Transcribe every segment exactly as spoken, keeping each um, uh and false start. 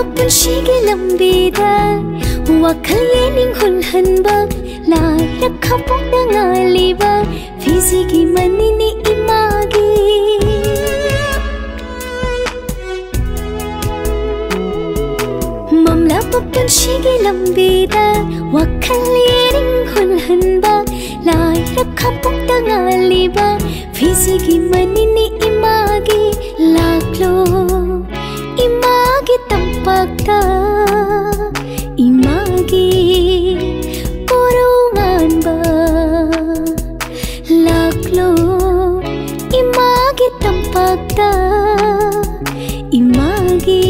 ꯄꯨꯟꯁꯤꯒꯤ ꯂꯝꯕꯤꯗ ꯋꯥꯈꯜ ꯌꯦꯅꯤꯡ ꯍꯨꯜꯍꯟꯕ, ꯂꯥꯏꯔꯛ ꯈꯥꯄꯣꯛꯇ ꯉꯥꯜꯂꯤꯕ ꯐꯤꯖꯤꯒꯤ ꯃꯅꯤꯅꯤ ꯏꯃꯥꯒꯤ꯫ ꯃꯝꯂꯕ ꯄꯨꯟꯁꯤꯒꯤ ꯂꯝꯕꯤꯗ ꯋꯥꯈꯜ ꯌꯦꯅꯤꯡ ꯍꯨꯜꯍꯟꯕ, ꯂꯥꯏꯔꯛ ꯈꯥꯄꯣꯛꯇ ꯉꯥꯜꯂꯤꯕ ꯐꯤꯖꯤꯒꯤ ꯃꯅꯤꯅꯤ ꯏꯃꯥꯒꯤ꯫ ꯂꯥꯛꯂꯣ ꯏꯃꯥꯒꯤ ꯇꯝꯄꯥꯛꯇ, ꯏꯃꯥꯒꯤ ꯀꯣꯔꯧ ꯉꯥꯟꯕ꯫ ꯂꯥꯛꯂꯣ ꯏꯃꯥꯒꯤ ꯇꯝꯄꯥꯛꯇ, ꯏꯃꯥꯒꯤ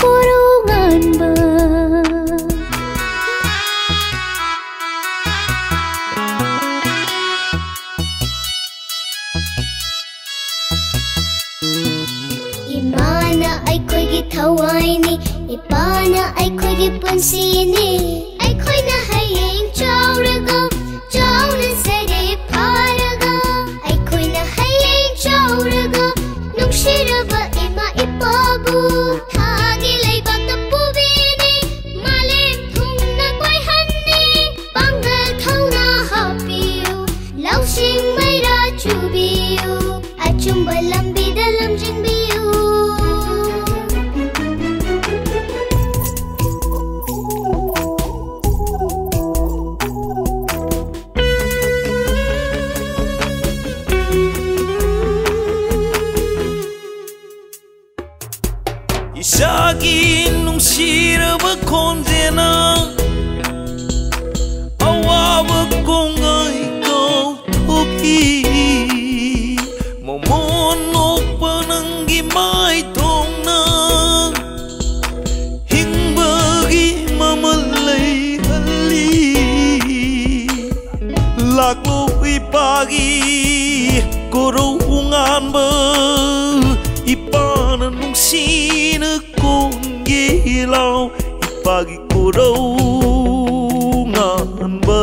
ꯀꯣꯔꯧ ꯉꯥꯟꯕ꯫ ꯏꯃꯥꯅ ꯑꯩꯈꯣꯏꯒꯤ ꯊꯋꯥꯏꯅꯤ, ꯏꯄꯥꯅ ꯑꯩꯈꯣꯏꯒꯤ ꯄꯨꯟꯁꯤꯅꯤ꯫ ꯑꯩꯈꯣꯏꯅ ꯍꯌꯦꯡ ꯆꯥꯎꯔꯒ, ꯆꯥꯎꯅ ꯁꯔꯦ ꯐꯥꯔꯒ, ꯑꯩꯈꯣꯏꯅ ꯍꯌꯦꯡ ꯆꯥꯎꯔꯒ, ꯅꯨꯡꯁꯤꯔꯕ ꯏꯃꯥ ꯏꯄꯥꯕꯨ ꯊꯥꯒꯤ ꯂꯩꯕꯥꯛꯇ ꯄꯨꯕꯤꯅꯤ꯫ ꯃꯥꯂꯦꯝ ꯊꯨꯡꯅ ꯀꯣꯏꯍꯟꯅꯤ꯫ ꯄꯥꯡꯒꯜ ꯊꯧꯅꯥ ꯍꯥꯞꯄꯤꯌꯨ, ꯂꯧꯁꯤꯡ ꯃꯩꯔꯥ ꯆꯨꯕꯤꯌꯨ, ꯑꯆꯨꯝꯕ ꯂꯝꯕꯤꯗ ꯂꯝꯖꯤꯡꯕꯤꯌꯨ꯫ ꯏꯁꯥꯒꯤ ꯅꯨꯡꯁꯤꯔꯕ ꯈꯣꯟꯖꯦꯜꯅ ꯑꯋꯥꯕ ꯀꯣꯡꯒꯩ ꯀꯥꯎꯊꯣꯛꯏ꯫ ꯃꯣꯃꯣꯟ ꯅꯣꯛꯄ ꯅꯪꯒꯤ ꯃꯥꯏꯊꯣꯡꯅ ꯍꯤꯡꯕꯒꯤ ꯃꯃꯜ ꯂꯩꯍꯜꯂꯤ꯫ ꯂꯥꯛꯂꯣ ꯏꯄꯥꯒꯤ ꯀꯣꯔꯧ ꯉꯥꯟꯕ, ꯏꯄꯥꯅ ꯅꯨꯡꯁꯤꯅ ꯀꯣꯟꯒꯦ ꯂꯥꯎ꯫ ꯏꯄꯥꯒꯤ ꯀꯣꯔꯧ ꯉꯥꯟꯕ,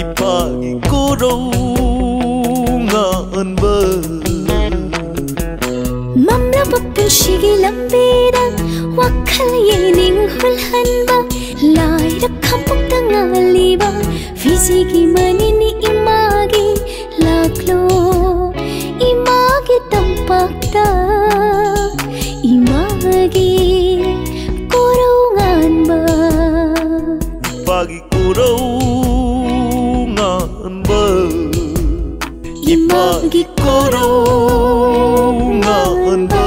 ꯏꯄꯥꯒꯤ ꯀꯣꯔꯧ ꯉꯥꯟꯕ꯫ ꯃꯝꯂꯕ ꯄꯨꯟꯁꯤ ꯁꯤꯒꯤ ꯂꯝꯕꯤꯗ ꯋꯥꯈꯜ ꯌꯦꯅꯤꯡ ꯍꯨꯜꯍꯟꯕ, ꯂꯥꯏꯔ ꯈꯝꯄꯣꯛꯇ ꯉꯥꯜꯂꯤꯕ ꯐꯤꯖꯤꯒꯤ ꯃꯅꯤꯅꯤ ꯏꯃꯥꯒꯤ꯫ ꯂꯥꯛꯂꯣ ꯏꯃꯥꯒꯤ ꯇꯝꯄꯥꯛꯇ, ꯏꯃꯥꯒꯤ ꯀꯣꯔꯧ ꯉꯥꯟꯕ꯫ ꯏꯄꯥꯒꯤ ꯀꯣꯔꯧ ꯉꯥꯟꯕ, ꯏꯃꯥꯒꯤ ꯀꯣꯔꯧ ꯉꯥꯟꯕ꯫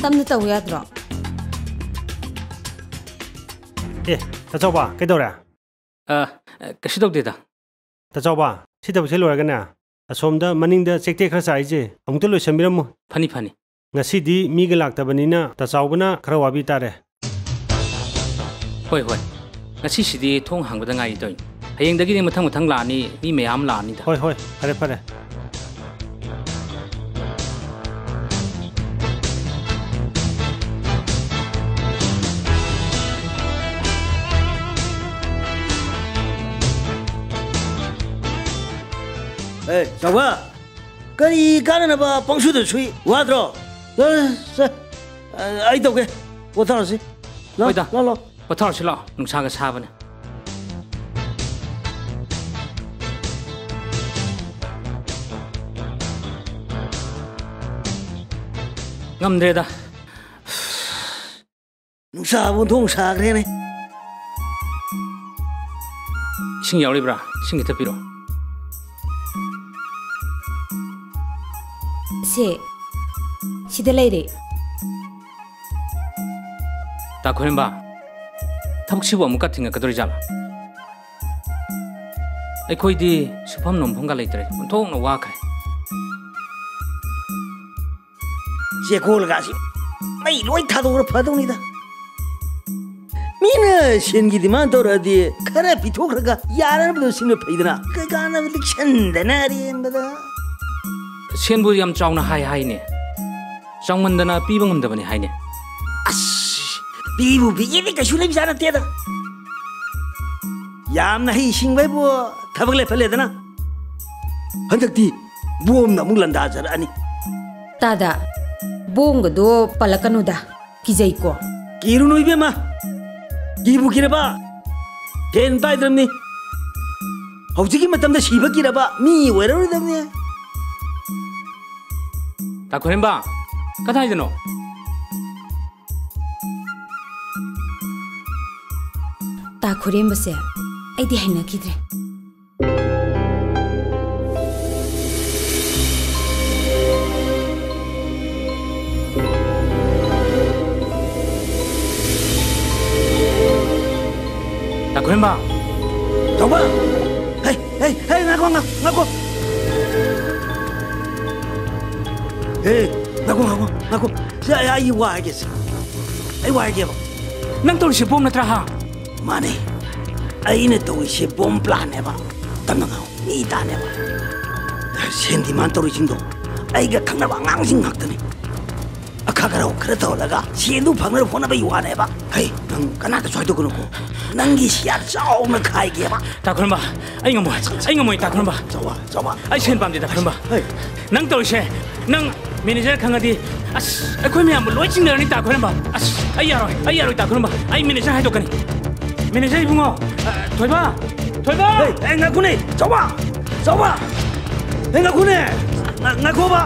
ꯇꯞꯅ ꯇꯧ ꯌꯥꯗ꯭ꯔꯣ? ꯑꯦ, ꯇꯥꯆꯧꯕ, ꯀꯩꯗꯧꯔꯦ? ꯑ, ꯀꯩꯁꯨ ꯇꯧꯗꯦꯗ꯫ ꯇꯥꯆꯧꯕ, ꯁꯤ ꯊꯕꯛꯁꯦ ꯂꯣꯏꯔꯒꯅꯦ, ꯑꯁꯣꯝꯗ ꯃꯅꯤꯡꯗ ꯆꯦꯛꯇꯦꯛ ꯈꯔ ꯆꯥꯔꯤꯁꯦ ꯑꯃꯨꯛꯇ ꯂꯣꯏꯁꯟꯕꯤꯔꯝꯃꯨ꯫ ꯐꯅꯤ, ꯐꯅꯤ꯫ ꯉꯁꯤꯗꯤ ꯃꯤꯒ ꯂꯥꯛꯇꯕꯅꯤꯅ ꯇꯥꯆꯧꯕꯅ ꯈꯔ ꯋꯥꯕꯤ ꯇꯥꯔꯦ꯫ ꯍꯣꯏ, ꯍꯣꯏ꯫ ꯉꯁꯤꯁꯤꯗꯤ ꯊꯣꯡ ꯍꯥꯡꯕꯗ ꯉꯥꯏꯔꯤ ꯇꯧꯏꯅꯤ꯫ ꯍꯌꯦꯡꯗꯒꯤꯗꯤ ꯃꯊꯪ ꯃꯊꯪ ꯂꯥꯛꯑꯅꯤ, ꯃꯤ ꯃꯌꯥꯝ ꯂꯥꯛꯑꯅꯤꯗ꯫ ꯍꯣꯏ, ꯍꯣꯏ, ꯐꯔꯦ, ꯐꯔꯦ꯫ ꯑꯦ, ꯆꯥꯎꯕ, ꯀꯔꯤ ꯀꯥꯟꯅꯅꯕ ꯄꯪꯁꯨꯗ ꯁꯨꯏ? ꯋꯥꯗ꯭ꯔꯣ? ꯑ, ꯁꯦ, ꯑ, ꯑꯩ ꯇꯧꯒꯦ꯫ ꯄꯣꯊꯥꯔꯁꯤ꯫ ꯂꯥꯎ, ꯍꯣꯏꯗ꯫ ꯂꯥꯎ, ꯂꯥꯎ꯫ ꯄꯣꯊꯥꯔꯁꯤ ꯂꯥꯎ, ꯅꯨꯡꯁꯥꯒ ꯁꯥꯕꯅꯦ꯫ ꯉꯝꯗ꯭ꯔꯦꯗ꯫ ꯅꯨꯡꯁꯥꯕꯨ ꯑꯣꯟꯊꯣꯛ ꯁꯥꯈ꯭ꯔꯦꯅꯦ꯫ ꯏꯁꯤꯡ ꯌꯥꯎꯔꯤꯕ꯭ꯔꯥ? ꯏꯁꯤꯡ ꯈꯤꯇ ꯄꯤꯔꯣ꯫ ꯁꯦ, ꯁꯤꯗ ꯂꯩꯔꯦ꯫ ꯇꯥ ꯈꯣꯏꯔꯦꯝꯕ, ꯊꯕꯛꯁꯤꯕꯨ ꯑꯃꯨꯛꯀ ꯊꯤꯡꯉꯛꯀꯗꯧꯔꯤꯖꯥꯠꯂꯥ? ꯑꯩꯈꯣꯏꯗꯤ ꯁꯨꯐꯝ ꯅꯣꯝꯐꯝꯒ ꯂꯩꯇ꯭ꯔꯦ, ꯑꯣꯟꯊꯣꯛꯅ ꯋꯥꯈ꯭ꯔꯦ꯫ ꯆꯦꯛꯀꯣꯜꯒꯁꯤ ꯃꯩ ꯂꯣꯏ ꯊꯥꯗꯣꯛꯈ꯭ꯔ ꯐꯗꯧꯅꯤꯗ꯫ ꯃꯤꯅ ꯁꯦꯟꯒꯤ demand ꯇꯧꯔꯛꯑꯗꯤ ꯈꯔ ꯄꯤꯊꯣꯛꯈ꯭ꯔꯒ ꯌꯥꯅꯅꯕꯗꯣ ꯁꯤꯟꯕ ꯐꯩꯗꯅ꯫ ꯀꯩ ꯀꯥꯟꯅꯕ ꯂꯤꯛꯁꯟꯗꯅ ꯑꯔꯦꯝꯕꯗ꯫ ꯁꯦꯟꯕꯨ ꯌꯥꯝ ꯆꯥꯎꯅ ꯍꯥꯏ ꯍꯥꯏꯅꯦ꯫ ꯆꯥꯎꯃꯟꯗꯅ ꯄꯤꯕ ꯉꯝꯗꯕꯅꯤ ꯍꯥꯏꯅꯦ꯫ ꯑꯁ, ꯄꯤꯕꯨ ꯄꯤꯒꯦꯗꯤ ꯀꯩꯁꯨ ꯂꯩꯕꯖꯥꯠ ꯅꯠꯇꯦꯗ꯫ ꯌꯥꯝꯅ ꯍꯩ ꯁꯤꯡꯕ ꯍꯥꯏꯕꯨ ꯊꯕꯛ ꯂꯦꯞꯍꯜꯂꯦꯗꯅ꯫ ꯍꯟꯗꯛꯇꯤ ꯕꯣꯝꯅ ꯑꯃꯨꯛ ꯂꯥꯟꯗꯥꯖꯔꯛꯑꯅꯤ꯫ ꯇꯥꯗ, ꯕꯣꯝꯒꯗꯣ ꯄꯜꯂꯛꯀꯅꯨꯗ, ꯀꯤꯖꯩꯀꯣ꯫ ꯀꯤꯔꯨꯅꯨ ꯏꯕꯦꯝꯃ, ꯀꯤꯕꯨ ꯀꯤꯔꯕ ꯐꯦꯟ ꯄꯥꯏꯗ꯭ꯔꯕꯅꯤ꯫ ꯍꯧꯖꯤꯛꯀꯤ ꯃꯇꯝꯗ ꯁꯤꯕ ꯀꯤꯔꯕ ꯃꯤ ꯑꯣꯏꯔꯔꯣꯏꯗꯕꯅꯤ꯫ ꯇꯥ ꯈꯣꯏꯔꯦꯝꯕ, ꯀꯗꯥꯏꯗꯅꯣ? ꯇꯥ ꯈꯣꯏꯔꯦꯝꯕꯁꯦ ꯑꯩꯗꯤ ꯍꯩꯅꯈꯤꯗ꯭ꯔꯦ꯫ ꯇꯥ ꯈꯣꯏꯔꯦꯝꯕ! ꯆꯥꯎꯕ! ꯍꯩ, ꯍꯩ, ꯍꯩ, ꯉꯥꯏꯈꯣ, ꯉꯥꯏꯈꯣ, ꯉꯥꯏꯈꯣ! ꯍꯦ, ꯉꯥꯏꯈꯣ, ꯉꯥꯏꯈꯣ, ꯉꯥꯏꯈꯣ! ꯁꯤ ꯑꯩ, ꯑꯩ ꯋꯥ ꯍꯥꯏꯒꯦ, ꯁꯤ꯫ ꯑꯩ ꯋꯥ ꯍꯥꯏꯒꯦꯕ꯫ ꯅꯪ ꯇꯧꯔꯤꯁꯦ ꯕꯣꯝ ꯅꯠꯇ꯭ꯔꯥ, ꯍꯥ? ꯃꯥꯅꯦ꯫ ꯑꯩꯅ ꯇꯧꯔꯤꯁꯦ ꯕꯣꯝ planꯅꯦꯕ꯫ ꯇꯞꯅ ꯉꯥꯡꯉꯨ, ꯃꯤ ꯇꯥꯅꯦꯕ꯫ ꯁꯦꯟ demand ꯇꯧꯔꯤꯁꯤꯡꯗꯣ ꯑꯩꯒ ꯈꯪꯅꯕ ꯑꯉꯥꯡꯁꯤꯡ ꯉꯥꯛꯇꯅꯤ꯫ ꯑꯈꯥ ꯈꯔ ꯈꯔ ꯇꯧꯍꯜꯂꯒ ꯁꯦꯟꯗꯨ ꯐꯪꯅꯕ ꯍꯣꯠꯅꯕꯒꯤ ꯋꯥꯅꯦꯕ꯫ ꯍꯩ, ꯅꯪ ꯀꯅꯥꯗꯁꯨ ꯍꯥꯏꯗꯣꯛꯀꯅꯨꯀꯣ꯫ ꯅꯪꯒꯤ ꯁꯤꯌꯥ ꯆꯥꯎꯅ ꯈꯥꯏꯒꯦꯕ꯫ ꯇꯥ ꯈꯣꯏꯔꯝꯕ, ꯑꯩ ꯉꯝꯃꯣꯏ꯫ ꯑꯩ ꯉꯝꯃꯣꯏ, ꯇꯥ ꯈꯣꯏꯔꯝꯕ꯫ ꯆꯥꯎꯕ, ꯆꯥꯎꯕ꯫ ꯑꯩ ꯁꯦꯟ ꯄꯥꯝꯗꯦ, ꯇꯥ ꯈꯣꯏꯔꯝꯕ꯫ ꯍꯩ꯫ ꯅꯪ ꯇꯧꯔꯤꯁꯦ, ꯅꯪ manager ꯈꯪꯉꯗꯤ, ꯑꯁ, ꯑꯩꯈꯣꯏ ꯃꯌꯥꯝꯕꯨ ꯂꯣꯏ ꯆꯤꯡꯅꯔꯅꯤ, ꯇꯥ ꯈꯣꯏꯔꯝꯕ꯫ ꯑꯁ, ꯑꯩ ꯌꯥꯔꯣꯏ, ꯑꯩ ꯌꯥꯔꯣꯏ, ꯇꯥ ꯈꯣꯏꯔꯝꯕ꯫ ꯑꯩ manager ꯍꯥꯏꯗꯣꯛꯀꯅꯤ꯫ Manager ꯏꯕꯨꯡꯉꯣ, ꯑ, ꯊꯣꯏꯕ, ꯊꯣꯏꯕ! ꯍꯩ, ꯑꯩ ꯉꯥꯏꯈꯣꯅꯦ, ꯆꯥꯎꯕ! ꯆꯥꯎꯕ! ꯑꯩ ꯉꯥꯏꯈꯣꯅꯦ! ꯉ-, ꯉꯥꯏꯈꯣꯕ!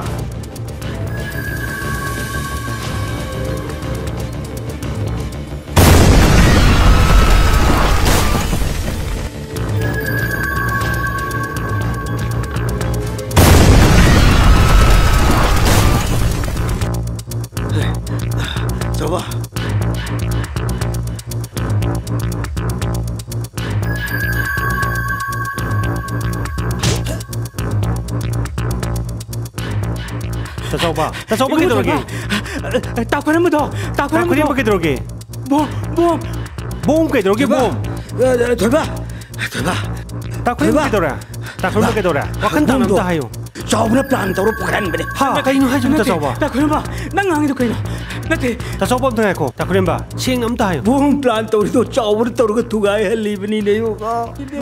ꯇꯥꯆꯧꯕ, ꯇꯥꯆꯧꯕ ꯀꯩꯗꯧꯔꯒꯦ? ꯇꯥ ꯈꯣꯏꯔꯝꯕꯗꯣ, ꯇꯥ ꯈꯣꯏꯔꯝꯕꯗꯣ꯫ ꯇꯥ ꯈꯣꯏꯔꯝꯕ ꯀꯩꯗꯧꯔꯒꯦ? Bomb, bomb. ꯕꯣꯝ ꯀꯩꯗꯧꯔꯒꯦ, ꯊꯣꯏꯕ꯫ ꯕꯣꯝ? ꯑ, ꯊꯣꯏꯕ, ꯊꯣꯏꯕ꯫ ꯇꯥ ꯈꯣꯏꯔꯝꯕ ꯊꯣꯏꯕ꯫ ꯀꯩꯗꯧꯔꯦ? ꯇꯥ ꯈꯣꯏꯔꯝꯕ ꯀꯩꯗꯧꯔꯦ? ꯋꯥꯈꯜ ꯇꯥꯅ ꯕꯣꯝꯗꯣ ꯑꯝꯇ ꯍꯥꯏꯌꯨ꯫ ꯆꯥꯎꯕꯅ plan ꯇꯧꯔ ꯄꯨꯈꯠꯍꯟꯕꯅꯦ꯫ ꯍꯥ? ꯀꯩꯅꯣ ꯍꯥꯏꯁꯤꯕꯣ, ꯅꯠꯇꯦ, ꯇꯥꯆꯧꯕ? ꯇꯥ ꯈꯣꯏꯔꯝꯕ, ꯅꯪ ꯉꯥꯡꯉꯤꯗꯣ ꯀꯩꯅꯣ? ꯅꯠꯇꯦ꯫ ꯇꯥꯆꯧꯕ ꯑꯝꯇ ꯉꯥꯏꯈꯣ꯫ ꯇꯥ ꯈꯣꯏꯔꯝꯕ, ꯁꯦꯡꯅ ꯑꯝꯇ ꯍꯥꯏꯌꯨ꯫ ꯕꯣꯝ plan ꯇꯧꯔꯤꯗꯣ ꯆꯥꯎꯕꯅ ꯇꯧꯔꯒ ꯊꯨꯒꯥꯏꯍꯜꯂꯤꯕꯅꯤꯅꯦ, ꯏꯕꯨꯡꯉꯣ꯫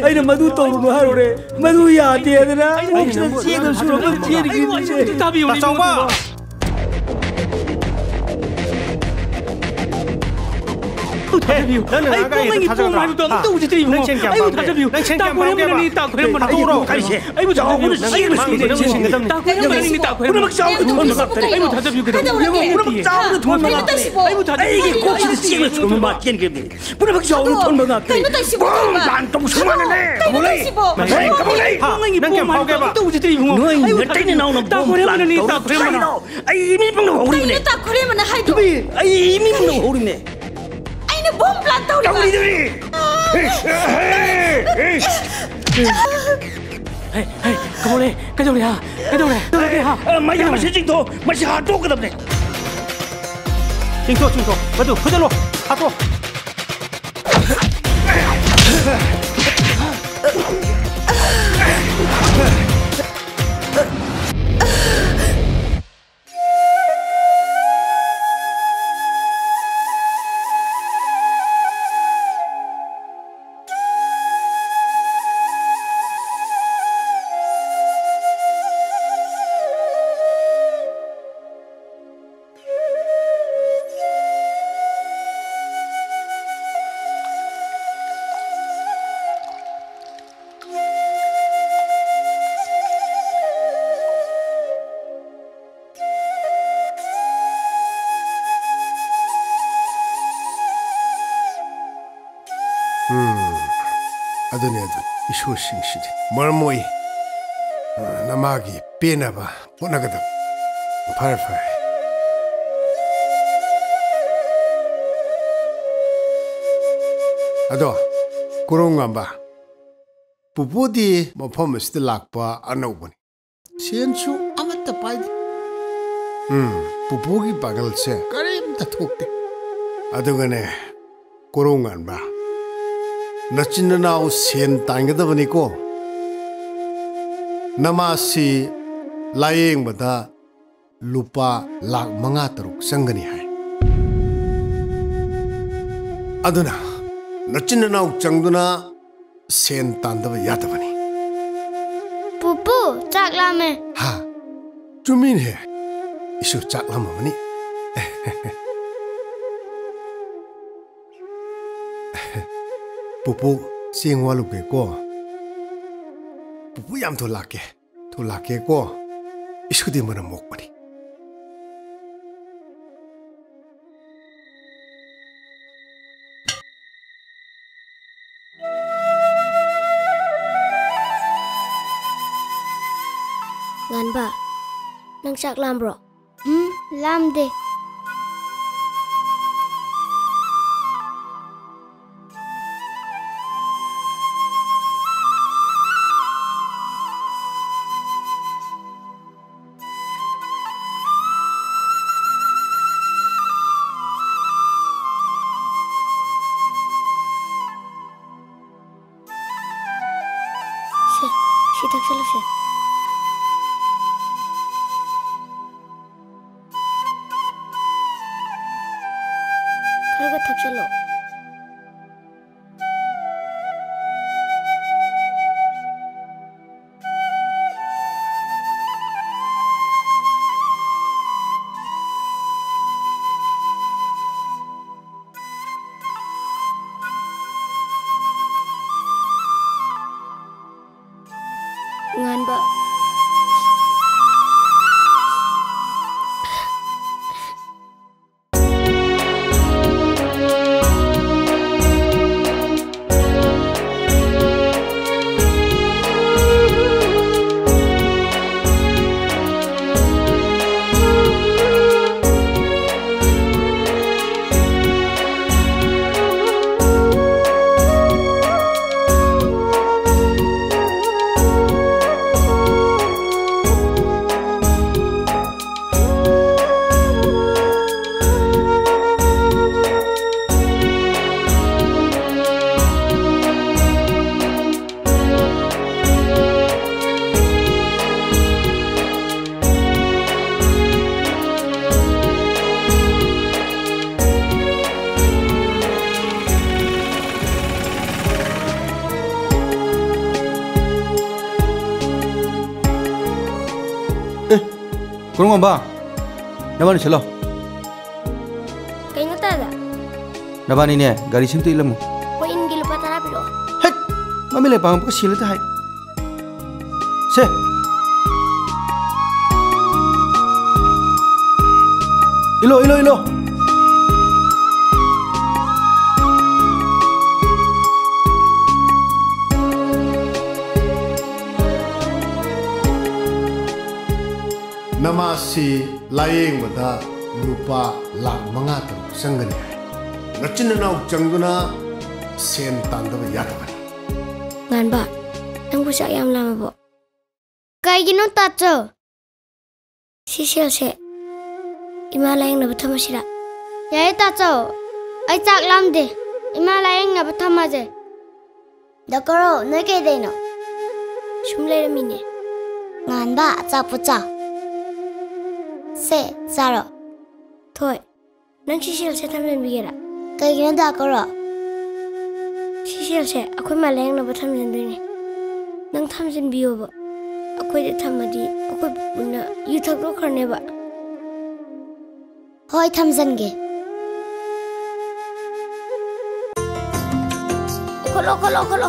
ꯑꯩꯅ ꯃꯗꯨ ꯇꯧꯔꯨꯅꯨ ꯍꯥꯏꯔꯨꯔꯦ꯫ ꯃꯗꯨ ꯌꯥꯗꯦ ꯍꯥꯏꯗꯅ ꯑꯩꯅ ꯅꯪꯕꯨ ꯆꯦꯡꯒ ꯁꯨꯔꯒ ꯆꯦꯟꯈꯤꯕꯅꯤꯅꯦ꯫ ꯑꯩꯕꯨ ꯑꯝꯇ ꯇꯥꯕꯤꯌꯨꯅꯦ, ꯇꯥꯆꯧꯕ꯫ ꯏꯕꯨꯡꯉꯣ꯫ ꯑꯩꯕꯨ ꯊꯥꯖꯕꯤꯌꯨ꯫ ꯅꯪꯅ ꯑꯩ ꯉꯥꯡꯉꯒ ꯑꯩ ꯄꯣꯡꯉꯩꯒꯤ ꯄꯣꯡ ꯊꯥꯖꯒꯗ꯭ꯔꯥ? ꯍꯥꯏꯕꯗꯣ ꯑꯝꯇ ꯍꯥ? ꯎꯖꯗ꯭ꯔꯤ, ꯏꯕꯨꯡꯉꯣ꯫ ꯅꯪ ꯁꯦꯟ ꯀꯌꯥꯝ ꯑꯩꯕꯨ ꯄꯥꯝꯒꯦ? ꯊꯥꯖꯕꯤꯌꯨ꯫ ꯅꯪ ꯁꯦꯟ ꯇꯥ ꯀꯌꯥꯝ ꯈꯣꯏꯔꯝꯕꯅꯅꯤ, ꯄꯥꯝꯒꯦꯕ? ꯇꯥ ꯈꯣꯏꯔꯝꯕꯅꯅꯤ꯫ ꯍꯥꯇꯣꯛꯑꯣ꯫ ꯀꯔꯤꯁꯦ? ꯑꯩꯕꯨ ꯊꯥꯖꯕꯤꯌꯨ꯫ ꯆꯥꯎꯕꯅ ꯆꯦꯡꯅ ꯁꯨꯔꯕ ꯃꯥꯜꯂꯦ꯫ ꯇꯥ ꯈꯣꯏꯔꯝꯕꯅꯅꯤ, ꯇꯥ ꯈꯣꯏꯔꯝꯕꯅꯅꯤ꯫ ꯄꯨꯝꯅꯃꯛ ꯆꯥꯎꯕꯅ ꯊꯣꯟꯕ ꯉꯥꯛꯇꯅꯤ꯫ ꯑꯩꯕꯨ ꯊꯥꯖꯕꯤꯌꯨ ꯀꯩꯗꯧꯕ? ꯄꯨꯝꯅꯃꯛ ꯆꯥꯎꯕꯅ ꯊꯣꯟꯕ ꯉꯥꯛꯇꯅꯤ꯫ ꯑꯩꯕꯨ ꯊꯥꯖꯕꯤꯌꯨ꯫ ꯑꯩꯒꯤ ꯀꯣꯛꯁꯤꯗ ꯆꯦꯡꯅ ꯁꯨꯔꯕ ꯃꯥꯜꯂꯦ꯫ ꯆꯦꯟꯈ꯭ꯔꯤꯕꯅꯤ꯫ ꯄꯨꯝꯅꯃꯛ ꯆꯥꯎꯕꯅ ꯊꯣꯟꯕ ꯉꯥꯛꯇꯅꯤ꯫ ꯀꯩꯅꯣ ꯇꯧꯏꯁꯤꯕꯣ? ꯕꯣꯝ plan ꯇꯧꯕ ꯁꯨꯃꯥꯏꯅꯅꯦ꯫ ꯀꯩꯅꯣ ꯇꯧꯏꯁꯤꯕꯣ? ꯀꯃꯂꯩ, ꯀꯃꯂꯩ꯫ ꯍꯥ? ꯅꯪ ꯀꯌꯥꯝ ꯐꯥꯎꯒꯦꯕ? ꯅꯣꯏ ꯅꯇꯩꯅ ꯅꯥꯎꯅ ꯕꯣꯝ plan ꯇꯧꯕ ꯁꯨꯃꯥꯏꯅ꯫ ꯑꯩ ꯃꯤ ꯄꯨꯝꯅꯃꯛ ꯍꯧꯔꯤꯕꯅꯦ꯫ ꯀꯩꯅꯣ ꯇꯥ ꯈꯣꯏꯔꯦꯝꯕꯅ ꯍꯥꯏꯗꯣ? ꯅꯨꯄꯤ, ꯑꯩ ꯃꯤ ꯄꯨꯝꯅꯃꯛ ꯍꯧꯔꯤꯕꯅꯦ꯫ ꯑꯩꯅ ꯕꯣꯝ plan ꯇꯧꯔꯤꯕ? ꯇꯧꯔꯤꯗꯨꯅꯤ꯫ ꯍꯦ, ꯍꯦ, ꯀꯃꯂꯩ, ꯀꯩꯗꯧꯔꯦ, ꯍꯥ? ꯀꯩꯗꯧꯔꯦ? ꯀꯩꯗꯧꯔꯒꯦ, ꯍꯥ? ꯑ, ꯃꯩ ꯀꯩꯗꯧꯔꯦ? ꯃꯁꯤ ꯆꯤꯡꯊꯣꯛ, ꯃꯁꯤ ꯍꯥꯠꯇꯣꯛꯀꯗꯕꯅꯦ꯫ ꯆꯤꯡꯊꯣꯛ, ꯆꯤꯡꯊꯣꯛ꯫ ꯃꯗꯨ ꯐꯨꯖꯜꯂꯣ, ꯍꯥꯠꯇꯣꯛ꯫ ꯎꯝ, ꯑꯗꯨꯅꯦ, ꯑꯗꯨꯅꯦ, ꯏꯁꯨꯁꯤꯡꯁꯤꯗꯤ ꯃꯔꯝ ꯃꯣꯛꯏ꯫ ꯑ, ꯅꯃꯥꯒꯤ ꯄꯦꯟꯅꯕ ꯍꯣꯠꯅꯒꯗꯕ꯫ ꯐꯔꯦ, ꯐꯔꯦ꯫ ꯑꯗꯣ, ꯀꯣꯔꯧꯉꯥꯟꯕ, ꯄꯨꯄꯨꯗꯤ ꯃꯐꯝ ꯑꯁꯤꯗ ꯂꯥꯛꯄ ꯑꯅꯧꯕꯅꯤ꯫ ꯁꯦꯟꯁꯨ ꯑꯃꯠꯇ ꯄꯥꯏꯗꯦ꯫ ꯎꯝ, ꯄꯨꯄꯨꯒꯤ ꯄꯥꯡꯒꯜꯁꯦ ꯀꯔꯤꯝꯇ ꯊꯣꯛꯇꯦ꯫ ꯑꯗꯨꯒꯅꯦ, ꯀꯣꯔꯧꯉꯥꯟꯕ, ꯅꯆꯤꯟ ꯅꯅꯥꯎ ꯁꯦꯟ ꯇꯥꯟꯒꯗꯕꯅꯤꯀꯣ꯫ ꯅꯃꯥꯁꯤ ꯂꯥꯌꯦꯡꯕꯗ ꯂꯨꯄꯥ ꯂꯥꯈ ꯃꯉꯥ ꯇꯔꯨꯛ ꯆꯪꯒꯅꯤ ꯍꯥꯏ꯫ ꯑꯗꯨꯅ ꯅꯆꯤꯟ ꯅꯅꯥꯎ ꯆꯪꯗꯨꯅ ꯁꯦꯟ ꯇꯥꯟꯗꯕ ꯌꯥꯗꯕꯅꯤ꯫ ꯄꯨꯄꯨ, ꯆꯥꯛ ꯂꯥꯝꯃꯦ꯫ ꯍꯥ? ꯆꯨꯝꯃꯤꯅꯦꯍꯦ꯫ ꯏꯁꯨ ꯆꯥꯛ ꯂꯥꯝꯃꯝꯃꯅꯤ꯫ ꯄꯨꯄꯨ, ꯆꯦꯡ ꯋꯥꯜꯂꯨꯒꯦꯀꯣ꯫ ꯄꯨꯄꯨ ꯌꯥꯝ ꯊꯨ ꯂꯥꯛꯀꯦ꯫ ꯊꯨ ꯂꯥꯛꯀꯦꯀꯣ꯫ ꯏꯁꯨꯗꯤ ꯃꯔꯝ ꯃꯣꯛꯄꯅꯤ꯫ ꯉꯥꯟꯕ, ꯅꯪ ꯆꯥꯛ ꯂꯥꯝꯕ꯭ꯔꯣ? ꯎꯝ, ꯂꯥꯝꯗꯦ꯫ ꯁꯦ, ꯁꯤ ꯊꯛꯆꯜꯂꯨꯁꯦ꯫ ꯈꯔꯒ ꯊꯛꯆꯜꯂꯣ꯫ ꯉꯥꯟꯕ꯫ ꯀꯣꯔꯧꯉꯥꯟꯕ, ꯅꯕꯥꯅꯤ ꯁꯤꯜꯂꯣ꯫ ꯀꯩꯅꯣ ꯇꯥꯗ? ꯅꯕꯥꯅꯤꯅꯦ, ꯒꯥꯔꯤ ꯁꯤꯝꯇ ꯏꯜꯂꯝꯃꯨ꯫ ꯍꯣꯏ, ꯏꯟꯒꯦ, ꯂꯨꯄꯥ ꯇꯔꯥ ꯄꯤꯔꯛꯑꯣ꯫ ꯍꯦꯠ! ꯃꯃꯤꯠ ꯂꯩ ꯄꯥꯡꯕꯒ ꯁꯤꯜꯂꯦ ꯇ ꯍꯥꯏ꯫ ꯁꯦ꯫ ꯏꯜꯂꯣ, ꯏꯜꯂꯣ, ꯏꯜꯂꯣ꯫ ꯅꯃꯥꯁꯤ ꯂꯥꯌꯦꯡꯕꯗ ꯂꯨꯄꯥ ꯂꯥꯈ ꯃꯉꯥ ꯇꯔꯨꯛ ꯆꯪꯒꯅꯤ ꯍꯥꯏ꯫ ꯅꯆꯤꯟ ꯅꯅꯥꯎ ꯆꯪꯗꯨꯅ ꯁꯦꯟ ꯇꯥꯟꯗꯕ ꯌꯥꯗꯕꯅꯤ꯫ ꯉꯥꯟꯕ, ꯅꯪꯕꯨ ꯆꯥꯛ ꯌꯥꯝ ꯂꯥꯝꯃꯕꯣ? ꯀꯩꯒꯤꯅꯣ ꯇꯥꯆꯧ? ꯁꯤ ꯁꯦꯜꯁꯦ ꯏꯃꯥ ꯂꯥꯌꯦꯡꯅꯕ ꯊꯝꯃꯁꯤꯔꯥ? ꯌꯥꯏꯌꯦ ꯇꯥꯆꯧ, ꯑꯩ ꯆꯥꯛ ꯂꯥꯝꯗꯦ꯫ ꯏꯃꯥ ꯂꯥꯌꯦꯡꯅꯕ ꯊꯝꯃꯁꯦ꯫ ꯗꯥ ꯀꯣꯔꯧ, ꯅꯣꯏ ꯀꯩꯗꯩꯅꯣ? ꯁꯨꯝ ꯂꯩꯔꯝꯃꯤꯅꯦ꯫ ꯉꯥꯟꯕ, ꯑꯆꯥꯄꯣꯠ ꯆꯥꯎ꯫ ꯁꯦ, ꯆꯥꯔꯣ꯫ ꯊꯣꯏ, ꯅꯪ ꯁꯤ ꯁꯦꯜꯁꯦ ꯊꯝꯖꯤꯟꯕꯤꯒꯦꯔꯥ? ꯀꯩꯒꯤꯅꯣ ꯗꯥ ꯀꯣꯔꯧ? ꯁꯤ ꯁꯦꯜꯁꯦ ꯑꯩꯈꯣꯏ ꯃꯥ ꯂꯥꯌꯦꯡꯅꯕ ꯊꯝꯖꯤꯟꯗꯣꯏꯅꯦ꯫ ꯅꯪ ꯊꯝꯖꯤꯟꯕꯤꯌꯣꯕ꯫ ꯑꯩꯈꯣꯏꯗ ꯊꯝꯃꯗꯤ ꯑꯩꯈꯣꯏ ꯄꯨꯄꯨꯅ ꯌꯨ ꯊꯛꯇꯣꯛꯈ꯭ꯔꯅꯦꯕ꯫ ꯍꯣꯏ, ꯊꯝꯖꯟꯒꯦ꯫ ꯈꯣꯠꯂꯣ, ꯈꯣꯠꯂꯣ, ꯈꯣꯠꯂꯣ꯫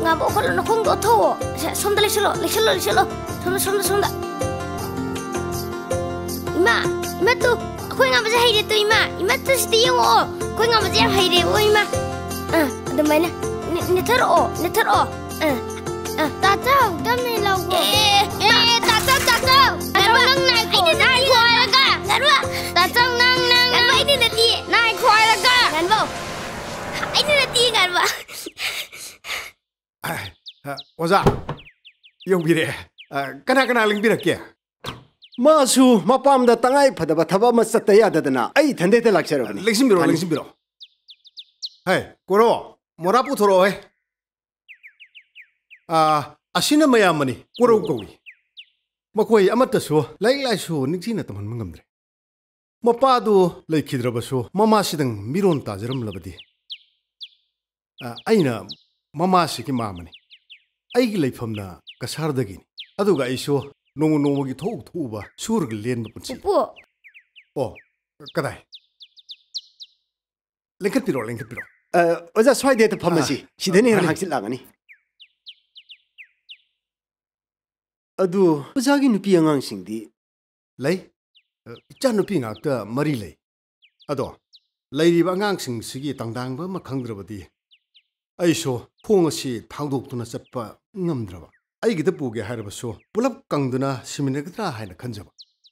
ꯉꯥꯕ ꯈꯣꯠꯂꯣ, ꯅꯈꯣꯡꯗꯣ ꯊꯣꯛꯑꯣ꯫ ꯁꯦ, ꯁꯣꯝꯗ ꯂꯩꯁꯜꯂꯣ, ꯂꯩꯁꯜꯂꯣ, ꯂꯩꯁꯜꯂꯣ꯫ ꯁꯣꯝꯗ, ꯁꯣꯝꯗ, ꯁꯣꯝꯗ꯫ ꯏꯃꯥ, ꯏꯃꯥ ꯇꯨ, ꯑꯩꯈꯣꯏ ꯉꯥꯕꯁꯦ ꯍꯩꯔꯦ ꯇꯨ, ꯏꯃꯥ꯫ ꯏꯃꯥ ꯇꯨ, ꯁꯤꯗ ꯌꯦꯡꯉꯛꯑꯣ꯫ ꯑꯩꯈꯣꯏ ꯉꯥꯕꯁꯦ ꯌꯥꯝ ꯍꯩꯔꯦꯕꯣ, ꯏꯃꯥ꯫ ꯑꯥ, ꯑꯗꯨꯃꯥꯏꯅ꯫ ꯅꯦ-, ꯅꯦꯠꯊꯔꯛꯑꯣ, ꯅꯦꯠꯊꯔꯛꯑꯣ꯫ ꯑꯥ, ꯑꯥ꯫ ꯇꯥꯆꯧ, ꯇꯞꯅ ꯏꯜꯂꯧꯀꯣ꯫ ꯑꯦ, ꯑꯦ, ꯑꯦ, ꯇꯥꯆꯧ, ꯇꯥꯆꯧ꯫ ꯉꯥꯟꯕ, ꯅꯪ ꯅꯥꯏꯈꯣ, ꯑꯩꯅ ꯅꯥꯏꯈꯣ ꯅꯠꯇꯤꯌꯦ꯫ ꯍꯥꯏꯔꯒ꯫ ꯉꯥꯟꯕ꯫ ꯇꯥꯆꯧ, ꯅꯪ, ꯅꯪ, ꯉꯥꯟꯕ, ꯅꯪ꯫ ꯑꯩꯅ ꯅꯠꯇꯤꯌꯦ꯫ ꯅꯥꯏꯈꯣ ꯍꯥꯏꯔꯒ꯫ ꯉꯥꯟꯕ꯫ ꯑꯩꯅ ꯅꯠꯇꯤꯌꯦ, ꯉꯥꯟꯕ꯫ ꯑ, ꯑ, ꯑꯣꯖꯥ, ꯌꯧꯕꯤꯔꯛꯑꯦ꯫ ꯑ, ꯀꯅꯥ ꯀꯅꯥ ꯂꯦꯡꯕꯤꯔꯛꯀꯦ? ꯃꯥꯁꯨ ꯃꯄꯥꯝꯗ ꯇꯉꯥꯏ ꯐꯗꯕ ꯊꯕꯛ ꯑꯃ ꯆꯠꯇ ꯌꯥꯗꯗꯅ ꯑꯩ ꯏꯊꯟꯗ ꯍꯦꯛꯇ ꯂꯥꯛꯆꯔꯕꯅꯤ꯫ ꯂꯦꯡꯁꯤꯟꯕꯤꯔꯣ, ꯊꯥꯅꯤꯡ- ꯂꯦꯡꯁꯤꯟꯕꯤꯔꯣ꯫ ꯍꯦ, ꯀꯣꯔꯧ, ꯃꯣꯔꯥ ꯄꯨꯊꯣꯔꯛꯑꯣꯍꯦ꯫ ꯑꯥ, ꯑꯁꯤꯅ ꯃꯌꯥꯝꯕꯅꯤ, ꯀꯣꯔꯧ ꯀꯧꯏ꯫ ꯃꯈꯣꯏ ꯑꯃꯠꯇꯁꯨ ꯂꯥꯏꯔꯤꯛ ꯂꯥꯏꯁꯨ ꯅꯤꯡꯊꯤꯅ ꯇꯝꯍꯟꯕ ꯉꯝꯗ꯭ꯔꯦ꯫ ꯃꯄꯥꯗꯨ ꯂꯩꯈꯤꯗ꯭ꯔꯕꯁꯨ ꯃꯃꯥꯁꯤꯗꯪ ꯃꯤꯔꯣꯟ ꯇꯥꯖꯔꯝꯂꯕꯗꯤ꯫ ꯑꯥ, ꯑꯩꯅ ꯃꯃꯥꯁꯤꯒꯤ ꯃꯥꯝꯃꯅꯤ꯫ ꯑꯩꯒꯤ ꯂꯩꯐꯝꯅ ꯀꯁꯥꯔꯗꯒꯤꯅꯤ꯫ ꯑꯗꯨꯒ ꯑꯩꯁꯨ ꯅꯣꯡꯃ ꯅꯣꯡꯃꯒꯤ ꯊꯣꯛꯎ ꯊꯣꯛꯎꯕ ꯁꯨꯔꯒ ꯂꯦꯟꯕ ꯄꯨꯟꯁꯤ꯫ ꯄꯨꯄꯨ꯫ ꯑꯣ, ꯀꯗꯥꯏ? ꯂꯦꯡꯈꯠꯄꯤꯔꯣ, ꯂꯦꯡꯈꯠꯄꯤꯔꯣ꯫ ꯑ, ꯑꯣꯖꯥ, ꯁ꯭ꯋꯥꯏꯗ ꯍꯦꯛꯇ ꯐꯝꯃꯁꯤ꯫ ꯑ, ꯁꯤꯗꯅ ꯍꯦꯟꯅ ꯃꯥꯅꯤ꯫ ꯍꯛꯆꯤꯠ ꯂꯥꯡꯒꯅꯤ꯫ ꯑꯗꯨ ꯑꯣꯖꯥꯒꯤ ꯅꯨꯄꯤ ꯑꯉꯥꯡꯁꯤꯡꯗꯤ? ꯂꯩ꯫ ꯑ, ꯏꯆꯥꯅꯨꯄꯤ ꯉꯥꯛꯇ ꯃꯔꯤ ꯂꯩ꯫ ꯑꯗꯣ ꯂꯩꯔꯤꯕ ꯑꯉꯥꯡꯁꯤꯡꯁꯤꯒꯤ ꯇꯪꯗꯥꯡꯕ ꯑꯃ ꯈꯪꯗ꯭ꯔꯕꯗꯤ ꯑꯩꯁꯨ ꯈꯣꯡ ꯑꯁꯤ ꯊꯥꯡꯗꯣꯛꯇꯨꯅ ꯆꯠꯄ ꯉꯝꯗ꯭ꯔꯕ꯫ ꯑꯩꯒꯤꯗ ꯄꯨꯒꯦ ꯍꯥꯏꯔꯕꯁꯨ ꯄꯨꯂꯞ ꯀꯪꯗꯨꯅ ꯁꯤꯃꯤꯟꯅꯒꯗ꯭ꯔꯥ ꯍꯥꯏꯅ ꯈꯟꯖꯕ꯫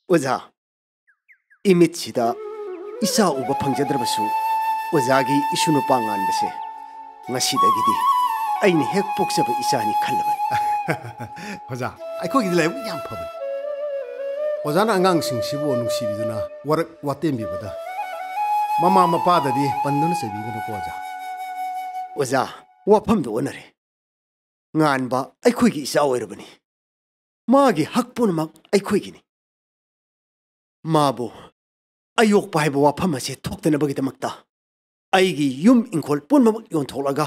ꯑꯣꯖꯥ, ꯏꯃꯤꯠꯁꯤꯗ ꯏꯆꯥ ꯎꯕ ꯐꯪꯖꯗ꯭ꯔꯕꯁꯨ ꯑꯣꯖꯥꯒꯤ ꯏꯁꯨ ꯅꯨꯄꯥ ꯉꯥꯟꯕꯁꯦ ꯉꯁꯤꯗꯒꯤꯗꯤ ꯑꯩꯅ ꯍꯦꯛ ꯄꯣꯛꯆꯕ ꯏꯆꯥꯅꯤ ꯈꯜꯂꯕꯅꯤ꯫ ꯑꯣꯖꯥ, ꯑꯩꯈꯣꯏꯒꯤꯗꯤ ꯂꯥꯏꯕꯛ ꯌꯥꯝ ꯐꯕꯅꯤ꯫ ꯑꯣꯖꯥꯅ ꯑꯉꯥꯡꯁꯤꯡꯁꯤꯕꯨ ꯅꯨꯡꯁꯤꯕꯤꯗꯨꯅ ꯋꯥꯔꯛ ꯋꯥꯇꯦꯝꯕꯤꯕꯗ ꯃꯃꯥ ꯃꯄꯥꯗꯗꯤ ꯄꯟꯗꯨꯅ ꯆꯩꯕꯤꯒꯅꯨꯀꯣ ꯑꯣꯖꯥ꯫ ꯑꯣꯖꯥ, ꯋꯥꯐꯝꯗꯨ ꯑꯣꯟꯅꯔꯦ꯫ ꯉꯥꯟꯕ ꯑꯩꯈꯣꯏꯒꯤ ꯏꯆꯥ ꯑꯣꯏꯔꯕꯅꯤ꯫ ꯃꯥꯒꯤ ꯍꯛ ꯄꯨꯝꯅꯃꯛ ꯑꯩꯈꯣꯏꯒꯤꯅꯤ꯫ ꯃꯥꯕꯨ ꯑꯌꯣꯛꯄ ꯍꯥꯏꯕ ꯋꯥꯐꯝ ꯑꯁꯤ ꯊꯣꯛꯇꯅꯕꯒꯤꯗꯃꯛꯇ ꯑꯩꯒꯤ ꯌꯨꯝ ꯏꯪꯈꯣꯜ ꯄꯨꯝꯅꯃꯛ ꯌꯣꯟꯊꯣꯛꯂꯒ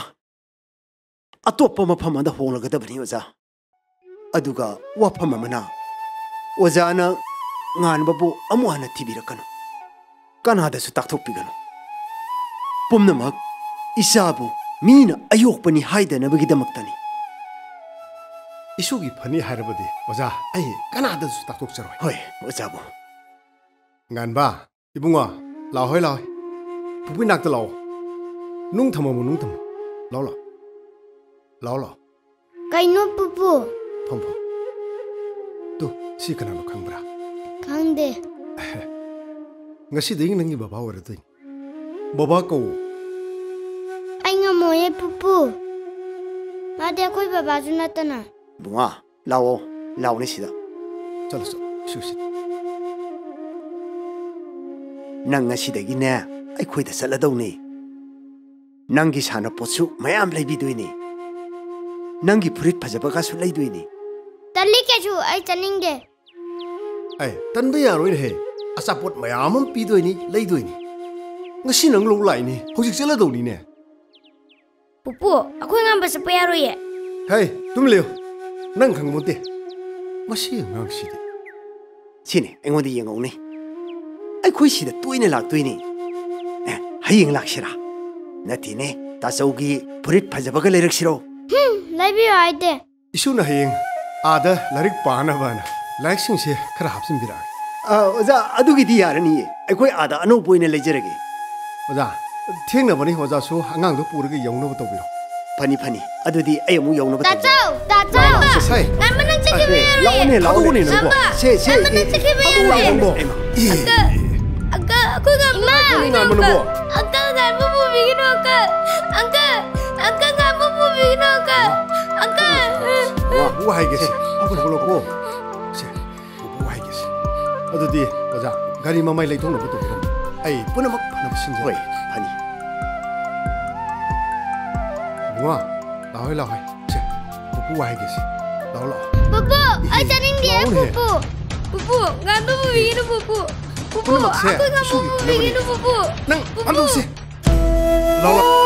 ꯑꯇꯣꯞꯄ ꯃꯐꯝ ꯑꯃꯗ ꯍꯣꯡꯂꯒꯗꯕꯅꯤ ꯑꯣꯖꯥ꯫ ꯑꯗꯨꯒ ꯋꯥꯐꯝ ꯑꯃꯅ, ꯑꯣꯖꯥꯅ ꯉꯥꯟꯕꯕꯨ ꯑꯃꯨꯛ ꯍꯟꯅ ꯊꯤꯕꯤꯔꯛꯀꯅꯨ꯫ ꯀꯅꯥꯗꯁꯨ ꯇꯥꯛꯊꯣꯛꯄꯤꯒꯅꯨ꯫ ꯄꯨꯝꯅꯃꯛ ꯏꯆꯥꯕꯨ ꯃꯤꯅ ꯑꯌꯣꯛꯄꯅꯤ ꯍꯥꯏꯗꯅꯕꯒꯤꯗꯃꯛꯇꯅꯤ꯫ ꯏꯁꯨꯒꯤ ꯐꯅꯤ ꯍꯥꯏꯔꯕꯗꯤ ꯑꯣꯖꯥ, ꯑꯩ ꯀꯅꯥꯗꯁꯨ ꯇꯥꯛꯊꯣꯛꯆꯔꯣꯏ꯫ ꯍꯣꯏ, ꯑꯣꯖꯥꯕꯨ꯫ ꯉꯥꯟꯕ, ꯏꯕꯨꯡꯉꯣ, ꯂꯥꯛꯑꯣ ꯍꯣꯏ, ꯂꯥꯛꯑꯣ꯫ ꯄꯨꯄꯨ ꯏꯅꯥꯛꯇ ꯂꯥꯛꯑꯣ꯫ ꯅꯨꯡ ꯊꯝꯃꯝꯃꯣ, ꯅꯨꯡ ꯊꯝꯃꯣ꯫ ꯂꯥꯛꯑꯣ, ꯂꯥꯛꯑꯣ꯫ ꯂꯥꯛꯑꯣ, ꯂꯥꯛꯑꯣ꯫ ꯀꯩꯅꯣ ꯄꯨꯄꯨ? ꯐꯝ, ꯐꯝ꯫ ꯇꯨ, ꯁꯤ ꯀꯅꯥꯅꯣ ꯈꯪꯕ꯭ꯔꯥ? ꯈꯪꯗꯦ꯫ ꯉꯁꯤꯗꯒꯤ ꯅꯪꯒꯤ ꯕꯕꯥ ꯑꯣꯏꯔꯗꯣꯏꯅꯤ꯫ ꯕꯕꯥ ꯀꯧ꯫ ꯑꯩ ꯉꯝꯃꯣꯏꯌꯦ ꯄꯨꯄꯨ꯫ ꯃꯥꯗꯤ ꯑꯩꯈꯣꯏ ꯕꯕꯥꯁꯨ ꯅꯠꯇꯅ꯫ ꯕꯨꯡꯉꯣ, ꯂꯥꯛꯑꯣ, ꯂꯥꯛꯑꯣꯅꯦ ꯁꯤꯗ꯫ ꯆꯠꯂꯣ, ꯆꯠꯂꯣ, ꯁꯤꯗ, ꯁꯤꯗ꯫ ꯅꯪ ꯉꯁꯤꯗꯒꯤꯅꯦ ꯑꯩꯈꯣꯏꯗ ꯆꯠꯂꯗꯧꯅꯤ꯫ ꯅꯪꯒꯤ ꯁꯥꯟꯅꯄꯣꯠꯁꯨ ꯃꯌꯥꯝ ꯂꯩꯕꯤꯗꯣꯏꯅꯤ꯫ ꯅꯪꯒꯤ ꯐꯨꯔꯤꯠ ꯐꯖꯕꯒꯁꯨ ꯂꯩꯗꯣꯏꯅꯤ꯫ ꯇꯜꯂꯤ ꯀꯩꯁꯨ, ꯑꯩ ꯆꯠꯅꯤꯡꯗꯦ꯫ ꯑꯦ, ꯇꯟꯕ ꯌꯥꯔꯣꯏꯅꯦꯍꯦ꯫ ꯑꯆꯥꯄꯣꯠ ꯃꯌꯥꯝ ꯑꯃ ꯄꯤꯗꯣꯏꯅꯤ, ꯂꯩꯗꯣꯏꯅꯤ꯫ ꯉꯁꯤ ꯅꯪ ꯂꯧ ꯂꯥꯛꯏꯅꯦ, ꯍꯧꯖꯤꯛ ꯆꯠꯂꯗꯧꯅꯤꯅꯦ꯫ ꯄꯨꯄꯨ, ꯑꯩꯈꯣꯏ ꯉꯝꯕ ꯆꯠꯄ ꯌꯥꯔꯣꯏꯌꯦ꯫ ꯍꯩ, ꯇꯨꯃꯤꯟ ꯂꯩꯌꯨ꯫ ꯅꯪ ꯈꯪꯕ ꯅꯠꯇꯦ꯫ ꯃꯁꯤ ꯑꯉꯥꯡꯁꯤꯗꯤ꯫ ꯁꯤꯅꯦ, ꯑꯩꯉꯣꯟꯗ ꯌꯦꯡꯉꯧꯅꯦ꯫ ꯑꯩꯈꯣꯏ ꯁꯤꯗ ꯇꯣꯏꯅ ꯂꯥꯛꯇꯣꯏꯅꯦ꯫ ꯑꯦ, ꯍꯌꯦꯡ ꯂꯥꯛꯁꯤꯔꯥ? ꯅꯠꯇꯦꯅꯦ, ꯇꯥꯆꯧꯒꯤ ꯐꯨꯔꯤꯠ ꯐꯖꯕꯒ ꯂꯩꯔꯛꯁꯤꯔꯣ? ꯍꯨꯝ, ꯂꯩꯕꯤꯌꯨ ꯍꯥꯏꯗꯦ꯫ ꯏꯁꯨꯅ ꯍꯌꯦꯡ ꯑꯥꯗ ꯂꯥꯏꯔꯤꯛ ꯄꯥꯅꯕꯅ ꯂꯥꯏꯔꯤꯛꯁꯤꯡꯁꯦ ꯈꯔ ꯍꯥꯞꯆꯤꯟꯕꯤꯔꯛꯑꯒꯦ꯫ ꯑ, ꯑꯣꯖꯥ, ꯑꯗꯨꯒꯤꯗꯤ ꯌꯥꯔꯅꯤꯌꯦ꯫ ꯑꯩꯈꯣꯏ ꯑꯥꯗ ꯑꯅꯧꯕ ꯑꯣꯏꯅ ꯂꯩꯖꯔꯒꯦ꯫ ꯑꯣꯖꯥ, ꯊꯦꯡꯅꯕꯅꯤ, ꯑꯣꯖꯥꯁꯨ ꯑꯉꯥꯡꯗꯣ ꯄꯨꯔꯒ ꯌꯧꯅꯕ ꯇꯧꯕꯤꯔꯣ꯫ ꯐꯅꯤ, ꯐꯅꯤ꯫ ꯑꯗꯨꯗꯤ ꯑꯩ ꯑꯃꯨꯛ ꯌꯧꯅꯕ ꯇꯧꯖꯔꯒꯦ꯫ ꯇꯥꯆꯧ! ꯇꯥꯆꯧ! ꯂꯥꯛꯑꯣ, ꯂꯥꯛꯑꯣ, ꯁꯦ, ꯁꯦ꯫ ꯉꯥꯟꯕ, ꯅꯪ ꯆꯠꯈꯤꯕ ꯑꯦ, ꯌꯥꯔꯣꯏꯌꯦ꯫ ꯂꯥꯛꯑꯣꯅꯦ, ꯂꯥꯛꯑꯣꯅꯦ, ꯂꯥꯛꯑꯣꯅꯦ, ꯅꯪꯕꯣ꯫ ꯉꯥꯟꯕ! ꯁꯦ, ꯁꯦ, ꯉꯥꯟꯕ, ꯁꯦ꯫ ꯅꯪ ꯆꯠꯈꯤꯕ ꯊꯥꯗꯣꯛꯑꯣꯅꯦ, ꯌꯥꯔꯣꯏꯌꯦ꯫ ꯅꯪꯕꯣ꯫ ꯏꯃꯥ꯫ ꯑꯦ꯫ ꯑꯪꯀꯜ, ꯑꯪꯀꯜ, ꯑꯩꯈꯣꯏ ꯉꯥꯟꯕ ꯏꯃꯥ! ꯄꯨꯕꯤꯒꯅꯨ, ꯉꯥꯟꯕ ꯅꯪꯕꯣ꯫ ꯑꯪꯀꯜ! ꯑꯪꯀꯜ, ꯉꯥꯟꯕ ꯄꯨꯕꯤꯒꯅꯨ, ꯑꯪꯀꯜ! ꯑꯪꯀꯜ, ꯑꯪꯀꯜ, ꯉꯥꯟꯕ ꯄꯨꯕꯤꯒꯅꯨ, ꯑꯪꯀꯜ! ꯑꯪꯀꯜ! ꯄꯨꯄꯨ ꯍꯥꯏꯒꯦ, ꯁꯦ, ꯍꯧꯒꯠꯂꯣꯀꯣ꯫ ꯁꯦ, ꯄꯨꯄꯨ ꯍꯥꯏꯒꯦ, ꯁꯦ꯫ ꯑꯗꯨꯗꯤ, ꯑꯣꯖꯥ, ꯒꯥꯔꯤ ꯃꯃꯥꯏ ꯂꯩꯊꯣꯛꯅꯕ ꯇꯧꯕꯤꯔꯣ꯫ ꯑꯩ ꯄꯨꯝꯅꯃꯛ ꯐꯅꯕ ꯁꯤꯟꯖꯔꯒꯦ꯫ ꯍꯣꯏ, ꯐꯅꯤ꯫ ꯏꯕꯨꯡꯉꯣ, ꯂꯥꯛꯑꯣꯍꯦ, ꯂꯥꯛꯑꯣꯍꯦ꯫ ꯁꯦ, ꯄꯨꯄꯨ ꯋꯥ ꯍꯥꯏꯒꯦ ꯁꯦ꯫ ꯂꯥꯛꯑꯣ, ꯂꯥꯛꯑꯣ꯫ ꯄꯨꯄꯨ, ꯑꯩ ꯏꯍꯦ, ꯆꯥꯅꯤꯡꯗꯦ, ꯂꯥꯛꯑꯣꯅꯦꯍꯦ꯫ ꯄꯨꯄꯨ꯫ ꯄꯨꯄꯨ, ꯉꯥꯟꯕ ꯄꯨꯕꯤꯒꯅꯨ, ꯄꯨꯄꯨ꯫ ꯄꯨꯄꯨ, ꯄꯨꯝꯅꯃꯛꯁꯦ ꯑꯩꯈꯣꯏ ꯉꯥꯟꯕ ꯏꯁꯨꯒꯤ ꯄꯨꯕꯤꯒꯅꯨ, ꯐꯅꯕꯅꯤ꯫ ꯄꯨꯄꯨ꯫ ꯅꯪ ꯄꯨꯄꯨ꯫ ꯉꯥꯟꯕꯁꯦ꯫ ꯂꯥꯛꯑꯣ, ꯂꯥꯛꯑꯣ꯫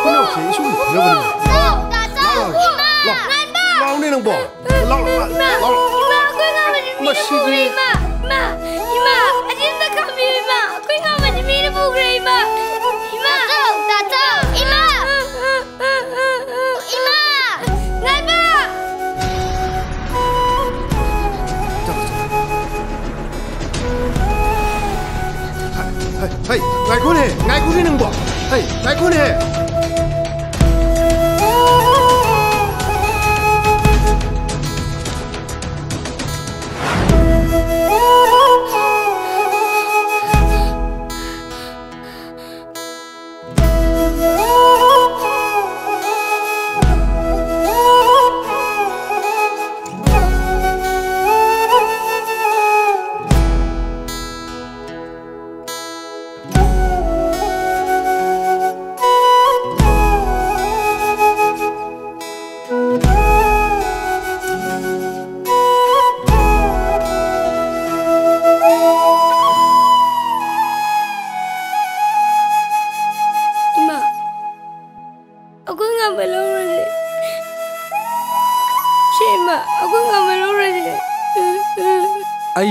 ꯄꯨꯝꯅꯃꯛꯁꯦ ꯏꯁꯨꯒꯤ ꯐꯅꯕꯅꯤ꯫ ꯇꯥꯆꯧ, ꯇꯥꯆꯧ, ꯂꯥꯛꯑꯣ, ꯂꯥꯛꯑꯣ, ꯏꯃꯥ! ꯂꯥꯛꯑꯣ꯫ ꯉꯥꯟꯕ! ꯂꯥꯛꯑꯣꯅꯦ ꯅꯪꯕꯣ꯫ ꯂꯥꯛꯑꯣ, ꯂꯥꯛꯑꯣ, ꯏꯃꯥ! ꯂꯥꯛꯑꯣ꯫ ꯏꯃꯥ, ꯑꯩꯈꯣꯏ ꯉꯥꯟꯕꯁꯦ ꯃꯤꯅ ꯃꯁꯤꯗꯤ꯫ ꯄꯨꯈ꯭ꯔꯦ, ꯏꯃꯥ! ꯏꯃꯥ! ꯏꯃꯥ! ꯑꯁꯤ ꯑꯝꯇ ꯈꯥꯝꯕꯤꯌꯨ, ꯏꯃꯥ! ꯑꯩꯈꯣꯏ ꯉꯥꯟꯕꯁꯦ ꯃꯤꯅ ꯄꯨꯈ꯭ꯔꯦ, ꯏꯃꯥ! ꯏꯃꯥ! ꯇꯥꯆꯧ, ꯇꯥꯆꯧ! ꯏꯃꯥ! ꯏꯃꯥ! ꯉꯥꯟꯕ! ꯍꯩ, ꯍꯩ, ꯉꯥꯏꯈꯣꯅꯦ, ꯉꯥꯏꯈꯣꯅꯦ ꯅꯪꯕꯣ꯫ ꯍꯩ, ꯉꯥꯏꯈꯣꯅꯦ꯫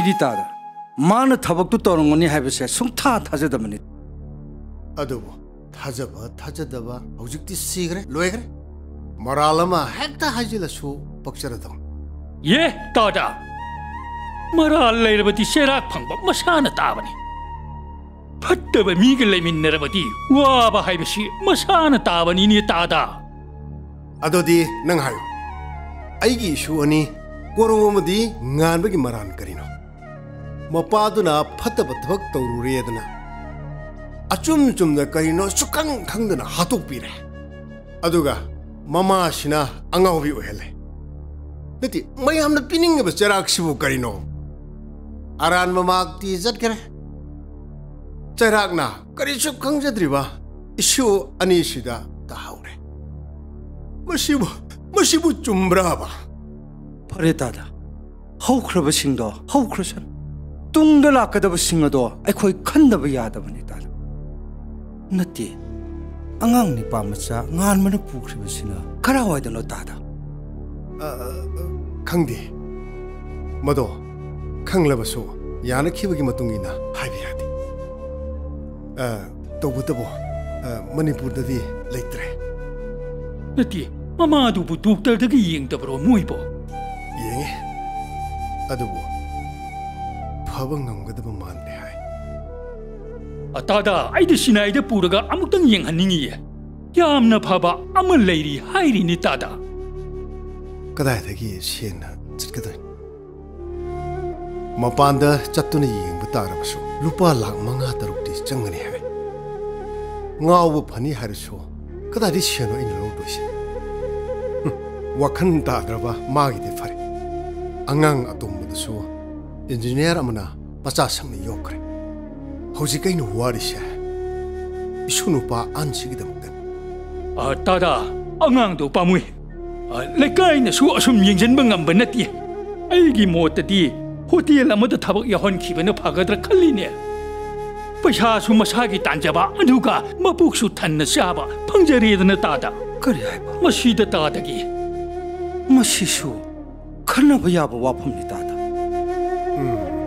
ꯗꯤ ꯇꯥꯗ, ꯃꯥꯅ ꯊꯕꯛꯇꯨ ꯇꯧꯔꯝꯒꯅꯤ ꯍꯥꯏꯕꯁꯦ ꯁꯨꯡꯊꯥ ꯊꯥꯖꯗꯕꯅꯤ꯫ ꯑꯗꯨꯕꯨ ꯊꯥꯖꯕ ꯊꯥꯖꯗꯕ ꯍꯧꯖꯤꯛꯇꯤ ꯁꯤꯈ꯭ꯔꯦ, ꯂꯣꯏꯈ꯭ꯔꯦ꯫ ꯃꯔꯥꯜ ꯑꯃ ꯍꯦꯛꯇ ꯍꯥꯏꯖꯤꯜꯂꯁꯨ ꯄꯛꯆꯔꯗꯧꯅꯤ꯫ ꯌꯦ, ꯇꯥꯗ! ꯃꯔꯥꯜ ꯂꯩꯔꯕꯗꯤ ꯆꯩꯔꯥꯛ ꯐꯪꯕ ꯃꯁꯥꯅ ꯇꯥꯕꯅꯤ꯫ ꯐꯠꯇꯕ ꯃꯤꯒ ꯂꯩꯃꯤꯟꯅꯔꯕꯗꯤ ꯋꯥꯕ ꯍꯥꯏꯕꯁꯤ ꯃꯁꯥꯅ ꯇꯥꯕꯅꯤꯅꯦ, ꯇꯥꯗ꯫ ꯑꯗꯨꯗꯤ ꯅꯪ ꯍꯥꯏꯌꯨ, ꯑꯩꯒꯤ ꯏꯁꯨ ꯑꯅꯤ, ꯀꯣꯔꯧ ꯑꯃꯗꯤ ꯉꯥꯟꯕꯒꯤ ꯃꯔꯥꯜ ꯀꯔꯤꯅꯣ? ꯃꯄꯥꯗꯨꯅ ꯐꯠꯇꯕ ꯊꯕꯛ ꯇꯧꯔꯨꯔꯦꯗꯅ ꯑꯆꯨꯝ ꯆꯨꯝꯅ ꯀꯔꯤꯅꯣ ꯁꯨꯈꯪ ꯈꯪꯗꯅ ꯍꯥꯠꯇꯣꯛꯄꯤꯔꯦ꯫ ꯑꯗꯨꯒ ꯃꯃꯥꯁꯤꯅ ꯑꯉꯥꯎꯕꯤ ꯑꯣꯏꯍꯜꯂꯦ꯫ ꯅꯠꯇꯦ, ꯃꯌꯥꯝꯅ ꯄꯤꯅꯤꯡꯉꯤꯕ ꯆꯩꯔꯥꯛꯁꯤꯕꯨ ꯀꯔꯤꯅꯣ? ꯑꯔꯥꯟꯕ ꯃꯥꯛꯇꯤ ꯆꯠꯈ꯭ꯔꯦ꯫ ꯆꯩꯔꯥꯛꯅ ꯀꯔꯤꯁꯨ ꯈꯪꯖꯗ꯭ꯔꯤꯕ ꯏꯁꯨ ꯑꯅꯤꯁꯤꯗ ꯇꯥꯍꯧꯔꯦ꯫ ꯃꯁꯤꯕꯨ, ꯃꯁꯤꯕꯨ ꯆꯨꯝꯕ꯭ꯔꯥꯕ? ꯐꯔꯦ ꯇꯥꯗ, ꯍꯧꯈ꯭ꯔꯕꯁꯤꯡꯗꯣ ꯍꯧꯈ꯭ꯔꯁꯅꯨ꯫ ꯇꯨꯡꯗ ꯂꯥꯛꯀꯗꯕꯁꯤꯡ ꯑꯗꯣ ꯑꯩꯈꯣꯏ ꯈꯟꯗꯕ ꯌꯥꯗꯕꯅꯤ ꯇꯥꯗ꯫ ꯅꯠꯇꯦ, ꯑꯉꯥꯡ ꯅꯤꯄꯥ ꯃꯆꯥ ꯉꯥꯟꯕꯅ ꯄꯨꯈ꯭ꯔꯤꯕꯁꯤꯅ ꯀꯔꯥꯏꯋꯥꯏꯗꯅꯣ ꯇꯥꯗ? ꯑ, ꯑ, ꯈꯪꯗꯦ꯫ ꯃꯗꯣ ꯈꯪꯂꯕꯁꯨ ꯌꯥꯅꯈꯤꯕꯒꯤ ꯃꯇꯨꯡ ꯏꯟꯅ ꯍꯥꯏꯕ ꯌꯥꯗꯦ꯫ ꯑ, ꯇꯧꯕꯇꯕꯨ, ꯑ, ꯃꯅꯤꯄꯨꯔꯗꯗꯤ ꯂꯩꯇ꯭ꯔꯦ꯫ ꯅꯠꯇꯦ, ꯃꯃꯥꯗꯨꯕꯨ ꯗꯣꯛꯇꯔꯗꯒꯤ ꯌꯦꯡꯗꯕ꯭ꯔꯣ ꯃꯣꯏꯕꯣ? ꯌꯦꯡꯉꯦ, ꯑꯗꯨꯕꯨ ꯐꯕ ꯉꯝꯒꯗꯕ ꯃꯥꯟꯗꯦ ꯍꯥꯏ꯫ ꯑ, ꯇꯥꯗ, ꯑꯩꯗꯤ ꯁꯤꯅꯥꯏꯗ ꯄꯨꯔꯒ ꯑꯃꯨꯛꯇꯪ ꯌꯦꯡꯍꯟꯅꯤꯡꯉꯤꯌꯦ꯫ ꯌꯥꯝꯅ ꯐꯕ ꯑꯃ ꯂꯩꯔꯤ ꯍꯥꯏꯔꯤꯅꯤ ꯇꯥꯗ꯫ ꯀꯗꯥꯏꯗꯒꯤ ꯁꯦꯟꯅ ꯆꯠꯀꯗꯣꯏꯅꯣ? ꯃꯄꯥꯟꯗ ꯆꯠꯇꯨꯅ ꯌꯦꯡꯕ ꯇꯥꯔꯕꯁꯨ ꯂꯨꯄꯥ ꯂꯥꯈ ꯃꯉꯥ ꯇꯔꯨꯛꯇꯤ ꯆꯪꯒꯅꯤ ꯍꯥꯏ꯫ ꯉꯥꯎꯕ ꯐꯅꯤ ꯍꯥꯏꯔꯁꯨ ꯀꯗꯥꯏꯗꯒꯤ ꯁꯦꯟꯅꯣ ꯑꯩꯅ ꯂꯧꯗꯣꯏꯁꯦ? ꯍꯨꯝ, ꯋꯥꯈꯜ ꯇꯥꯗ꯭ꯔꯕ ꯃꯥꯒꯤꯗꯤ ꯐꯔꯦ꯫ ꯑꯉꯥꯡ ꯑꯇꯣꯝꯕꯗꯨꯁꯨ ꯏꯟꯖꯤꯅꯤꯌꯥꯔ ꯑꯃꯅ ꯃꯆꯥ ꯁꯪꯅ ꯌꯣꯛꯈ꯭ꯔꯦ꯫ ꯍꯧꯖꯤꯛ ꯑꯩꯅ ꯋꯥꯔꯤꯁꯦ ꯏꯁꯨ ꯅꯨꯄꯥ ꯑꯍꯟꯁꯤꯒꯤꯗꯃꯛꯇꯅꯤ꯫ ꯑ, ꯇꯥꯗ, ꯑꯉꯥꯡꯗꯣ ꯄꯥꯝꯃꯨꯏ꯫ ꯑ, ꯂꯩꯀꯥꯏꯅꯁꯨ ꯑꯁꯨꯝ ꯌꯦꯡꯁꯤꯟꯕ ꯉꯝꯕ ꯅꯠꯇꯦ꯫ ꯑꯩꯒꯤ ꯃꯣꯠꯇꯗꯤ ꯍꯣꯇꯦꯜ ꯑꯃꯗ ꯊꯕꯛ ꯌꯥꯎꯍꯟꯈꯤꯕꯅ ꯐꯒꯗ꯭ꯔꯥ ꯈꯜꯂꯤꯅꯦ꯫ ꯄꯩꯁꯥꯁꯨ ꯃꯁꯥꯒꯤ ꯇꯥꯟꯖꯕ, ꯑꯗꯨꯒ ꯃꯄꯨꯛꯁꯨ ꯊꯟꯅ ꯆꯥꯕ ꯐꯪꯖꯔꯦꯗꯅ ꯇꯥꯗ꯫ ꯀꯔꯤ ꯍꯥꯏꯕ? ꯃꯁꯤꯗ ꯇꯥꯗꯒꯤ꯫ ꯃꯁꯤꯁꯨ ꯈꯟꯅꯕ ꯌꯥꯕ ꯋꯥꯐꯝꯅꯤ ꯇꯥꯗ꯫ ꯎꯝ꯫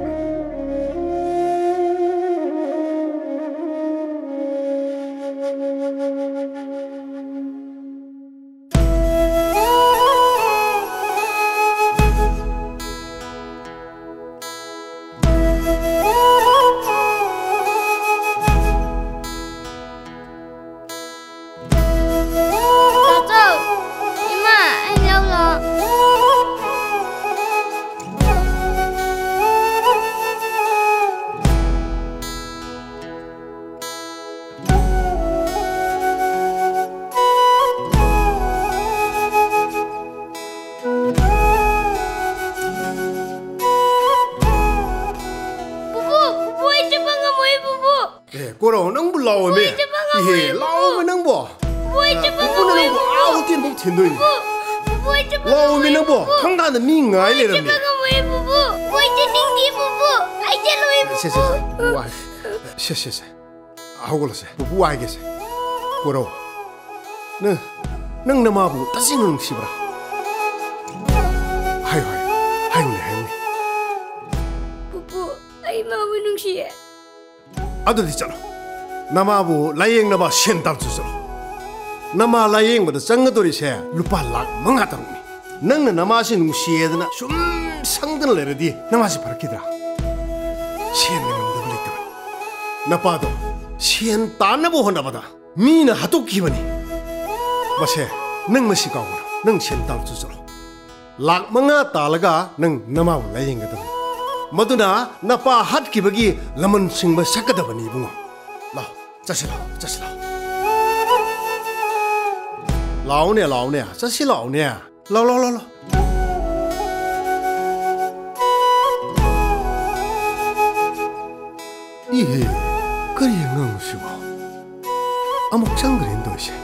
ꯑꯦ, ꯀꯣꯔꯧ, ꯅꯪꯕꯨ ꯂꯥꯛꯑꯣꯃꯦ꯫ ꯄꯨꯄꯨ, ꯑꯩ ꯆꯠꯄ ꯉꯝꯃꯣꯏ, ꯏꯍꯦ, ꯄꯨꯄꯨ꯫ ꯂꯥꯛꯑꯣꯃꯦ ꯅꯪꯕꯨ꯫ ꯄꯨꯄꯨ, ꯑꯩ ꯆꯠꯄ ꯄꯨꯄꯨꯅ ꯉꯝꯃꯣꯏ, ꯅꯪꯕꯨ ꯄꯨꯄꯨ꯫ ꯑꯥ ꯍꯣꯇꯦꯜꯐꯥꯎ ꯊꯤꯟꯗꯣꯏꯅꯤ꯫ ꯄꯨꯄꯨ, ꯄꯨꯄꯨ, ꯑꯩ ꯆꯠꯄ ꯂꯥꯛꯑꯣꯃꯦ ꯉꯝꯃꯣꯏ, ꯅꯪꯕꯨ꯫ ꯄꯨꯄꯨ꯫ ꯊꯣꯡꯒꯥꯟꯗ ꯃꯤ ꯉꯥꯏ ꯄꯨꯄꯨ, ꯑꯩ ꯂꯩꯔꯝꯃꯦ꯫ ꯆꯠꯄ ꯉꯝꯃꯣꯏ, ꯄꯨꯄꯨ꯫ ꯄꯨꯄꯨ, ꯑꯩ ꯆꯠꯅꯤꯡꯗꯦ, ꯄꯨꯄꯨ꯫ ꯑꯩ ꯆꯠꯂꯣꯏ, ꯁꯦ, ꯁꯦ, ꯁꯦ, ꯄꯨꯄꯨ꯫ ꯄꯨꯄꯨ, ꯋꯥꯏ꯫ ꯁꯦ, ꯁꯦ, ꯁꯦ꯫ ꯍꯧꯒꯠꯂꯁꯦ꯫ ꯄꯨꯄꯨ ꯋꯥꯏꯒꯦꯁꯦ꯫ ꯀꯣꯔꯧ꯫ ꯅꯪ, ꯅꯪ ꯅꯃꯥꯕꯨ ꯇꯁꯦꯡꯅ ꯅꯨꯡꯁꯤꯕ꯭ꯔꯥ? ꯍꯥꯏꯌꯨ, ꯍꯥꯏꯌꯨ꯫ ꯍꯥꯏꯌꯨꯅꯦ, ꯍꯥꯏꯌꯨꯅꯦ꯫ ꯄꯨꯄꯨ, ꯑꯩ ꯃꯥꯕꯨ ꯅꯨꯡꯁꯤꯌꯦ꯫ ꯑꯗꯨꯗꯤ ꯆꯠꯂꯣ꯫ ꯅꯃꯥꯕꯨ ꯂꯥꯌꯦꯡꯅꯕ ꯁꯦꯟ ꯇꯥꯟꯁꯨ ꯆꯠꯂꯣ꯫ ꯅꯃꯥ ꯂꯥꯌꯦꯡꯕꯗ ꯆꯪꯒꯗꯧꯔꯤꯁꯦ ꯂꯨꯄꯥ ꯂꯥꯈ ꯃꯉꯥ ꯇꯔꯨꯛꯅꯤ꯫ ꯅꯪꯅ ꯅꯃꯥꯁꯤ ꯅꯨꯡꯁꯤꯌꯦꯗꯅ ꯁꯨꯝ ꯁꯪꯗꯅ ꯂꯩꯔꯗꯤ ꯅꯃꯥꯁꯤ ꯐꯔꯛꯈꯤꯗ꯭ꯔꯥ? ꯁꯦꯟꯅ ꯉꯝꯗꯕ ꯂꯩꯇꯕꯅꯤ꯫ ꯅꯄꯥꯗꯣ ꯁꯦꯟ ꯇꯥꯟꯅꯕ ꯍꯣꯠꯅꯕꯗ ꯃꯤꯅ ꯍꯥꯠꯇꯣꯛꯈꯤꯕꯅꯤ꯫ ꯃꯁꯦ, ꯅꯪ ꯃꯁꯤ ꯀꯥꯎꯒꯅꯨ꯫ ꯅꯪ ꯁꯦꯟ ꯇꯥꯜꯂꯨꯆꯣ ꯆꯠꯂꯣ꯫ ꯂꯥꯛ ꯃꯉꯥ ꯇꯥꯜꯂꯒ ꯅꯪ ꯅꯃꯥꯕꯨ ꯂꯥꯌꯦꯡꯒꯗꯕꯅꯤ꯫ ꯃꯗꯨꯅ ꯅꯄꯥ ꯍꯥꯠꯈꯤꯕꯒꯤ ꯂꯃꯟ ꯁꯤꯡꯕ ꯁꯛꯀꯗꯕꯅꯤ, ꯏꯕꯨꯡꯉꯣ꯫ ꯂꯥꯎ, ꯆꯠꯁꯤ ꯂꯥꯎ, ꯆꯠꯁꯤ ꯂꯥꯎ꯫ ꯂꯥꯎꯅꯦ, ꯂꯥꯎꯅꯦ, ꯆꯠꯁꯤ ꯂꯥꯎꯅꯦ꯫ ꯂꯥꯎ, ꯂꯥꯎ, ꯂꯥꯎ, ꯂꯥꯎ꯫ ꯏꯍꯦ, ꯀꯔꯤ ꯑꯉꯥꯡꯅꯣ ꯁꯤꯕꯣ? ꯑꯃꯨꯛ ꯆꯪꯈ꯭ꯔꯦꯅ ꯇꯧꯔꯤꯁꯦ꯫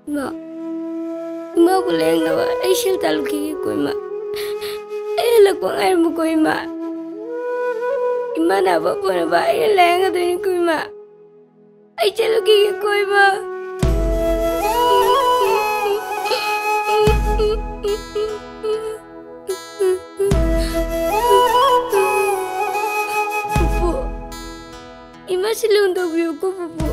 ꯏꯃꯥ, ꯏꯃꯥꯕꯨ ꯂꯥꯌꯦꯡꯅꯕ ꯑꯩ ꯁꯦꯜ ꯇꯥꯜꯂꯨꯈꯤꯒꯦꯀꯣ, ꯏꯃꯥ꯫ ꯑꯩ ꯍꯜꯂꯛꯄ ꯉꯥꯏꯔꯝꯃꯨꯀꯣ, ꯏꯃꯥ꯫ ꯏꯃꯥ ꯅꯥꯕ ꯐꯅꯕ ꯑꯩꯅ ꯂꯥꯌꯦꯡꯒꯗꯣꯏꯅꯤꯀꯣ, ꯏꯃꯥ꯫ ꯑꯩ ꯆꯠꯂꯨꯈꯤꯒꯦꯀꯣ, ꯏꯃꯥ꯫ ꯄꯨꯄꯨ, ꯏꯃꯥꯁꯤ ꯂꯨꯅ ꯇꯧꯕꯤꯌꯨꯀꯣ, ꯄꯨꯄꯨ꯫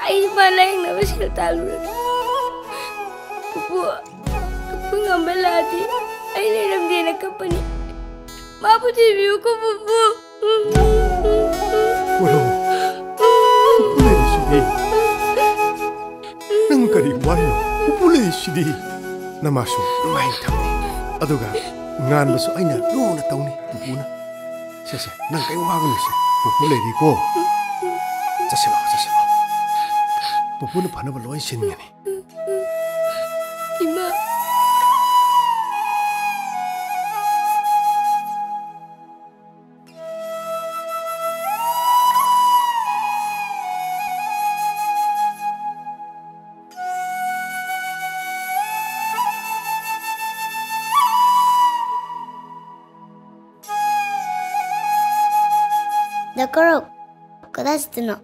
ꯑꯩ ꯏꯃꯥ ꯂꯥꯌꯦꯡꯅꯕ ꯁꯦꯜ ꯇꯥꯜꯂꯨꯔꯒꯦ꯫ ꯄꯨꯄꯨ, ꯑꯩꯈꯣꯏ ꯉꯝꯕ ꯂꯥꯛꯑꯗꯤ ꯑꯩ ꯂꯩꯔꯝꯗꯦꯅ ꯀꯞꯄꯅꯤ꯫ ꯃꯥꯕꯨ ꯊꯤꯕꯤꯌꯨꯀꯣ, ꯄꯨꯄꯨ꯫ ꯀꯣꯔꯧ, ꯄꯨꯄꯨ ꯂꯩꯔꯤꯁꯤꯗꯤ꯫ ꯅꯪ ꯀꯔꯤ ꯋꯥꯔꯤꯅꯣ? ꯄꯨꯄꯨ ꯂꯩꯔꯤꯁꯤꯗꯤ꯫ ꯅꯃꯥꯁꯨ ꯅꯨꯡꯉꯥꯏꯅ ꯊꯝꯅꯤ꯫ ꯑꯗꯨꯒ ꯉꯥꯟꯕꯁꯨ ꯑꯩꯅ ꯂꯨꯅ ꯇꯧꯅꯤ, ꯄꯨꯄꯨꯅ꯫ ꯆꯠꯁꯦ, ꯅꯪ ꯀꯩꯝ ꯋꯥꯒꯅꯨꯁꯦ꯫ ꯄꯨꯄꯨ ꯂꯩꯔꯤꯀꯣ꯫ ꯆꯠꯁꯤ ꯂꯥꯛꯑꯣ, ꯆꯠꯁꯤ ꯂꯥꯛꯑꯣ꯫ ꯄꯨꯄꯨꯅ ꯐꯅꯕ ꯂꯣꯏ ꯁꯤꯟꯒꯅꯤ꯫ ꯏꯃꯥ꯫ ꯗꯥ ꯀꯣꯔꯧ, ꯀꯗꯥꯏ ꯆꯠꯇꯣꯏꯅꯣ?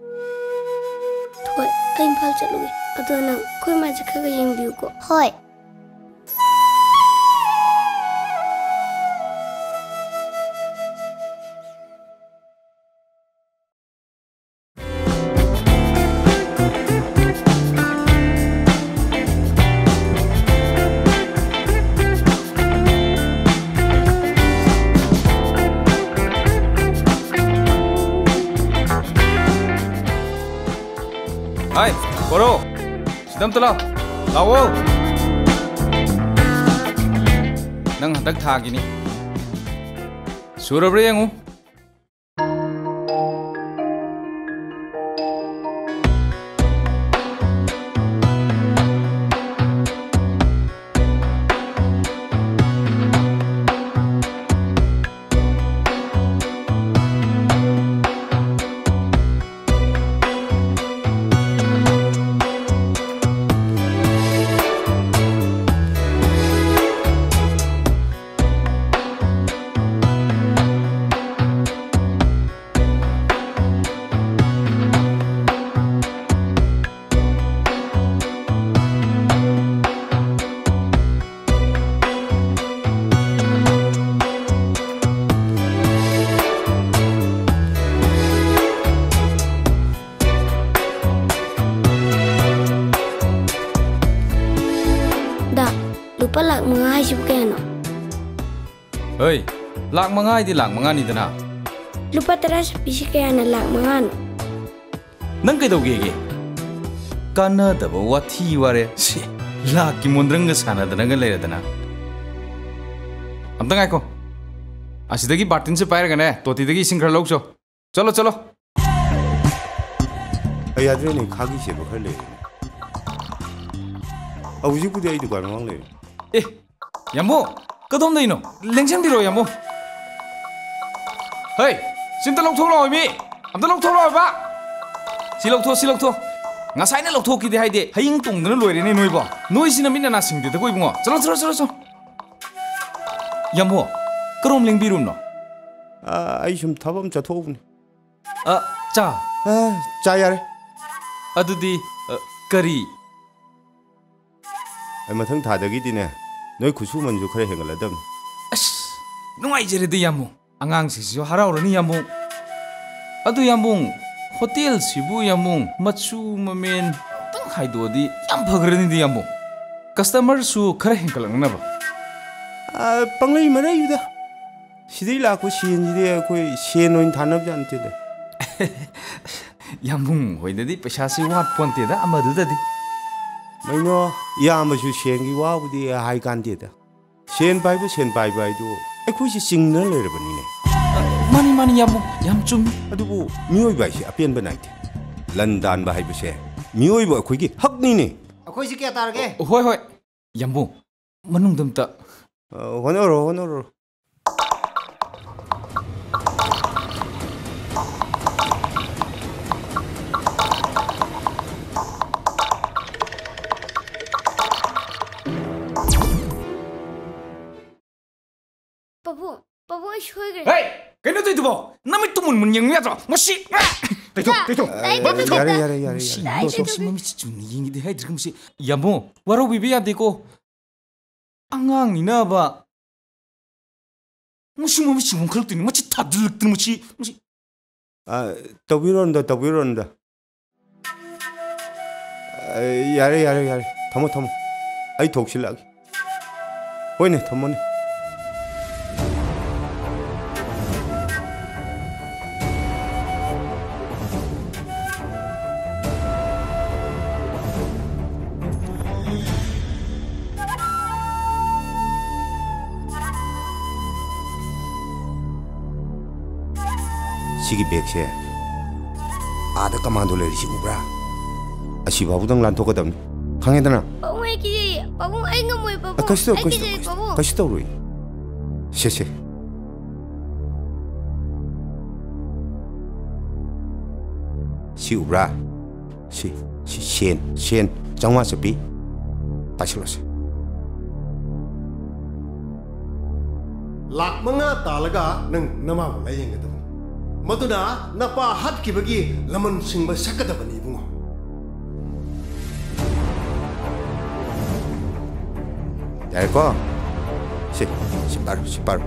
ꯊꯣꯏ, ꯑꯩ ꯏꯝꯐꯥꯜ ꯆꯠꯂꯨꯒꯦ꯫ ꯑꯗꯣ ꯅꯪ ꯑꯩꯈꯣꯏ ꯃꯥꯁꯦ ꯈꯔ ꯈꯔ ꯌꯦꯡꯕꯤꯌꯨꯀꯣ꯫ ꯍꯣꯏ꯫ ꯍꯥꯏ, ꯀꯣꯔꯧ, ꯁꯤꯗ ꯑꯝꯇ ꯂꯥꯎ꯫ ꯂꯥꯛꯑꯣ꯫ ꯅꯪ ꯍꯟꯗꯛ ꯊꯥꯒꯤꯅꯤ꯫ ꯁꯨꯔꯕ꯭ꯔꯥ ꯌꯦꯡꯉꯨ꯫ ꯗꯥ, ꯂꯨꯄꯥ ꯂꯥꯛ ꯃꯉꯥ ꯍꯥꯏꯁꯤꯕꯨ ꯀꯌꯥꯅꯣ? ꯍꯣꯏ, ꯂꯥꯛ ꯃꯉꯥ ꯍꯥꯏꯗꯤ ꯂꯥꯛ ꯃꯉꯥꯅꯤꯗꯅ꯫ ꯂꯨꯄꯥ ꯇꯔꯥ ꯆꯠꯄꯤꯁꯤ ꯀꯌꯥꯅ ꯂꯥꯛ ꯃꯉꯥꯅꯣ? ꯅꯪ ꯀꯩꯗꯧꯒꯦꯒꯦ? ꯀꯥꯟꯅꯗꯕ ꯋꯥꯊꯤ ꯋꯥꯔꯦ꯫ ꯁꯤ, ꯂꯥꯛꯀꯤ ꯃꯣꯟꯗ꯭ꯔꯪꯒ ꯁꯥꯟꯅꯗꯅꯒ ꯂꯩꯔꯗꯅ꯫ ꯑꯝꯇ ꯉꯥꯏꯈꯣ꯫ ꯑꯁꯤꯗꯒꯤ ꯕꯥꯔꯇꯤꯟꯁꯦ ꯄꯥꯏꯔꯒꯅꯦ, ꯇꯣꯇꯤꯗꯒꯤ ꯏꯁꯤꯡ ꯈꯔ ꯂꯧꯆꯣ꯫ ꯆꯠꯂꯣ, ꯆꯠꯂꯣ꯫ ꯑꯩ ꯌꯥꯗ꯭ꯔꯦꯅꯦ, ꯈꯥꯒꯤ ꯁꯦꯕ ꯈꯔ ꯂꯩꯔꯦꯅꯦ꯫ ꯑ, ꯍꯧꯖꯤꯛꯄꯨꯗꯤ ꯑꯩ ꯗꯨꯀꯥꯟ ꯃꯃꯥꯡ ꯂꯩꯔꯦ꯫ ꯑꯦ, ꯌꯥꯝꯕꯨꯡ, ꯀꯗꯣꯝꯗꯩꯅꯣ? ꯂꯦꯡꯁꯤꯟꯕꯤꯔꯣ, ꯌꯥꯝꯕꯨꯡ꯫ ꯍꯩ, ꯁꯤꯝꯇ ꯂꯧꯊꯣꯛꯂꯛꯑꯣ, ꯃꯤ꯫ ꯑꯝꯇ ꯂꯧꯊꯣꯛꯂꯛꯑꯣ ꯍꯥꯏꯕ꯫ ꯁꯤ ꯂꯧꯊꯣꯛ, ꯁꯤ ꯂꯧꯊꯣꯛ꯫ ꯉꯁꯥꯏꯅ ꯂꯧꯊꯣꯛꯈꯤꯗꯦ ꯍꯥꯏꯗꯦ꯫ ꯍꯌꯦꯡ ꯇꯣꯡꯗꯅ ꯂꯣꯏꯔꯦꯅꯦ ꯅꯣꯏꯕꯣ꯫ ꯅꯣꯏꯁꯤꯅ ꯃꯤꯠ ꯅꯅꯥ ꯁꯤꯡꯗꯦꯗꯀꯣ, ꯏꯕꯨꯡꯉꯣ꯫ ꯆꯠꯂꯣ, ꯆꯠꯂꯣ, ꯆꯠꯂꯣ, ꯆꯠꯂꯣ꯫ ꯌꯥꯝꯕꯨꯡ, ꯀꯔꯣꯝ ꯂꯦꯡꯕꯤꯔꯨꯝꯅꯣ? ꯑ, ꯑꯩ ꯁꯨꯝ ꯊꯕꯛ ꯑꯃ ꯆꯠꯊꯣꯛꯎꯕꯅꯤ꯫ ꯑ, ꯆꯥ? ꯑ, ꯆꯥ ꯌꯥꯔꯦ꯫ ꯑꯗꯨꯗꯤ, ꯑ, ꯀꯔꯤ? ꯑꯩ ꯃꯊꯪ ꯊꯥꯗꯒꯤꯗꯤꯅꯦ, ꯅꯣꯏ ꯈꯨꯠꯁꯨꯃꯟꯁꯨ ꯈꯔ ꯍꯦꯟꯒꯠꯂꯗꯕꯅꯤ꯫ ꯑꯁ, ꯅꯨꯡꯉꯥꯏꯖꯔꯦꯗ, ꯌꯥꯝꯕꯨꯡ꯫ ꯑꯉꯥꯡꯁꯤꯡꯁꯤꯁꯨ ꯍꯔꯥꯎꯔꯅꯤ, ꯌꯥꯝꯕꯨꯡ꯫ ꯑꯗꯨ, ꯌꯥꯝꯕꯨꯡ, ꯍꯣꯇꯦꯜꯁꯤꯕꯨ, ꯌꯥꯝꯕꯨꯡ, ꯃꯆꯨ ꯃꯃꯦꯟ ꯑꯝꯇꯪ ꯈꯥꯏꯗꯣꯛꯑꯗꯤ ꯌꯥꯝ ꯐꯒ꯭ꯔꯅꯤꯗ, ꯌꯥꯝꯕꯨꯡ꯫ ꯀꯁꯇꯃꯔꯁꯨ ꯈꯔ ꯍꯦꯟꯒꯠꯂꯛꯅꯕ꯫ ꯑ, ꯄꯪꯂꯩ ꯃꯔꯩꯗ꯫ ꯁꯤꯗꯩ ꯂꯥꯛꯄ ꯁꯦꯟꯁꯤꯗꯤ ꯑꯩꯈꯣꯏ ꯁꯦꯟ ꯑꯣꯏꯅ ꯊꯥꯅꯕꯖꯥꯠ ꯅꯠꯇꯦꯗ꯫ ꯌꯥꯝꯕꯨꯡ ꯍꯣꯏꯗꯗꯤ ꯄꯩꯁꯥꯁꯤ ꯋꯥꯠꯄꯣꯟꯇꯦꯗ, ꯑꯃꯗꯨꯗꯗꯤ꯫ ꯃꯩꯅꯣ, ꯏꯌꯥꯝꯕꯁꯨ ꯁꯦꯟꯒꯤ ꯋꯥꯕꯨꯗꯤ ꯍꯥꯏ ꯀꯥꯟꯗꯦꯗ꯫ ꯁꯦꯟ ꯄꯥꯏꯕ, ꯁꯦꯟ ꯄꯥꯏꯕ ꯍꯥꯏꯗꯨ ꯑꯩꯈꯣꯏꯁꯦ ꯆꯤꯡꯅ ꯂꯩꯔꯕꯅꯤꯅꯦ꯫ ꯃꯥꯅꯤ, ꯃꯥꯅꯤ, ꯌꯥꯝꯕꯨꯡ, ꯌꯥꯝ ꯆꯨꯝꯃꯤ꯫ ꯑꯗꯨꯕꯨ ꯃꯤꯑꯣꯏꯕ ꯍꯥꯏꯁꯦ ꯑꯄꯦꯟꯕ ꯅꯥꯏꯗꯦ꯫ ꯂꯟ ꯇꯥꯟꯕ ꯍꯥꯏꯕꯁꯦ ꯃꯤꯑꯣꯏꯕ ꯑꯩꯈꯣꯏꯒꯤ ꯍꯛꯅꯤꯅꯦ꯫ ꯑꯩꯈꯣꯏꯁꯦ ꯀꯌꯥ ꯇꯥꯔꯒꯦ? ꯍꯣꯏ, ꯍꯣꯏ, ꯌꯥꯝꯕꯨꯡ, ꯃꯅꯨꯡꯗ ꯑꯝꯇ꯫ ꯑ, ꯍꯣꯠꯅꯔꯣ, ꯍꯣꯠꯅꯔꯣ꯫ ꯄꯥꯕꯨꯡ, ꯄꯥꯕꯨꯡ, ꯑꯩ ꯁꯣꯏꯈ꯭ꯔꯦ꯫ ꯍꯦ! ꯀꯩꯅꯣ ꯇꯧꯏꯗꯨꯕꯣ? ꯅꯃꯤꯠꯇꯨ ꯃꯨꯟ ꯃꯨꯟ ꯌꯦꯡꯕ ꯌꯥꯗ꯭ꯔꯣ? ꯃꯁꯤ, ꯑ! ꯇꯩꯊꯣꯛ, ꯏꯃꯥ! ꯇꯩꯊꯣꯛ꯫ ꯑ, ꯇꯩꯊꯣꯛ, ꯌꯥꯔꯦ, ꯇꯩꯊꯣꯛ꯫ ꯌꯥꯔꯦ, ꯌꯥꯔꯦ, ꯃꯁꯤ ꯌꯥꯔꯦ꯫ ꯌꯥꯝ ꯇꯣꯛ꯫ ꯇꯧꯁꯤ, ꯃꯃꯤꯠꯁꯤ ꯆꯨꯝꯅ ꯌꯦꯡꯒꯦꯗꯤ ꯍꯥꯏꯗ꯭ꯔꯒ ꯃꯁꯤ꯫ ꯌꯥꯝꯕꯨꯡ, ꯋꯥꯔꯧꯕꯤꯕ ꯌꯥꯗꯦꯀꯣ꯫ ꯑꯉꯥꯡꯅꯤꯅꯕ꯫ ꯃꯁꯤ ꯃꯃꯤꯠꯁꯤ ꯍꯣꯡꯈꯠꯂꯛꯇꯣꯏꯅꯤ꯫ ꯃꯁꯤ ꯊꯥꯖꯤꯜꯂꯛꯇꯅ ꯃꯁꯤ, ꯃꯁꯤ꯫ ꯑ, ꯇꯧꯕꯤꯔꯣꯅꯨꯗ, ꯇꯧꯕꯤꯔꯣꯅꯨꯗ꯫ ꯑ, ꯌꯥꯔꯦ, ꯌꯥꯔꯦ, ꯌꯥꯔꯦ꯫ ꯊꯝꯃꯣ, ꯊꯝꯃꯣ꯫ ꯑꯩ ꯊꯣꯛꯁꯤꯜꯂꯛꯑꯒꯦ꯫ ꯍꯣꯏꯅꯦ, ꯊꯝꯃꯣꯅꯦ꯫ ꯁꯤꯒꯤ ꯕꯦꯒꯁꯦ ꯑꯥꯗ ꯀꯃꯥꯟꯗꯣ ꯂꯩꯔꯤꯁꯤ ꯎꯕ꯭ꯔꯥ? ꯑꯁꯤꯐꯥꯎꯕꯗꯪ ꯂꯥꯟꯊꯣꯛꯀꯗꯕꯅꯤ, ꯈꯪꯉꯦꯗꯅ? ꯄꯥꯕꯨꯡ, ꯑꯩ ꯀꯤꯖꯩꯌꯦ꯫ ꯄꯥꯕꯨꯡ, ꯑꯩ ꯉꯝꯃꯣꯏ, ꯄꯥꯕꯨꯡ꯫ ꯑ, ꯀꯩꯁꯨ ꯇꯧ-, ꯑꯩ ꯀꯩꯁꯨ ꯇꯧ-, ꯀꯤꯖꯩ, ꯀꯩꯁꯨ ꯇꯧ-, ꯄꯥꯕꯨꯡ꯫ ꯀꯩꯁꯨ ꯇꯧꯔꯣꯏ꯫ ꯁꯦ, ꯁꯦ꯫ ꯁꯤ ꯎꯕ꯭ꯔꯥ? ꯁꯤ, ꯁꯤ ꯁꯦꯟ, ꯁꯦꯟ ꯆꯥꯝꯃꯉꯥ ꯆꯠꯄꯤ꯫ ꯄꯥꯏꯁꯤꯜꯂꯣꯁꯦ꯫ ꯂꯥꯛ ꯃꯉꯥ ꯇꯥꯜꯂꯒ ꯅꯪ ꯅꯃꯥꯕꯨ ꯂꯥꯌꯦꯡꯒꯗꯕꯅꯤ꯫ ꯃꯗꯨꯅ ꯅꯄꯥ ꯍꯥꯠꯈꯤꯕꯒꯤ ꯂꯃꯟ ꯁꯤꯡꯕ ꯁꯛꯀꯗꯕꯅꯤ, ꯏꯕꯨꯡꯉꯣ꯫ ꯌꯥꯔꯦꯀꯣ? ꯁꯤ, ꯁꯤ ꯄꯥꯔꯣ, ꯁꯤ ꯄꯥꯔꯣ꯫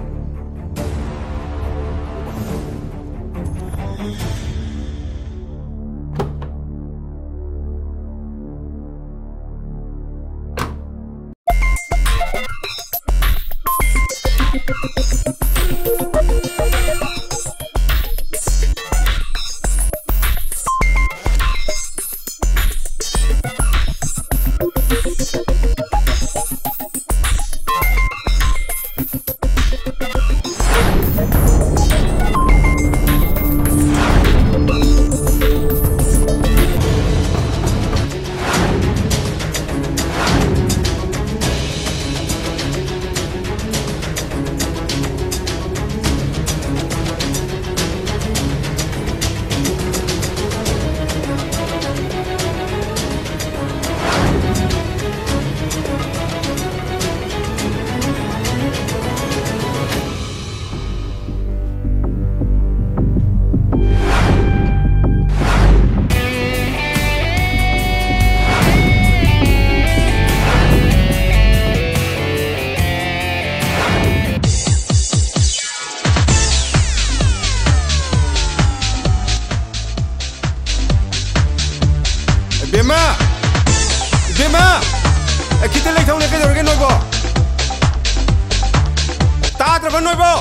ꯏꯕꯦꯝꯃ! ꯏꯕꯦꯝꯃ! ꯑꯦ, ꯈꯤꯇ ꯂꯩꯊꯧꯅꯦ, ꯀꯩꯗꯧꯔꯒꯦ ꯅꯣꯏꯕꯣ? ꯇꯥꯗ꯭ꯔꯕ ꯅꯣꯏꯕꯣ?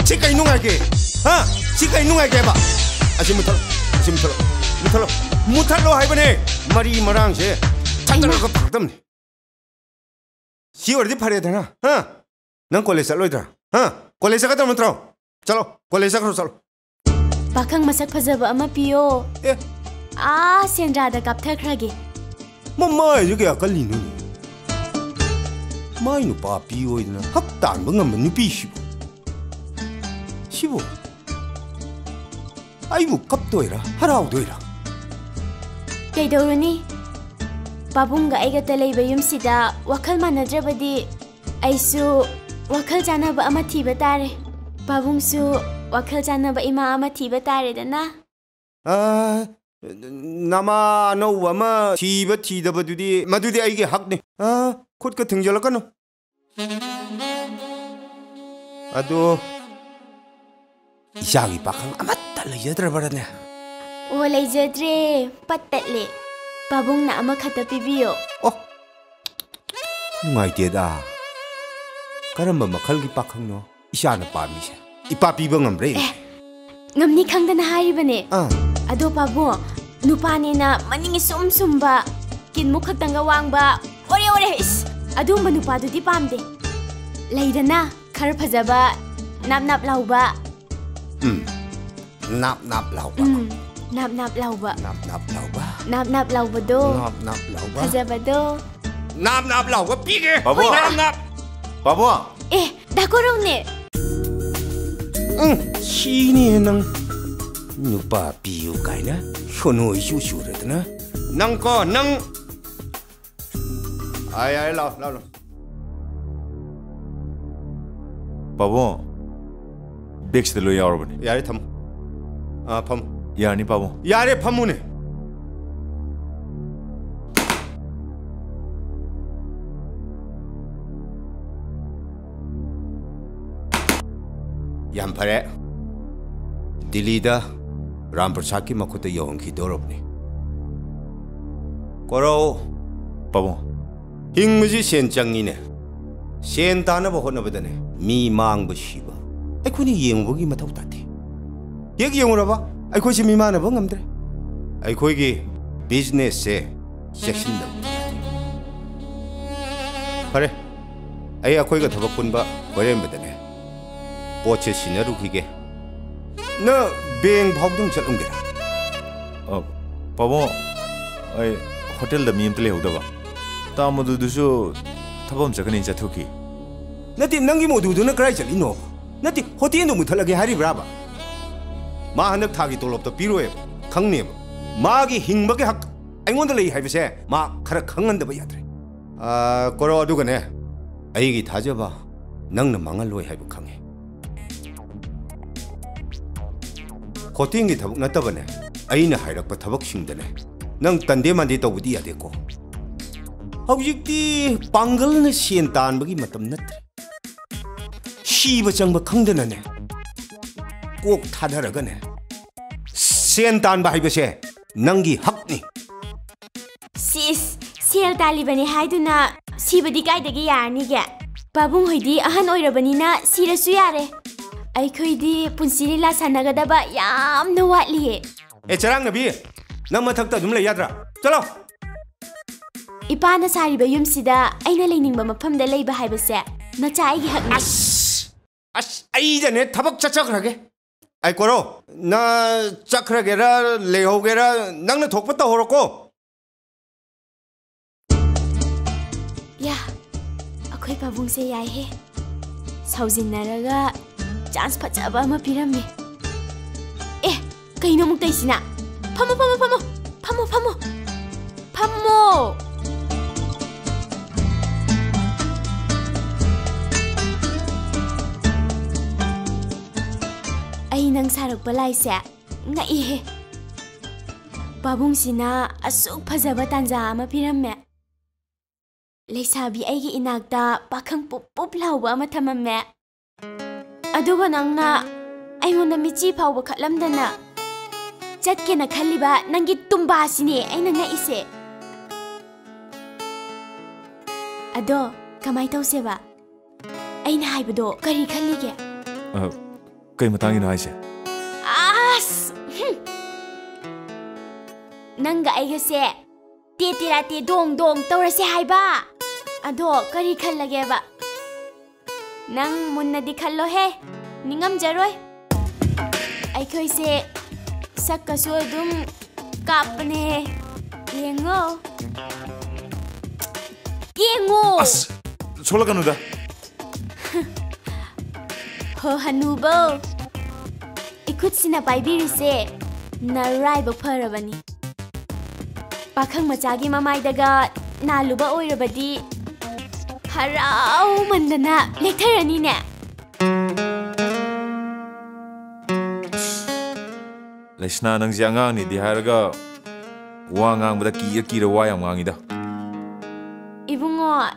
ꯁꯤ ꯀꯩ ꯅꯨꯡꯉꯥꯏꯒꯦ? ꯍꯥ? ꯁꯤ ꯀꯩ ꯅꯨꯡꯉꯥꯏꯒꯦꯕ? ꯑꯁꯤ ꯃꯨꯊꯠꯂꯣ꯫ ꯑꯁꯤ ꯃꯨꯊꯠꯂꯣ꯫ ꯃꯨꯊꯠꯂꯣ꯫ ꯃꯨꯊꯠꯂꯣ ꯍꯥꯏꯕꯅꯦ꯫ ꯃꯔꯤ ꯃꯔꯥꯡꯁꯦ ꯊꯠꯇꯔꯒ ꯐꯒꯗꯕꯅꯤ꯫ ꯁꯤ ꯑꯣꯏꯔꯗꯤ ꯐꯔꯦꯗꯅ꯫ ꯍꯥ? ꯅꯪ ꯀꯣꯂꯦꯖ ꯆꯠꯂꯣꯏꯗ꯭ꯔꯥ? ꯍꯥ? ꯀꯣꯂꯦꯖ ꯆꯠꯀꯗꯕ ꯅꯠꯇ꯭ꯔꯣ? ꯆꯠꯂꯣ꯫ ꯀꯣꯂꯦꯖ ꯆꯠꯈ꯭ꯔꯣ, ꯆꯠꯂꯣ꯫ ꯄꯥꯈꯪ ꯃꯁꯛ ꯐꯖꯕ ꯑꯃ ꯄꯤꯌꯣ꯫ ꯑꯦ꯫ ꯑꯥ ꯁꯦꯟꯗ꯭ꯔꯥꯗ ꯀꯥꯞꯊꯈ꯭ꯔꯒꯦ꯫ ꯃꯃꯥꯏꯁꯨ ꯀꯌꯥ ꯀꯜꯂꯤꯅꯣꯅꯦ? ꯃꯥꯏ ꯅꯨꯄꯥ ꯄꯤꯌꯣꯏꯗꯅ ꯍꯛ ꯇꯥꯟꯕ ꯉꯝꯕ ꯅꯨꯄꯤꯁꯤꯕꯨ꯫ ꯁꯤꯕꯨ ꯑꯩꯕꯨ ꯀꯞꯇꯣꯏꯔꯥ, ꯍꯔꯥꯎꯗꯣꯏꯔꯥ? ꯀꯩꯗꯧꯔꯨꯅꯤ? ꯄꯥꯕꯨꯡꯒ ꯑꯩꯒꯇ ꯂꯩꯕ ꯌꯨꯝꯁꯤꯗ ꯋꯥꯈꯜ ꯃꯥꯟꯅꯗ꯭ꯔꯕꯗꯤ ꯑꯩꯁꯨ ꯋꯥꯈꯜ ꯆꯥꯟꯅꯕ ꯑꯃ ꯊꯤꯕ ꯇꯥꯔꯦ꯫ ꯄꯥꯕꯨꯡꯁꯨ ꯋꯥꯈꯜ ꯆꯥꯟꯅꯕ ꯏꯃꯥ ꯑꯃ ꯊꯤꯕ ꯇꯥꯔꯦꯗꯅ꯫ ꯑꯥ, ꯅꯃꯥ ꯑꯅꯧꯕ ꯑꯃ ꯊꯤꯕ ꯊꯤꯗꯕꯗꯨꯗꯤ, ꯃꯗꯨꯗꯤ ꯑꯩꯒꯤ ꯍꯛꯅꯤ꯫ ꯑꯥ, ꯈꯨꯠꯀ ꯊꯤꯡꯖꯤꯜꯂꯛꯀꯅꯨ꯫ ꯑꯗꯣ, ꯏꯆꯥꯒꯤ ꯄꯥꯈꯪ ꯑꯃꯠꯇ ꯂꯩꯖꯗ꯭ꯔꯕꯔꯅꯦ? ꯑꯣ, ꯂꯩꯖꯗ꯭ꯔꯦ, ꯄꯠ ꯇꯠꯂꯦ꯫ ꯄꯥꯕꯨꯡꯅ ꯑꯃꯈꯛꯇ ꯄꯤꯕꯤꯌꯣ꯫ ꯑꯣ, ꯅꯨꯡꯉꯥꯏꯇꯦꯗ꯫ ꯀꯔꯝꯕ ꯃꯈꯜꯒꯤ ꯄꯥꯈꯪꯅꯣ ꯏꯆꯥꯅ ꯄꯥꯝꯃꯤꯁꯦ? ꯏꯄꯥ ꯄꯤꯕ ꯉꯝꯕ꯭ꯔꯥ ꯌꯦꯡꯁꯦ꯫ ꯑꯦ, ꯉꯝꯅꯤ ꯈꯪꯗꯅ ꯍꯥꯏꯔꯤꯕꯅꯦ꯫ ꯑꯥ꯫ ꯑꯗꯣ ꯄꯥꯕꯨꯡ, ꯅꯨꯄꯥꯅꯦꯅ ꯃꯅꯤꯡ ꯏꯁꯨꯝ ꯁꯨꯝꯕ, ꯀꯤꯟꯃꯨꯛ ꯈꯛꯇꯪꯒ ꯋꯥꯡꯕ, ꯑꯣꯔꯦ ꯑꯣꯔꯦ, ꯏꯁ, ꯑꯗꯨꯒꯨꯝꯕ ꯅꯨꯄꯥꯗꯨꯗꯤ ꯄꯥꯝꯗꯦ꯫ ꯂꯩꯗꯅ, ꯈꯔ ꯐꯖꯕ, ꯅꯥꯞ ꯅꯥꯞ ꯂꯥꯎꯕ꯫ ꯎꯝ, ꯅꯥꯞ ꯅꯥꯞ ꯂꯥꯎꯕ꯫ ꯎꯝ, ꯅꯥꯞ ꯅꯥꯞ ꯂꯥꯎꯕ꯫ ꯅꯥꯞ ꯅꯥꯞ ꯂꯥꯎꯕ꯫ ꯅꯥꯞ ꯅꯥꯞ ꯂꯥꯎꯕꯗꯣ꯫ ꯅꯥꯞ ꯅꯥꯞ ꯂꯥꯎꯕ꯫ ꯐꯖꯕꯗꯣ꯫ ꯅꯥꯞ ꯅꯥꯞ ꯂꯥꯎꯕ ꯄꯤꯒꯦ꯫ ꯄꯥꯕꯨꯡ꯫ ꯅꯥꯞ ꯅꯥꯞ꯫ ꯄꯥꯕꯨꯡ꯫ ꯑꯦ, ꯗꯥ ꯀꯣꯔꯧꯅꯦ꯫ ꯎꯝ, ꯁꯤꯅꯦ ꯅꯪ꯫ ꯅꯨꯄꯥ ꯄꯤꯌꯨ ꯀꯥꯏꯅ ꯁꯣꯅꯣ ꯏꯆꯨ ꯆꯨꯔꯗꯅ꯫ ꯅꯪꯀꯣ, ꯅꯪ꯫ ꯑꯥ, ꯌꯥꯔꯦ, ꯂꯥꯎ, ꯂꯥꯎ, ꯂꯥꯎ꯫ ꯄꯥꯕꯨꯡ, ꯕꯦꯛꯁꯤꯗ ꯂꯣꯏ ꯌꯥꯎꯔꯕꯅꯦ꯫ ꯌꯥꯔꯦ, ꯊꯝꯃꯣ꯫ ꯑꯥ, ꯐꯝꯃꯣ꯫ ꯌꯥꯔꯅꯤ, ꯄꯥꯕꯨꯡ꯫ ꯌꯥꯔꯦ, ꯐꯝꯃꯨꯅꯦ꯫ ꯌꯥꯝ ꯐꯔꯦ꯫ ꯗꯤꯜꯂꯤꯗ ꯔꯥꯝ ꯄ꯭ꯔꯁꯥꯗꯀꯤ ꯃꯈꯨꯠꯇ ꯌꯧꯍꯟꯈꯤꯗꯧꯔꯕꯅꯤ꯫ ꯀꯣꯔꯧ꯫ ꯄꯥꯕꯨꯡ꯫ ꯍꯤꯡꯕꯁꯤ ꯁꯦꯟ ꯆꯪꯉꯤꯅꯦ꯫ ꯁꯦꯟ ꯇꯥꯅꯕ ꯍꯣꯠꯅꯕꯗꯅꯦ, ꯃꯤ ꯃꯥꯡꯕ ꯁꯤꯕ, ꯑꯩ ꯑꯩꯈꯣꯏꯅ ꯌꯦꯡꯉꯨꯕꯒꯤ ꯃꯊꯧ ꯇꯥꯗꯦ꯫ ꯍꯦꯛ ꯌꯦꯡꯉꯨꯔꯕ ꯑꯩꯈꯣꯏꯁꯦ ꯃꯤꯃꯥꯟꯅꯕ ꯉꯝꯗ꯭ꯔꯦ꯫ ꯑꯩꯈꯣꯏꯒꯤ ꯕꯤꯖꯤꯅꯦꯁꯁꯦ ꯆꯦꯛꯁꯤꯟꯗꯕ ꯌꯥꯗꯦ꯫ ꯐꯔꯦ, ꯑꯩ ꯑꯩꯈꯣꯏꯒ ꯊꯕꯛ ꯄꯨꯟꯕ ꯈ꯭ꯋꯥꯏꯔꯦꯝꯕꯗꯅꯦ ꯄꯣꯠꯁꯦ ꯁꯤꯟꯅꯔꯨꯈꯤꯒꯦ꯫ ꯅꯪ ꯕꯦꯡ ꯐꯥꯎꯗꯪ ꯆꯠꯂꯝꯒꯦꯔꯥ? ꯑ, ꯄꯥꯕꯨꯡ, ꯑꯩ ꯍꯣꯇꯦꯜꯗ ꯃꯤ ꯑꯝꯇ ꯂꯩꯍꯧꯗꯕ꯫ ꯇꯥ ꯃꯗꯨꯗꯨꯁꯨ ꯊꯕꯛ ꯑꯃ ꯆꯠꯀꯅꯤ ꯆꯠꯊꯣꯛꯈꯤ꯫ ꯅꯠꯇꯦ, ꯅꯪꯒꯤ ꯃꯗꯨꯗꯨꯅ ꯀꯗꯥꯏ ꯆꯠꯂꯤꯅꯣ? ꯅꯠꯇꯦ, ꯍꯣꯇꯦꯜꯗꯣ ꯃꯨꯠꯊꯠꯂꯒꯦ ꯍꯥꯏꯔꯤꯕ꯭ꯔꯥꯕ? ꯃꯥ ꯍꯟꯗꯛ ꯊꯥꯒꯤ ꯇꯣꯂꯣꯞꯇꯣ ꯄꯤꯔꯣꯏꯕ, ꯈꯪꯅꯦꯕ꯫ ꯃꯥꯒꯤ ꯍꯤꯡꯕꯒꯤ ꯍꯛ ꯑꯩꯉꯣꯟꯗ ꯂꯩ ꯍꯥꯏꯕꯁꯦ ꯃꯥ ꯈꯔ ꯈꯪꯍꯟꯗꯕ ꯌꯥꯗ꯭ꯔꯦ꯫ ꯑꯥ, ꯀꯣꯔꯣ, ꯑꯗꯨꯒꯅꯦ, ꯑꯩꯒꯤ ꯊꯥꯖꯕ ꯅꯪꯅ ꯃꯥꯡꯍꯜꯂꯣꯏ ꯍꯥꯏꯕ ꯈꯪꯉꯦ꯫ ꯍꯣꯇꯦꯜꯒꯤ ꯊꯕꯛ ꯅꯠꯇꯕꯅꯦ, ꯑꯩꯅ ꯍꯥꯏꯔꯛꯄ ꯊꯕꯛꯁꯤꯡꯗꯅꯦ ꯅꯪ ꯇꯟꯗꯦ ꯃꯥꯟꯗꯦ ꯇꯧꯕꯗꯤ ꯌꯥꯗꯦꯀꯣ꯫ ꯍꯧꯖꯤꯛꯇꯤ ꯄꯥꯡꯒꯜꯅ ꯁꯦꯟ ꯇꯥꯟꯕꯒꯤ ꯃꯇꯝ ꯅꯠꯇ꯭ꯔꯦ꯫ ꯁꯤꯕ ꯆꯪꯕ ꯈꯪꯗꯅꯅꯦ, ꯀꯣꯛ ꯊꯥꯗꯔꯒꯅꯦ, ꯁꯦꯟ ꯇꯥꯟꯕ ꯍꯥꯏꯕꯁꯦ ꯅꯪꯒꯤ ꯍꯛꯅꯤ꯫ ꯁꯤꯁ, ꯁꯦꯜ ꯇꯥꯜꯂꯤꯕꯅꯦ ꯍꯥꯏꯗꯨꯅ ꯁꯤꯕꯗꯤ ꯀꯥꯏꯗꯒꯤ ꯌꯥꯔꯅꯤꯒꯦ? ꯄꯥꯕꯨꯡ ꯍꯣꯏꯗꯤ ꯑꯍꯟ ꯑꯣꯏꯔꯕꯅꯤꯅ ꯁꯤꯔꯁꯨ ꯌꯥꯔꯦ꯫ ꯑꯩꯈꯣꯏꯗꯤ ꯄꯨꯟꯁꯤ ꯂꯤꯂꯥ ꯁꯥꯟꯅꯒꯗꯕ ꯌꯥꯝꯅ ꯋꯥꯠꯂꯤꯌꯦ꯫ ꯑꯦ, ꯆꯔꯥꯡꯅꯕꯤ, ꯅꯪ ꯃꯊꯛꯇ ꯑꯗꯨꯝ ꯂꯩ ꯌꯥꯗ꯭ꯔꯥ? ꯆꯠꯂꯣ꯫ ꯏꯄꯥꯅ ꯁꯥꯔꯤꯕ ꯌꯨꯝꯁꯤꯗ ꯑꯩꯅ ꯂꯩꯅꯤꯡꯕ ꯃꯐꯝꯗ ꯂꯩꯕ ꯍꯥꯏꯕꯁꯦ ꯅꯆꯥ ꯑꯩꯒꯤ ꯍꯛꯅꯤ꯫ ꯑꯁ! ꯑꯁ, ꯑꯩꯗꯅꯦ ꯊꯕꯛ ꯆꯠꯆꯈ꯭ꯔꯒꯦ꯫ ꯑꯩ ꯀꯣꯔꯣ, ꯅ ꯆꯠꯈ꯭ꯔꯒꯦꯔꯥ, ꯂꯩꯍꯧꯒꯦꯔꯥ, ꯅꯪꯅ ꯊꯣꯛꯄ ꯇꯧꯍꯧꯔꯣꯀꯣ꯫ ꯌꯥ, ꯑꯩꯈꯣꯏ ꯄꯥꯕꯨꯡꯁꯦ ꯌꯥꯏꯍꯦ꯫ ꯁꯥꯎꯖꯤꯟꯅꯔꯒ ꯆꯥꯟꯁ ꯐꯖꯕ ꯑꯃ ꯄꯤꯔꯝꯃꯦ꯫ ꯑꯦ, ꯀꯩꯅꯣ ꯑꯃꯨꯛ ꯇꯧꯏꯁꯤꯅ? ꯐꯝꯃꯣ, ꯐꯝꯃꯣ, ꯐꯝꯃꯣ꯫ ꯐꯝꯃꯣ, ꯐꯝꯃꯣ꯫ ꯐꯝꯃꯣ꯫ ꯑꯩ ꯅꯪ ꯁꯥꯔꯛꯄ ꯂꯥꯏꯁꯦ ꯉꯛꯏꯍꯦ꯫ ꯄꯥꯕꯨꯡꯁꯤꯅ ꯑꯁꯨꯛ ꯐꯖꯕ ꯇꯥꯟꯖꯥ ꯑꯃ ꯄꯤꯔꯝꯃꯦ꯫ ꯂꯩꯁꯥꯕꯤ ꯑꯩꯒꯤ ꯏꯅꯥꯛꯇ ꯄꯥꯈꯪ ꯄꯨꯞ ꯄꯨꯞ ꯂꯥꯎꯕ ꯑꯃ ꯊꯝꯃꯝꯃꯦ꯫ ꯑꯗꯨꯒ ꯅꯪꯅ ꯑꯩꯉꯣꯟꯗ ꯃꯤꯠꯆꯤ ꯐꯥꯎꯕ ꯈꯠꯂꯝꯗꯅ ꯆꯠꯀꯦꯅ ꯈꯜꯂꯤꯕ ꯅꯪꯒꯤ ꯇꯨꯝꯕꯥꯁꯤꯅꯦ ꯑꯩꯅ ꯉꯛꯏꯁꯦ꯫ ꯑꯗꯣ ꯀꯃꯥꯏ ꯇꯧꯁꯦꯕ? ꯑꯩꯅ ꯍꯥꯏꯕꯗꯣ ꯀꯔꯤ ꯈꯜꯂꯤꯒꯦ? ꯑ, ꯀꯩ ꯃꯇꯥꯡꯒꯤꯅꯣ ꯍꯥꯏꯁꯦ? ꯑꯁ! ꯍꯨꯝ! ꯅꯪꯒ ꯑꯩꯒꯁꯦ ꯇꯦ ꯇꯦꯔꯥ ꯇꯦ ꯗꯣꯡ ꯗꯣꯡ ꯇꯧꯔꯁꯦ ꯍꯥꯏꯕ꯫ ꯑꯗꯣ ꯀꯔꯤ ꯈꯜꯂꯒꯦꯕ? ꯅꯪ ꯃꯨꯟꯅꯗꯤ ꯈꯜꯂꯣꯍꯦ, ꯅꯤꯡꯉꯝꯖꯔꯣꯏ꯫ ꯑꯩꯈꯣꯏꯁꯦ ꯁꯛꯀꯁꯨ ꯑꯗꯨꯝ ꯀꯥꯞꯄꯅꯦ꯫ ꯌꯦꯡꯉꯣ꯫ ꯌꯦꯡꯉꯣ꯫ ꯑꯁ, ꯁꯣꯛꯂꯛꯀꯅꯨꯗ꯫ ꯍꯣ ꯍꯅꯨꯕꯧ, ꯏꯈꯨꯠꯁꯤꯅ ꯄꯥꯏꯕꯤꯔꯤꯁꯦ ꯅꯔꯥꯏꯕꯛ ꯐꯔꯕꯅꯤ꯫ ꯄꯥꯈꯪ ꯃꯆꯥꯒꯤ ꯃꯃꯥꯏꯗꯒ ꯅꯥꯜꯂꯨꯕ ꯑꯣꯏꯔꯕꯗꯤ ꯍꯔꯥꯎꯃꯟꯗꯅ ꯂꯦꯛꯊꯔꯅꯤꯅꯦ꯫ ꯂꯩꯁꯅꯥ, ꯅꯪꯁꯦ ꯑꯉꯥꯡꯅꯤꯗꯤ ꯍꯥꯏꯔꯒ ꯋꯥ ꯉꯥꯡꯕꯗ ꯀꯤꯔ ꯀꯤꯔ ꯋꯥ ꯌꯥꯝ ꯉꯥꯡꯉꯤꯗ꯫ ꯏꯕꯨꯡꯉꯣ,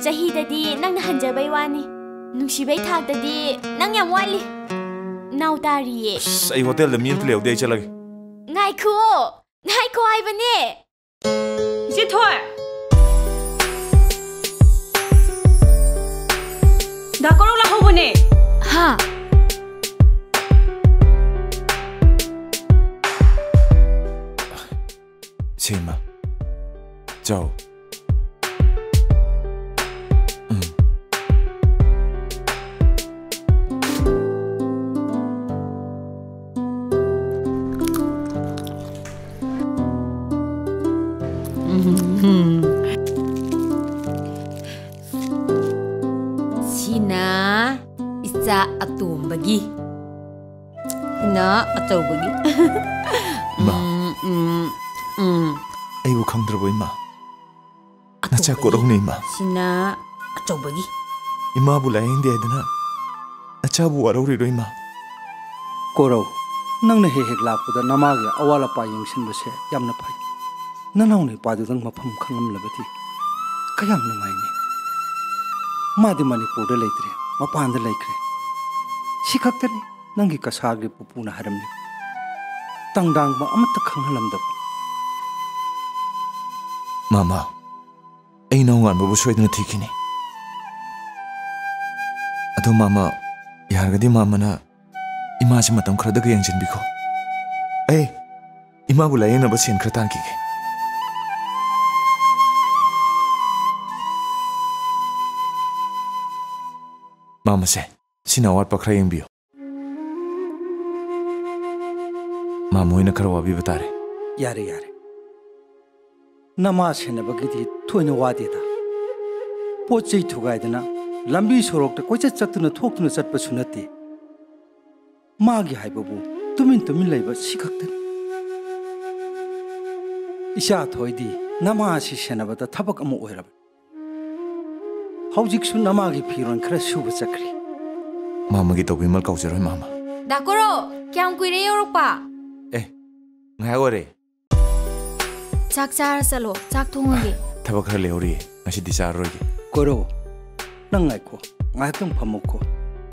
ꯆꯍꯤꯗꯗꯤ ꯅꯪꯅ ꯍꯟꯖꯕꯩ ꯋꯥꯅꯤ, ꯅꯨꯡꯁꯤꯕꯩ ꯊꯥꯛꯇꯗꯤ ꯅꯪ ꯌꯥꯝ ꯋꯥꯠꯂꯤ꯫ ꯅꯥꯎ ꯇꯥꯔꯤꯌꯦ꯫ ꯑꯁ, ꯑꯩ ꯍꯣꯇꯦꯜꯗ ꯃꯤ ꯑꯝꯇ ꯂꯩꯍꯧꯗꯦ, ꯑꯩ ꯆꯠꯂꯒꯦ꯫ ꯉꯥꯏꯈꯨꯑꯣ, ꯉꯥꯏꯈꯣ ꯍꯥꯏꯕꯅꯦ꯫ ꯏꯆꯦ ꯊꯣꯏ! ꯗꯥ ꯀꯣꯔꯧ ꯂꯥꯛꯍꯧꯕꯅꯦ꯫ ꯍꯥ? ꯁꯦꯝꯃ꯫ ꯆꯥꯎ꯫ ꯎꯝ꯫ ꯁꯤꯅ ꯏꯆꯥ ꯑꯇꯣꯝꯕꯒꯤ꯫ ꯁꯤꯅ ꯑꯆꯧꯕꯒꯤ꯫ ꯏꯃꯥ꯫ ꯎꯝ, ꯎꯝ, ꯎꯝ꯫ ꯑꯩꯕꯨ ꯈꯪꯗ꯭ꯔꯕꯣ, ꯏꯃꯥ? ꯅꯆꯥ ꯑꯇꯣꯝꯕꯒꯤ꯫ ꯀꯣꯔꯧꯅꯦ, ꯏꯃꯥ꯫ ꯁꯤꯅ ꯑꯆꯧꯕꯒꯤ꯫ ꯏꯃꯥꯕꯨ ꯂꯥꯌꯦꯡꯗꯦ ꯍꯥꯏꯗꯅ ꯅꯆꯥꯕꯨ ꯋꯥꯔꯧꯔꯤꯔꯣ, ꯏꯃꯥ? ꯀꯣꯔꯧ, ꯅꯪꯅ ꯍꯦꯛ ꯍꯦꯛ ꯂꯥꯛꯄꯗ ꯅꯃꯥꯒꯤ ꯑꯋꯥꯠ ꯑꯄꯥ ꯌꯦꯡꯁꯤꯟꯕꯁꯦ ꯌꯥꯝꯅ ꯐꯩ꯫ ꯅꯅꯥꯎ ꯅꯨꯄꯥꯗꯨꯗꯪ ꯃꯐꯝ ꯈꯪꯂꯝꯂꯕꯗꯤ ꯀꯌꯥꯝ ꯅꯨꯡꯉꯥꯏꯅꯤ꯫ ꯃꯥꯗꯤ ꯃꯅꯤꯄꯨꯔꯗ ꯂꯩꯇ꯭ꯔꯦ, ꯃꯄꯥꯟꯗ ꯂꯩꯈ꯭ꯔꯦ꯫ ꯁꯤ ꯈꯛꯇꯅꯤ ꯅꯪꯒꯤ ꯀꯁꯥꯔꯒꯤ ꯄꯨꯄꯨꯅ ꯍꯥꯏꯔꯝꯂꯤ꯫ ꯇꯪꯗꯥꯡꯕ ꯑꯃꯠꯇ ꯈꯪꯍꯜꯂꯝꯗꯕ꯫ ꯃꯥꯃ, ꯑꯩ ꯏꯅꯥꯎ ꯉꯥꯟꯕꯕꯨ ꯁꯣꯏꯗꯅ ꯊꯤꯈꯤꯅꯤ꯫ ꯑꯗꯣ ꯃꯥꯃ, ꯌꯥꯔꯒꯗꯤ ꯃꯥꯃꯅ ꯏꯃꯥꯁꯤ ꯃꯇꯝ ꯈꯔꯗꯒ ꯌꯦꯡꯁꯤꯟꯕꯤꯈꯣ꯫ ꯑꯩ ꯏꯃꯥꯕꯨ ꯂꯥꯌꯦꯡꯅꯕ ꯁꯦꯟ ꯈꯔ ꯇꯥꯟꯈꯤꯒꯦ꯫ ꯃꯥꯃꯁꯦ, ꯁꯤꯅ ꯑꯋꯥꯠꯄ ꯈꯔ ꯌꯦꯡꯕꯤꯌꯨ꯫ ꯃꯥꯃ ꯍꯣꯏꯅ ꯈꯔ ꯋꯥꯕꯤꯕ ꯇꯥꯔꯦ꯫ ꯌꯥꯔꯦ, ꯌꯥꯔꯦ꯫ ꯅꯃꯥ ꯁꯦꯟꯅꯕꯒꯤꯗꯤ ꯊꯣꯏꯅ ꯋꯥꯗꯦꯗ꯫ ꯄꯣꯠ ꯆꯩ ꯊꯨꯒꯥꯏꯗꯅ ꯂꯝꯕꯤ ꯁꯣꯔꯣꯛꯇ ꯀꯣꯏꯆꯠ ꯆꯠꯇꯨꯅ ꯊꯣꯛꯇꯨꯅ ꯆꯠꯄꯁꯨ ꯅꯠꯇꯦ꯫ ꯃꯥꯒꯤ ꯍꯥꯏꯕꯕꯨ ꯇꯨꯃꯤꯟ ꯇꯨꯃꯤꯟ ꯂꯩꯕ ꯁꯤ ꯈꯛꯇꯅꯤ꯫ ꯏꯆꯥ ꯊꯣꯏꯗꯤ ꯅꯃꯥ ꯑꯁꯤ ꯁꯦꯟꯅꯕꯗ ꯊꯕꯛ ꯑꯃ ꯑꯣꯏꯔꯕꯅꯤ꯫ ꯍꯧꯖꯤꯛꯁꯨ ꯅꯃꯥꯒꯤ ꯐꯤꯔꯣꯜ ꯈꯔ ꯁꯨꯕ ꯆꯠꯈ꯭ꯔꯤ꯫ ꯃꯥꯃꯒꯤ ꯇꯧꯕꯤꯃꯜ ꯀꯥꯎꯖꯔꯣꯏ, ꯃꯥꯃ꯫ ꯗꯥ ꯀꯣꯔꯧ, ꯀꯌꯥꯝ ꯀꯨꯏꯔꯦ ꯌꯧꯔꯛꯄ? ꯑꯦ, ꯉꯥꯏꯍꯥꯛ ꯑꯣꯏꯔꯦ꯫ ꯆꯥꯛ ꯆꯥꯔ ꯆꯠꯂꯣ, ꯆꯥꯛ ꯊꯣꯡꯉꯒꯦ꯫ ꯊꯕꯛ ꯈꯔ ꯂꯩꯍꯧꯔꯤꯌꯦ, ꯉꯁꯤꯗꯤ ꯆꯥꯔꯔꯣꯏꯒꯦ꯫ ꯀꯣꯔꯧ, ꯅꯪ ꯉꯥꯏꯈꯣ, ꯉꯥꯏꯍꯥꯛꯇꯪ ꯐꯝꯃꯨꯀꯣ꯫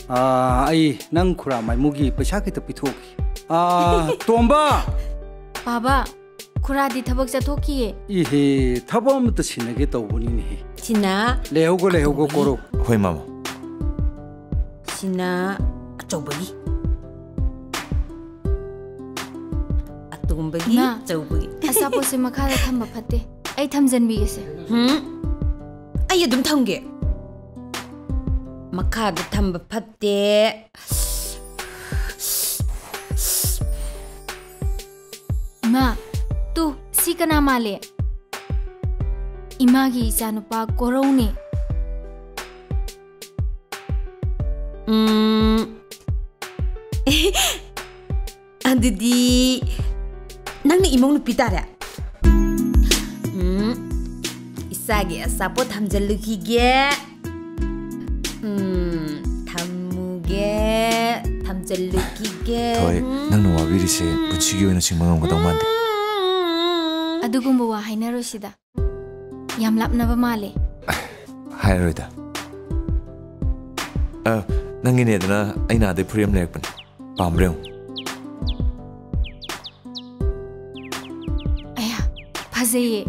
ꯑꯥ, ꯑꯩ ꯅꯪ ꯈꯨꯔꯥ ꯃꯥꯏꯃꯨꯒꯤ ꯄꯩꯁꯥ ꯈꯤꯇ ꯄꯤꯊꯣꯛꯈꯤ꯫ ꯑꯥ, ꯇꯣꯝꯕ! ꯕꯥꯕꯥ, ꯈꯨꯔꯥꯗꯤ ꯊꯕꯛ ꯆꯠꯊꯣꯛꯈꯤꯌꯦ꯫ ꯏꯍꯦ, ꯊꯕꯛ ꯑꯃꯇ ꯁꯤꯟꯅꯒꯦ ꯇꯧꯕꯅꯤꯅꯦꯍꯦ꯫ ꯁꯤꯟꯅ꯫ ꯂꯩꯍꯧꯒꯣ, ꯂꯩꯍꯧꯒꯣ, ꯀꯣꯔꯧ꯫ ꯍꯣꯏ, ꯃꯥꯃ꯫ ꯁꯤꯅ ꯑꯆꯧꯕꯒꯤ꯫ ꯑꯇꯣꯝꯕꯒꯤ, ꯏꯃꯥ, ꯑꯆꯧꯕꯒꯤ꯫ ꯑꯆꯥꯄꯣꯠꯁꯦ ꯃꯈꯥꯗ ꯊꯝꯕ ꯐꯠꯇꯦ꯫ ꯑꯩ ꯊꯝꯖꯟꯕꯤꯒꯦꯁꯦ꯫ ꯍꯨꯝ? ꯑꯩ ꯑꯗꯨꯝ ꯊꯝꯒꯦ꯫ ꯃꯈꯥꯗ ꯊꯝꯕ ꯐꯠꯇꯦ꯫ ꯏꯃꯥ, ꯇꯨ, ꯁꯤ ꯀꯅꯥ ꯃꯥꯜꯂꯦ? ꯏꯃꯥꯒꯤ ꯏꯆꯥꯅꯨꯄꯥ ꯀꯣꯔꯧꯅꯦ꯫ ꯎꯝ꯫ ꯑꯗꯨꯗꯤ ꯅꯪꯅ ꯏꯃꯧ ꯅꯨꯄꯤ ꯇꯥꯔꯦ꯫ ꯎꯝ꯫ ꯏꯆꯥꯒꯤ ꯑꯆꯥꯄꯣꯠ ꯊꯝꯖꯜꯂꯨꯈꯤꯒꯦ꯫ ꯎꯝ, ꯊꯝꯃꯨꯒꯦ, ꯊꯝꯖꯜꯂꯨꯈꯤꯒꯦ꯫ ꯊꯣꯏ, ꯎꯝ꯫ ꯅꯪꯅ ꯋꯥꯕꯤꯔꯤꯁꯦ ꯄꯨꯟꯁꯤꯒꯤ ꯑꯣꯏꯅ ꯁꯤꯡꯕ ꯉꯝꯒꯗꯧ ꯃꯥꯟꯗꯦ꯫ ꯑꯗꯨꯒꯨꯝꯕ ꯋꯥ ꯍꯥꯏꯅꯔꯣꯏꯁꯤꯗ꯫ ꯌꯥꯝ ꯂꯥꯞꯅꯕ ꯃꯥꯜꯂꯦ꯫ ꯍꯥꯏꯔꯔꯣꯏꯗ꯫ ꯑ, ꯅꯪꯒꯤꯅꯦꯗꯅ ꯑꯩꯅ ꯑꯗꯩ ꯐꯨꯔꯤꯠ ꯑꯃ ꯂꯩꯔꯛꯄꯅꯦ꯫ ꯄꯥꯝꯕ꯭ꯔꯥ ꯌꯦꯡꯉꯨ꯫ ꯑꯌꯥ, ꯐꯖꯩꯌꯦ꯫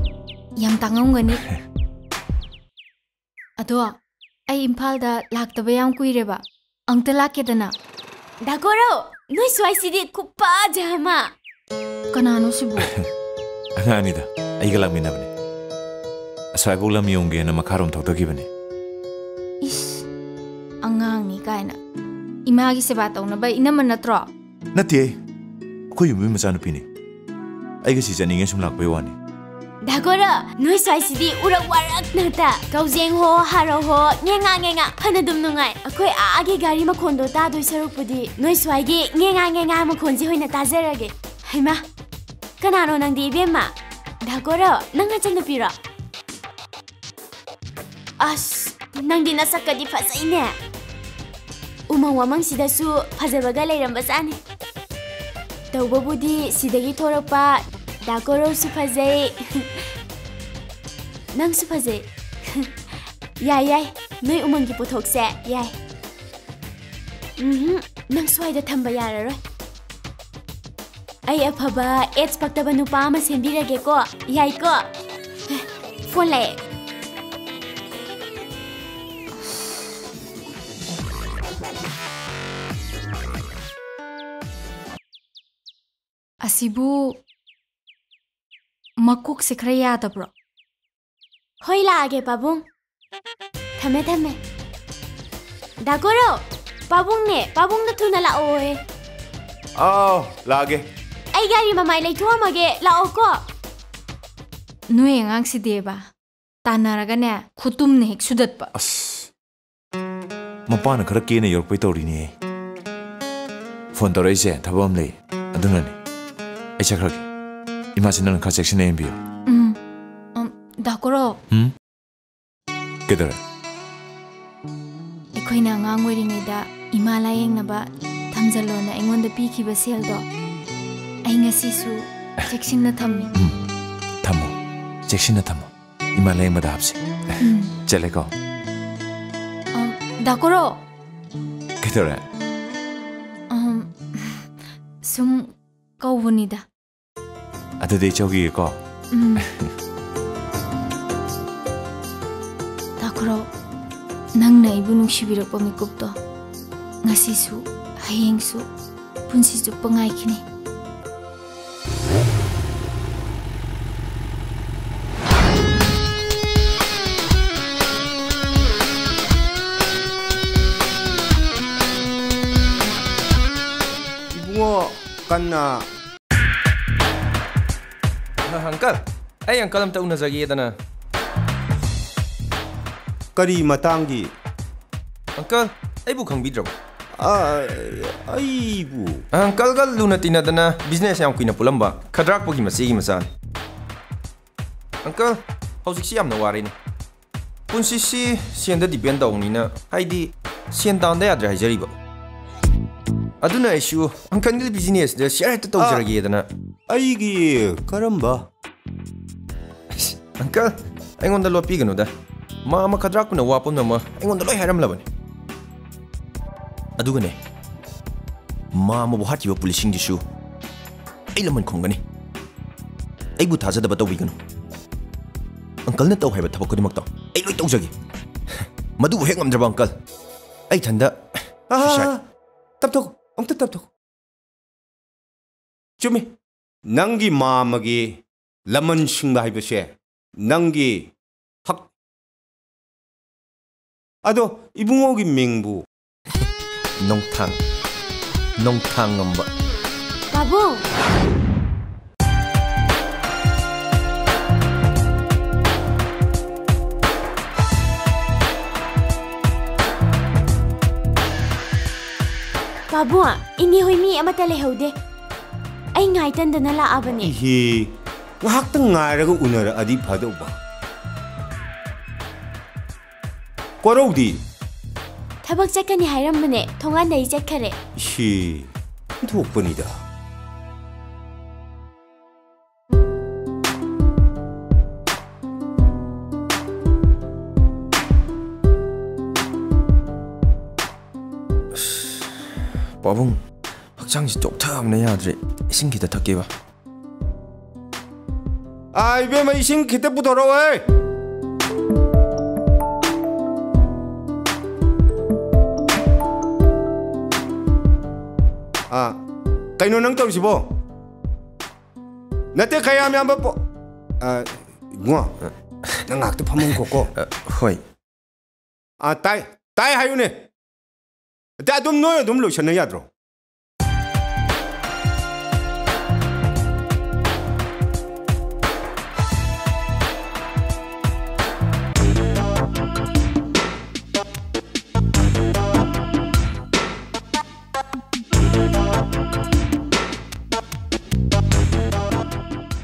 ꯌꯥꯝ ꯇꯥꯡꯉꯝꯒꯅꯤ꯫ ꯑꯗꯣ, ꯑꯩ ꯏꯝꯐꯥꯜꯗ ꯂꯥꯛꯇꯕ ꯌꯥꯝ ꯀꯨꯏꯔꯦꯕ꯫ ꯑꯝꯇ ꯂꯥꯛꯀꯦꯗꯅ꯫ ꯗꯥ ꯀꯣꯔꯧ, ꯅꯣꯏ ꯁ꯭ꯋꯥꯏꯁꯤꯗꯤ ꯈꯨꯐꯖ ꯑꯃ꯫ ꯀꯅꯥꯅꯣ ꯁꯤꯕꯨ? ꯑꯉꯥꯡꯅꯤꯗ, ꯑꯩꯒ ꯂꯥꯛꯃꯤꯟꯅꯕꯅꯦ꯫ ꯑꯁ꯭ꯋꯥꯏꯐꯥꯎ ꯂꯝ ꯌꯣꯡꯒꯦꯅ ꯃꯈꯥꯔꯣꯝ ꯊꯧꯗꯈꯤꯕꯅꯦ꯫ ꯏꯁ, ꯑꯉꯥꯡꯅꯤ ꯀꯥꯏꯅ꯫ ꯏꯃꯥꯒꯤ ꯁꯦꯕꯥ ꯇꯧꯅꯕ ꯏꯅꯝꯃ ꯅꯠꯇ꯭ꯔꯣ? ꯅꯠꯇꯦ, ꯑꯩꯈꯣꯏ ꯌꯨꯝꯕꯨꯒꯤ ꯃꯆꯥꯅꯨꯄꯤꯅꯦ꯫ ꯑꯩꯒ ꯁꯤ ꯆꯠꯅꯤꯡꯉꯦ ꯁꯨꯝ ꯂꯥꯛꯄꯩ ꯋꯥꯅꯤ꯫ ꯗꯥ ꯀꯣꯔꯧ, ꯅꯣꯏ ꯁ꯭ꯋꯥꯏꯁꯤꯗꯤ ꯎꯔꯛ ꯋꯥꯔꯛ ꯉꯥꯛꯇ꯫ ꯀꯧꯖꯦꯡ ꯍꯣ, ꯍꯥꯔꯧ ꯍꯣ, ꯉꯦꯉꯥ ꯉꯦꯉꯥ, ꯐꯅꯗꯨꯝ ꯅꯨꯡꯉꯥꯏ꯫ ꯑꯩꯈꯣꯏ ꯑꯥꯒꯤ ꯒꯥꯔꯤ ꯃꯈꯣꯟꯗꯣ ꯇꯥꯗꯣꯏ ꯁꯔꯨꯛꯄꯨꯗꯤ ꯅꯣꯏ ꯁ꯭ꯋꯥꯏꯒꯤ ꯉꯦꯉꯥ ꯉꯦꯉꯥ ꯃꯈꯣꯟꯁꯤ ꯑꯣꯏꯅ ꯇꯥꯖꯔꯒꯦ꯫ ꯍꯩꯃꯥ, ꯀꯅꯥꯅꯣ ꯅꯪꯗꯤ ꯏꯕꯦꯝꯃ? ꯗꯥ ꯀꯣꯔꯧ, ꯅꯪ ꯅꯆꯟꯅꯨꯄꯤꯔꯣ? ꯑꯁ, ꯅꯪꯗꯤ ꯅꯁꯛꯀꯗꯤ ꯐꯖꯩꯅꯦ꯫ ꯎꯃꯪ ꯋꯥꯃꯪꯁꯤꯗꯁꯨ ꯐꯖꯕꯒ ꯂꯩꯔꯝꯕꯖꯥꯠꯅꯤ꯫ ꯇꯧꯕꯕꯨꯗꯤ ꯁꯤꯗꯒꯤ ꯊꯣꯔꯛꯄ ꯗꯥ ꯀꯣꯔꯧꯁꯨ ꯐꯖꯩ꯫ ꯅꯪꯁꯨ ꯐꯖꯩ꯫ ꯌꯥꯏ, ꯌꯥꯏ, ꯅꯣꯏ ꯎꯃꯪꯒꯤ ꯄꯣꯊꯣꯛꯁꯦ ꯌꯥꯏ꯫ ꯎꯝꯍꯨꯝ, ꯅꯪ ꯁ꯭ꯋꯥꯏꯗ ꯊꯝꯕ ꯌꯥꯔꯔꯣꯏ꯫ ꯑꯩ ꯑꯐꯕ ꯑꯦꯗꯁ ꯄꯛꯇꯕ ꯅꯨꯄꯥ ꯑꯃ ꯁꯦꯝꯕꯤꯔꯒꯦꯀꯣ꯫ ꯌꯥꯏꯀꯣ? ꯐꯣꯟ ꯂꯥꯛꯑꯦ꯫ ꯑꯁꯤꯕꯨ ꯃꯀꯣꯛꯁꯦ ꯈꯔ ꯌꯥꯗꯕ꯭ꯔꯣ? ꯍꯣꯏ, ꯂꯥꯛꯑꯒꯦ, ꯄꯥꯕꯨꯡ꯫ ꯊꯝꯃꯦ, ꯊꯝꯃꯦ꯫ ꯗꯥ ꯀꯣꯔꯧ, ꯄꯥꯕꯨꯡꯅꯦ, ꯄꯥꯕꯨꯡꯗ ꯊꯨꯅ ꯂꯥꯛꯑꯣꯌꯦ꯫ ꯑꯥꯎ, ꯂꯥꯛꯑꯒꯦ꯫ ꯑꯩ ꯒꯥꯔꯤ ꯃꯃꯥꯏ ꯂꯩꯊꯣꯛꯑꯝꯃꯒꯦ, ꯂꯥꯛꯑꯣꯀꯣ꯫ ꯅꯣꯏ ꯑꯉꯥꯡꯁꯤꯗꯤꯕ, ꯇꯥꯟꯅꯔꯒꯅꯦ, ꯈꯨꯇꯨꯝꯅ ꯍꯦꯛ ꯁꯨꯗꯠꯄ꯫ ꯑꯁ, ꯃꯄꯥꯅ ꯈꯔ ꯀꯦꯅ ꯌꯧꯔꯛꯄꯩ ꯇꯧꯔꯤꯅꯦ꯫ ꯐꯣꯟ ꯇꯧꯔꯛꯏꯁꯦ ꯊꯕꯛ ꯑꯃ ꯂꯩ, ꯑꯗꯨꯅꯅꯦ꯫ ꯑꯩ ꯆꯠꯈ꯭ꯔꯒꯦ꯫ ꯏꯃꯥꯁꯦ ꯅꯪꯅ ꯈꯔ ꯆꯦꯛꯁꯤꯟꯅ ꯌꯦꯡꯕꯤꯌꯨ꯫ ꯎꯝ, ꯎꯝ, ꯗꯥ ꯀꯣꯔꯧ꯫ ꯎꯝ? ꯀꯩꯗꯧꯔꯦ? ꯑꯩꯈꯣꯏꯅ ꯑꯉꯥꯡ ꯑꯣꯏꯔꯤꯉꯩꯗ ꯏꯃꯥ ꯂꯥꯌꯦꯡꯅꯕ ꯊꯝꯖꯜꯂꯣꯅ ꯑꯩꯉꯣꯟꯗ ꯄꯤꯈꯤꯕ ꯁꯦꯜꯗꯣ ꯑꯩ ꯉꯁꯤꯁꯨ ꯆꯦꯛꯁꯤꯟꯅ ꯊꯝꯃꯤ꯫ ꯎꯝ, ꯊꯝꯃꯣ, ꯆꯦꯛꯁꯤꯟꯅ ꯊꯝꯃꯣ꯫ ꯏꯃꯥ ꯂꯥꯌꯦꯡꯕꯗ ꯍꯥꯞꯁꯤ꯫ ꯎꯝ꯫ ꯆꯠꯂꯦꯀꯣ꯫ ꯑ, ꯗꯥ ꯀꯣꯔꯧ꯫ ꯀꯩꯗꯧꯔꯦ? ꯑꯝ, ꯁꯨꯝ ꯀꯧꯕꯅꯤꯗ꯫ ꯑꯗꯨꯗꯤ ꯑꯩ ꯆꯧꯈꯤꯒꯦꯀꯣ꯫ ꯎꯝ꯫ ꯗꯥ ꯀꯣꯔꯧ, ꯅꯪꯅ ꯑꯩꯕꯨ ꯅꯨꯡꯁꯤꯕꯤꯔꯛꯄ ꯃꯤꯀꯨꯞꯇꯣ ꯉꯁꯤꯁꯨ ꯍꯌꯦꯡꯁꯨ ꯄꯨꯟꯁꯤ ꯆꯨꯞꯄ ꯉꯥꯏꯈꯤꯅꯤ꯫ ꯏꯕꯨꯡꯉꯣ, ꯀꯟꯅ꯫ ꯑ, ꯑꯪꯀꯜ, ꯑꯩ ꯑꯪꯀꯜ ꯑꯝꯇ ꯎꯅꯖꯒꯦꯗꯅ꯫ ꯀꯔꯤ ꯃꯇꯥꯡꯒꯤ? ꯑꯪꯀꯜ, ꯑꯩꯕꯨ ꯈꯪꯕꯤꯗ꯭ꯔꯕꯣ? ꯑ, ꯑꯩꯕꯨ? ꯑꯪꯀꯜꯒ ꯂꯨꯅ ꯇꯤꯟꯅꯗꯅ ꯕꯤꯖꯤꯅꯦꯁ ꯌꯥꯝ ꯀꯨꯏꯅ ꯄꯨꯜꯂꯝꯕ ꯈꯗ꯭ꯔꯥꯛꯄꯒꯤ ꯃꯆꯦꯒꯤ ꯃꯆꯥꯅꯤ꯫ ꯑꯪꯀꯜ, ꯍꯧꯖꯤꯛꯁꯤ ꯌꯥꯝꯅ ꯋꯥꯔꯦꯅꯦ꯫ ꯄꯨꯟꯁꯤꯁꯤ ꯁꯦꯟꯗ ꯗꯤꯄꯦꯟ ꯇꯧꯕꯅꯤꯅ, ꯍꯥꯏꯗꯤ ꯁꯦꯟ ꯇꯥꯟꯗ ꯌꯥꯗ꯭ꯔꯦ ꯍꯥꯏꯖꯔꯤꯕ꯫ ꯑꯗꯨꯅ ꯑꯩꯁꯨ ꯑꯪꯀꯜꯒꯤ ꯕꯤꯖꯤꯅꯦꯁꯇ ꯁꯤꯌꯔ ꯍꯦꯛꯇ ꯇꯧꯖꯔꯒꯦꯗꯅ꯫ ꯑ, ꯑꯩꯒꯤ ꯀꯔꯝꯕ? ꯑꯁ, ꯑꯪꯀꯜ, ꯑꯩꯉꯣꯟꯗ ꯂꯣꯠꯄꯤꯒꯅꯨꯗ꯫ ꯃꯥ ꯑꯃ ꯈꯗ꯭ꯔꯥꯛꯄꯅ ꯋꯥ ꯄꯨꯝꯅꯃꯛ ꯑꯩꯉꯣꯟꯗ ꯂꯣꯏ ꯍꯥꯏꯔꯝꯂꯕꯅꯤ꯫ ꯑꯗꯨꯒꯅꯦ, ꯃꯥ ꯑꯃꯕꯨ ꯍꯥꯠꯈꯤꯕ ꯄꯨꯂꯤꯁꯁꯤꯡꯗꯨꯁꯨ ꯑꯩ ꯂꯃꯟ ꯈꯨꯝꯒꯅꯤ꯫ ꯑꯩꯕꯨ ꯊꯥꯖꯗꯕ ꯇꯧꯕꯤꯒꯅꯨ꯫ ꯑꯪꯀꯜꯅ ꯇꯧ ꯍꯥꯏꯕ ꯊꯕꯛ ꯈꯨꯗꯤꯡꯃꯛꯇꯣ ꯑꯩ ꯂꯣꯏ ꯇꯧꯖꯒꯦ꯫ ꯃꯗꯨꯕꯨ ꯍꯦꯛ ꯉꯝꯗ꯭ꯔꯕ ꯑꯪꯀꯜ, ꯑꯩ ꯏꯊꯟꯗ ꯑꯥ, suicide꯫ ꯇꯞꯊꯣꯛ, ꯑꯝꯇ ꯇꯞꯊꯣꯛ꯫ ꯆꯨꯝꯃꯤ꯫ ꯅꯪꯒꯤ ꯃꯥꯃꯒꯤ ꯂꯃꯟ ꯁꯤꯡꯕ ꯍꯥꯏꯕꯁꯦ ꯅꯪꯒꯤ ꯍꯛ-, ꯑꯗꯣ ꯏꯕꯨꯡꯉꯣꯒꯤ ꯃꯤꯡꯕꯨ? ꯅꯣꯡꯊꯥꯡ, ꯅꯣꯡꯊꯥꯡ ꯉꯝꯕ꯫ ꯄꯥꯕꯨꯡ! ꯄꯥꯕꯨꯡ, ꯏꯅꯦ ꯍꯣꯏ ꯃꯤ ꯑꯃꯠꯇ ꯂꯩꯍꯧꯗꯦ꯫ ꯑꯩ ꯉꯥꯏꯇꯟꯗꯅ ꯂꯥꯛꯑꯕꯅꯦ꯫ ꯏꯍꯦ, ꯉꯥꯏꯍꯥꯛꯇꯪ ꯉꯥꯏꯔꯒ ꯎꯅꯔꯛꯑꯗꯤ ꯐꯗꯧꯕ꯫ ꯀꯣꯔꯧꯗꯤ? ꯊꯕꯛ ꯆꯠꯀꯅꯤ ꯍꯥꯏꯔꯝꯕꯅꯦ, ꯊꯣꯡꯒꯥꯟꯗꯒꯤ ꯆꯠꯈꯔꯦ꯫ ꯏꯁꯤ, ꯊꯣꯛꯄꯅꯤꯗ꯫ ꯑꯁ, ꯄꯥꯕꯨꯡ, ꯍꯛꯆꯥꯡꯁꯤ ꯆꯣꯛꯊꯕꯅ ꯌꯥꯗ꯭ꯔꯦ꯫ ꯏꯁꯤꯡ ꯈꯤꯇ ꯊꯛꯀꯦꯕ꯫ ꯑꯥ, ꯏꯕꯦꯝꯃ, ꯏꯁꯤꯡ ꯈꯤꯇ ꯄꯨꯊꯣꯔꯛꯑꯣꯍꯦ꯫ ꯑꯥ, ꯀꯩꯅꯣ ꯅꯪ ꯇꯧꯔꯤꯁꯤꯕꯣ? ꯅꯠꯇꯦ, ꯀꯌꯥꯝ ꯌꯥꯝꯕ ꯄꯣ-, ꯑꯥ, ꯏꯕꯨꯡꯉꯣ, ꯅꯪ ꯉꯥꯏꯍꯥꯛꯇ ꯐꯝꯃꯨꯀꯣ, ꯀꯣ꯫ ꯑ, ꯍꯣꯏ꯫ ꯑꯥ, ꯇꯥꯏ, ꯇꯥꯏ ꯍꯥꯏꯌꯨꯅꯦ꯫ ꯑꯗ ꯑꯗꯨꯝ ꯅꯣꯏ ꯑꯗꯨꯝ ꯂꯣꯏꯁꯟꯅ ꯌꯥꯗ꯭ꯔꯣ?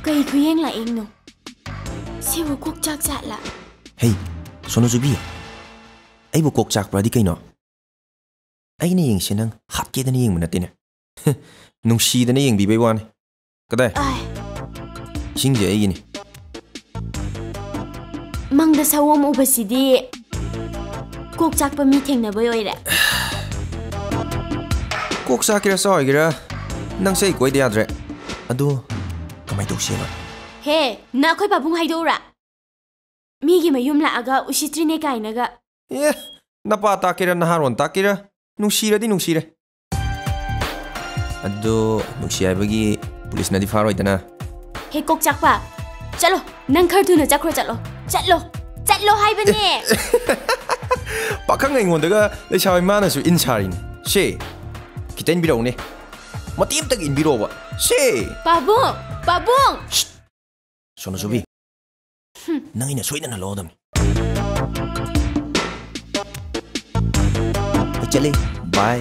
ꯀꯩ ꯈꯨꯌꯦꯡ ꯂꯥꯛꯏꯅꯣ? ꯁꯤꯕꯨ ꯀꯣꯛ ꯆꯥꯛ ꯆꯥꯠꯂꯥ? ꯍꯩ, ꯁꯣꯅꯣꯆꯨꯕꯤ, ꯑꯩꯕꯨ ꯀꯣꯛ ꯆꯥꯛꯄ꯭ꯔꯥꯗꯤ ꯀꯩꯅꯣ? ꯑꯩꯅ ꯌꯦꯡꯁꯦ ꯅꯪ ꯍꯥꯠꯀꯦꯗꯅ ꯌꯦꯡꯕ ꯅꯠꯇꯦꯅꯦ꯫ ꯅꯨꯡꯁꯤꯗꯅ ꯌꯦꯡꯕꯤꯕꯩ ꯋꯥꯅꯤ꯫ ꯀꯗꯥꯏ? ꯑꯥꯏ꯫ ꯏꯁꯤꯡꯁꯦ ꯑꯩꯒꯤꯅꯤ꯫ ꯃꯪꯗ ꯁꯑꯣꯝ ꯎꯕꯁꯤꯗꯤ ꯀꯣꯛ ꯆꯥꯛꯄ ꯃꯤ ꯊꯦꯡꯅꯕꯩ ꯑꯣꯏꯔꯦ꯫ ꯀꯣꯛ ꯆꯥꯛꯀꯦꯔꯥ ꯆꯥꯎꯒꯦꯔꯥ, ꯅꯪꯁꯦ ꯑꯩ ꯀꯣꯏꯗ ꯌꯥꯗ꯭ꯔꯦ꯫ ꯑꯗꯣ ꯀꯃꯥꯏ ꯇꯧꯁꯦꯕ? ꯍꯦ, ꯅꯪ ꯑꯩꯈꯣꯏ ꯄꯥꯕꯨꯡ ꯍꯥꯏꯗꯣꯛꯎꯔꯥ? ꯃꯤꯒꯤ ꯃꯌꯨꯝ ꯂꯥꯛꯑꯒ ꯎꯁꯤꯠꯇ꯭ꯔꯤꯅꯦ ꯀꯥꯏꯅꯒ꯫ ꯑꯦ, ꯅꯄꯥ ꯇꯥꯛꯀꯦꯔꯥ ꯅꯍꯥꯔꯣꯟ ꯇꯥꯛꯀꯦꯔꯥ, ꯅꯨꯡꯁꯤꯔꯗꯤ ꯅꯨꯡꯁꯤꯔꯦ꯫ ꯑꯗꯣ ꯅꯨꯡꯁꯤ ꯍꯥꯏꯕꯒꯤ ꯄꯨꯂꯤꯁꯅꯗꯤ ꯐꯥꯔꯣꯏꯗꯅ? ꯍꯦ ꯀꯣꯛ ꯆꯥꯛꯄ, ꯆꯠꯂꯣ, ꯅꯪ ꯈꯔ ꯊꯨꯅ ꯆꯠꯈ꯭ꯔꯣ, ꯆꯠꯂꯣ, ꯆꯠꯂꯣ, ꯆꯠꯂꯣ ꯍꯥꯏꯕꯅꯦ꯫ ꯄꯥꯈꯪ ꯑꯩꯉꯣꯟꯗꯒ ꯂꯩꯁꯥꯕꯤ ꯃꯥꯅꯁꯨ ꯏꯟ ꯁꯥꯔꯤꯅꯤ꯫ ꯁꯦ, ꯈꯤꯇ ꯏꯟꯕꯤꯔꯛꯎꯅꯦ, ꯃꯇꯦꯛ ꯑꯝꯇꯒ ꯏꯟꯕꯤꯔꯛꯑꯣꯕ꯫ ꯁꯦ꯫ ꯄꯥꯕꯨꯡ, ꯄꯥꯕꯨꯡ! ꯁꯣꯅꯣꯆꯨꯕꯤ, ꯅꯪ ꯑꯩꯅ ꯁꯣꯏꯗꯅ ꯂꯧꯒꯗꯕꯅꯤ꯫ ꯑꯩ ꯆꯠꯂꯦ, ꯕꯥꯏ꯫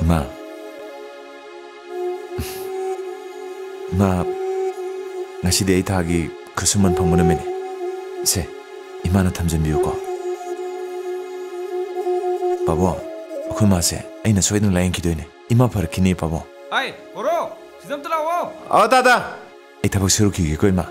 ꯏꯃꯥ, ꯏꯃꯥ, ꯉꯁꯤꯗꯤ ꯑꯩ ꯊꯥꯒꯤ ꯈꯨꯠꯁꯨꯃꯟ ꯐꯪꯕ ꯅꯨꯃꯤꯠꯅꯤ꯫ ꯁꯦ, ꯏꯃꯥꯅ ꯊꯝꯖꯟꯕꯤꯌꯨꯀꯣ꯫ ꯄꯥꯕꯨꯡ, ꯑꯩꯈꯣꯏ ꯃꯥꯁꯦ ꯑꯩꯅ ꯁꯣꯏꯗꯅ ꯂꯥꯌꯦꯡꯈꯤꯗꯣꯏꯅꯦ꯫ ꯏꯃꯥ ꯐꯔꯛꯈꯤꯅꯤ, ꯄꯥꯕꯨꯡ꯫ ꯑꯩ, ꯀꯣꯔꯣ, ꯁꯤꯗ ꯑꯝꯇ ꯂꯥꯛꯑꯣ꯫ ꯑꯣ, ꯇꯥ, ꯇꯥ꯫ ꯑꯩ ꯊꯕꯛ ꯁꯨꯔꯨꯈꯤꯒꯦꯀꯣ, ꯏꯃꯥ꯫